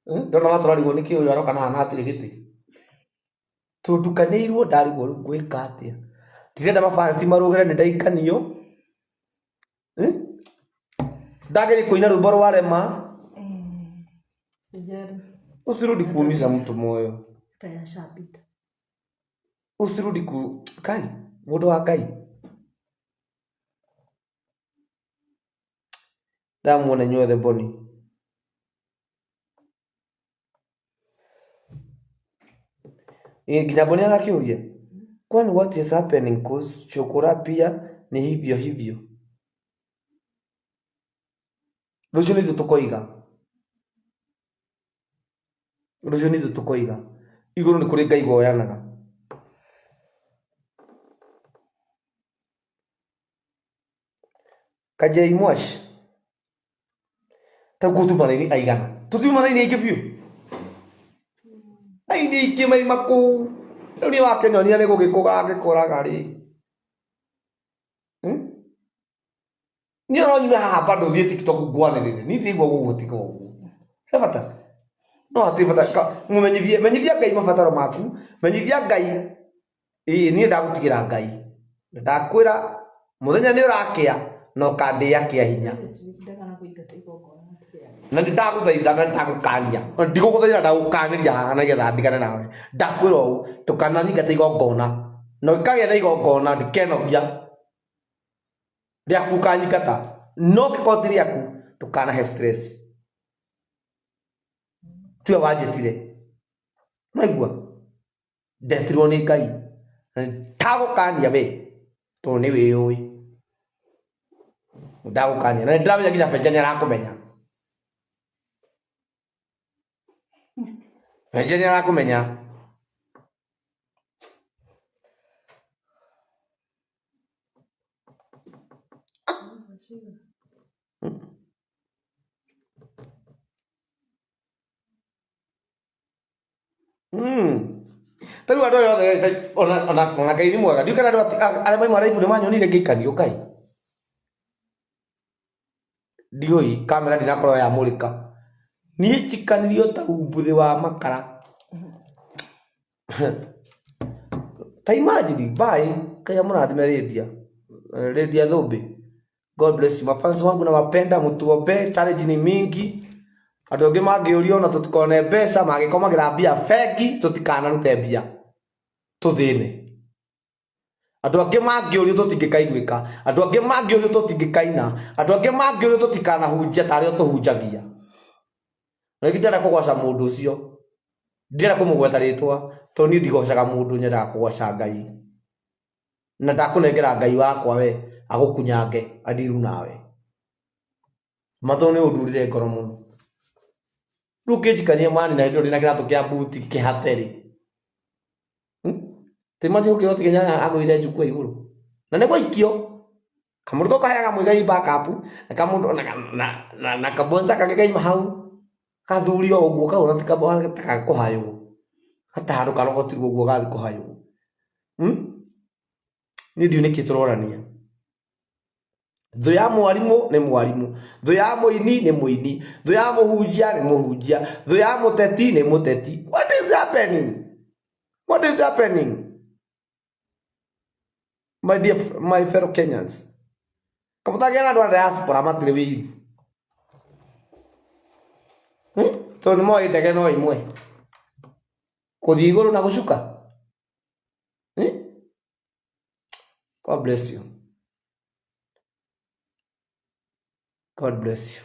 Ndona watoro arigwo nĩkĩ ũyũ aroka na haha na hatirĩ gĩtĩ. Tũndukanĩirwo ndarigwo rĩu ngwĩka atĩa. Ndirenda mafansi marũgĩre nĩ ndaikanio. Ndageria kũina rwĩmbo rwa rema. Sijali. Usirudi kuumiza mtu moyo. Hata yashapita. Usirudi ku kai mũndũ wa Ngai. Ndamuona inyuothe Boni. Nginya Boni arakĩũria. Kwani what is happening cause chokora pia ni hivyo hivyo. Rũciũ nĩ ithuĩ tũkoiga. Rũciũ nĩ ithuĩ tũkoiga. Igũrũ nĩ kũrĩ Ngai woyanaga. Kajei Mwash. Ta gũtuma raini aigana. Tũtiuma raini aingĩ biũ. Aini aingĩ maima kũu. Rĩu niĩ wakĩnyonia nĩ gũgĩkũga ngĩkũraga rĩ. Niĩ no nyume haha bado thiĩ TikTok ngwanĩrĩre. Niĩ ndiraigua gũgũtiga ũguo. He bata? No hatirĩ bata. Mũmenyithie, menyithia Ngai mabataro maku. Menyithia Ngai. Ĩĩ niĩ ndagũtigĩra Ngai. Ndakwĩra mũthenya nĩ ũrakĩa na ũkandĩa kĩa hinya. Ndagana kũingata igongona matirĩ. Na nĩ ndagũthaitha na ndagũkania. Ndigũgũthaitha ndagũkanĩria haha nĩgetha ndigane nawe. Ndakwĩra ũũ, ndũkananyingate igongona. Na ũngĩkagĩa na igongona ndikenogia. Rĩaku ũkanyingata. No ũngĩkorwo ti rĩaku, ndũkanahe stress. Tiwe wanjĩtire. Maigua? Ndetirwo nĩ Ngai. Ndagũkania we, tondũ nĩ wĩyũĩ. Ndagũkania. Na nĩ ndĩramenya nginya Benja nĩ arakũmenya. Benja nĩ arakũmenya. Ta rĩu andũ aya othe ona Ngai nĩ mwega. Ndiũĩ kana andũ arĩa mauma live nĩ manyonire ngĩikanio Ngai. Ndiũĩ kamera ndinakorwo yamũrĩka. Niĩ njikanirio ta umbuthĩ wa makara. Ta imagine bye. Ngai amũrathime Lydia. Lydia Thũmbĩ. God bless you. Mafans wangu nawapenda, mtuombe. Challenge ni mingi. Andũ angĩ mangĩũrio na tũtikone mbeca, mangĩkomagĩra mbia bengi, tũtikanarute mbia. Tũthĩne. Andũ angĩ mangĩũrio tũtingĩkaiguĩka. Andũ angĩ mangĩũrio tũtingĩkaina. Andũ angĩ mangĩũrio tũtikanahunjia ta arĩa tũhunjagia. Na rĩngĩ ndĩrenda kũgoca mũndũ ũcio. Ndĩrenda kũmũgweta rĩtwa, tondũ niĩ ndigocaga mũndũ, nyendaga kũgoca Ngai. Na ndakũnengera Ngai wakwa we, agũkunyange, andiru nawe. Ma tondũ nĩ ũndurire ngoro mũno. Rĩu ũkĩnjikania mani na ndũrĩ na kĩratũ kĩa buti kĩhaterĩ. Ti ma ũkĩrwo ti Kenya agũire njukua igũrũ. Na nĩ gũikio. Kamũndũ kau kaheaga Muigai backup, na kamũndũ na kabonza kangĩ kaima hau. Gathurio ũguo kau na ti kũhaywo. Hata handũ karogotirwo ũguo gathi kũhaywo. Niĩ ndiũĩ nĩkĩ tũrorania. Thũ ya mwarimũ nĩ mwarimũ, thũ ya mũini nĩ mũini, thũ ya mũhunjia nĩ mũhunjia, thũ ya mũteti nĩ mũteti. What is happening? What is happening? My dear, my fellow Kenyans. Kamũtagĩa na andũ a diaspora matirĩ wĩiru. Tondũ nĩ moĩ ndege no ĩmwe. Kũthiĩ igũrũ na gũcuka. God bless you. God bless you.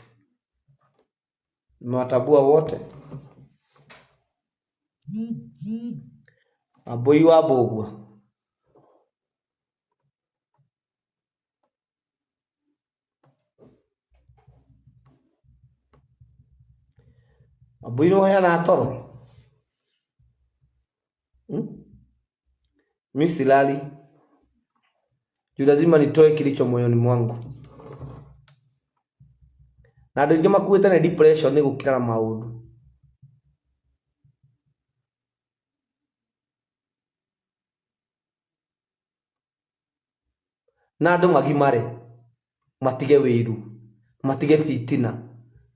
Nimewatambua wote. Wambui wa Mbũgua. Wambui nĩ ũheanaga toro? Mi silali. Juu lazima nitoe kilicho moyoni mwangu. Na andũ aingĩ makuĩte nĩ depression nĩ gũkira na maũndũ. Na andũ magimare, matige wĩiru, matige fitina.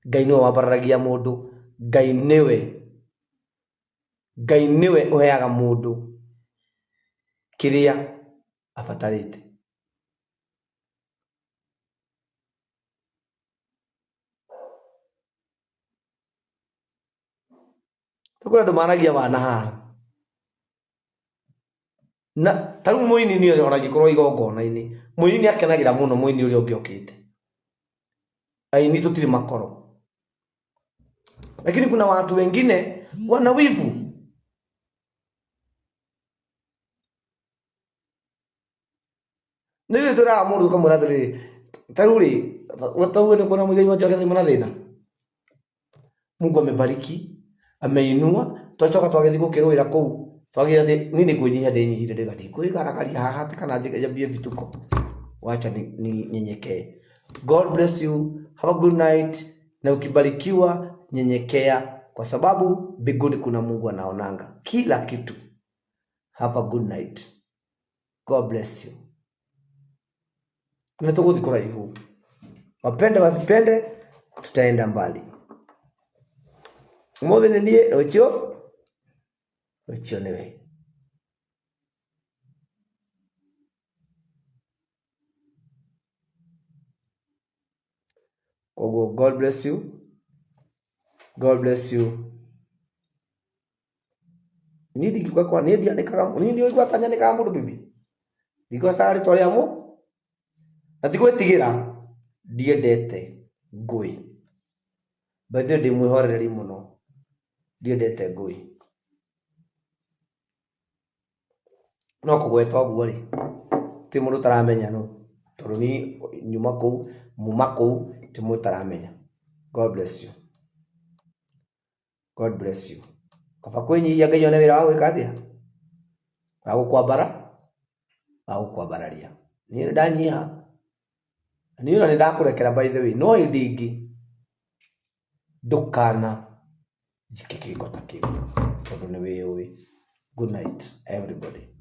Ngai nĩwe wambararagia mũndũ, Ngai nĩwe, Ngai nĩwe ũheaga mũndũ kĩrĩa abatarĩte. Kũrĩ andũ maragia wana haha. Na ta rĩu mũini niĩ ona angĩkorwo igongona-inĩ, mũini nĩ akenagĩra mũno mũini ũrĩa ũngĩ okĩte. Aini tũtirĩ makoro. Lakini kuna watu wengine wana wivu. Nĩ ithuĩ twĩraga mũndũ ũkamwĩra atĩrĩrĩ, ta rĩu rĩ, ta rĩu nĩ kuona mũigai wa Njoki na thĩna. Mungu amebariki, ameinua, twacoka twagĩthiĩ gũkĩrũĩra kũu, twagĩthiĩ niĩ nĩ kwĩnyihia ndĩnyihire ndĩga ndikwĩgaragaria haha atĩ kana njambie vituko. Wacha ni nyenyekee. God bless you. Have a good night. Na ukibarikiwa nyenyekea, kwa sababu mbinguni kuna Mungu anaonanga kila kitu. Have a good night. God bless you. Nĩ tũgũthiĩ kũraihu, wapende wasipende, tutaenda mbali. Ũmũthĩ nĩ niĩ, rũciũ rũciũ nĩwe. Koguo God bless you. God bless you. Niĩ ndingiuga kwa niĩ ndiandĩkaga, niĩ ndiũigua ta nyandĩkaga mũndũ bibi. Ndingwetaga rĩtwa rĩa mũ na ti gwĩtigĩra, ndiendete ngũĩ. By the way ndĩ mwĩhorereri mũno, ndiendete ngũĩ. No kũgweta ũguo rĩ, gũtirĩ mũndũ ũtaramenya nũ, tondũ niĩ nyuma kũu, muma kũu, gũtirĩ mũndũ ũtaramenya. God bless you. God bless you. Kaba kwĩnyihia Ngai one wĩra wa gwĩka atĩa? Wa gũkwambara, wa gũkwambararia. Niĩ nĩ ndanyiha, niĩ ona nĩ ndakũrekera by the way, no hĩndĩ ĩngĩ ndũkana njĩke kĩko ta kĩu tondũ nĩ wĩyũĩ. Good night everybody.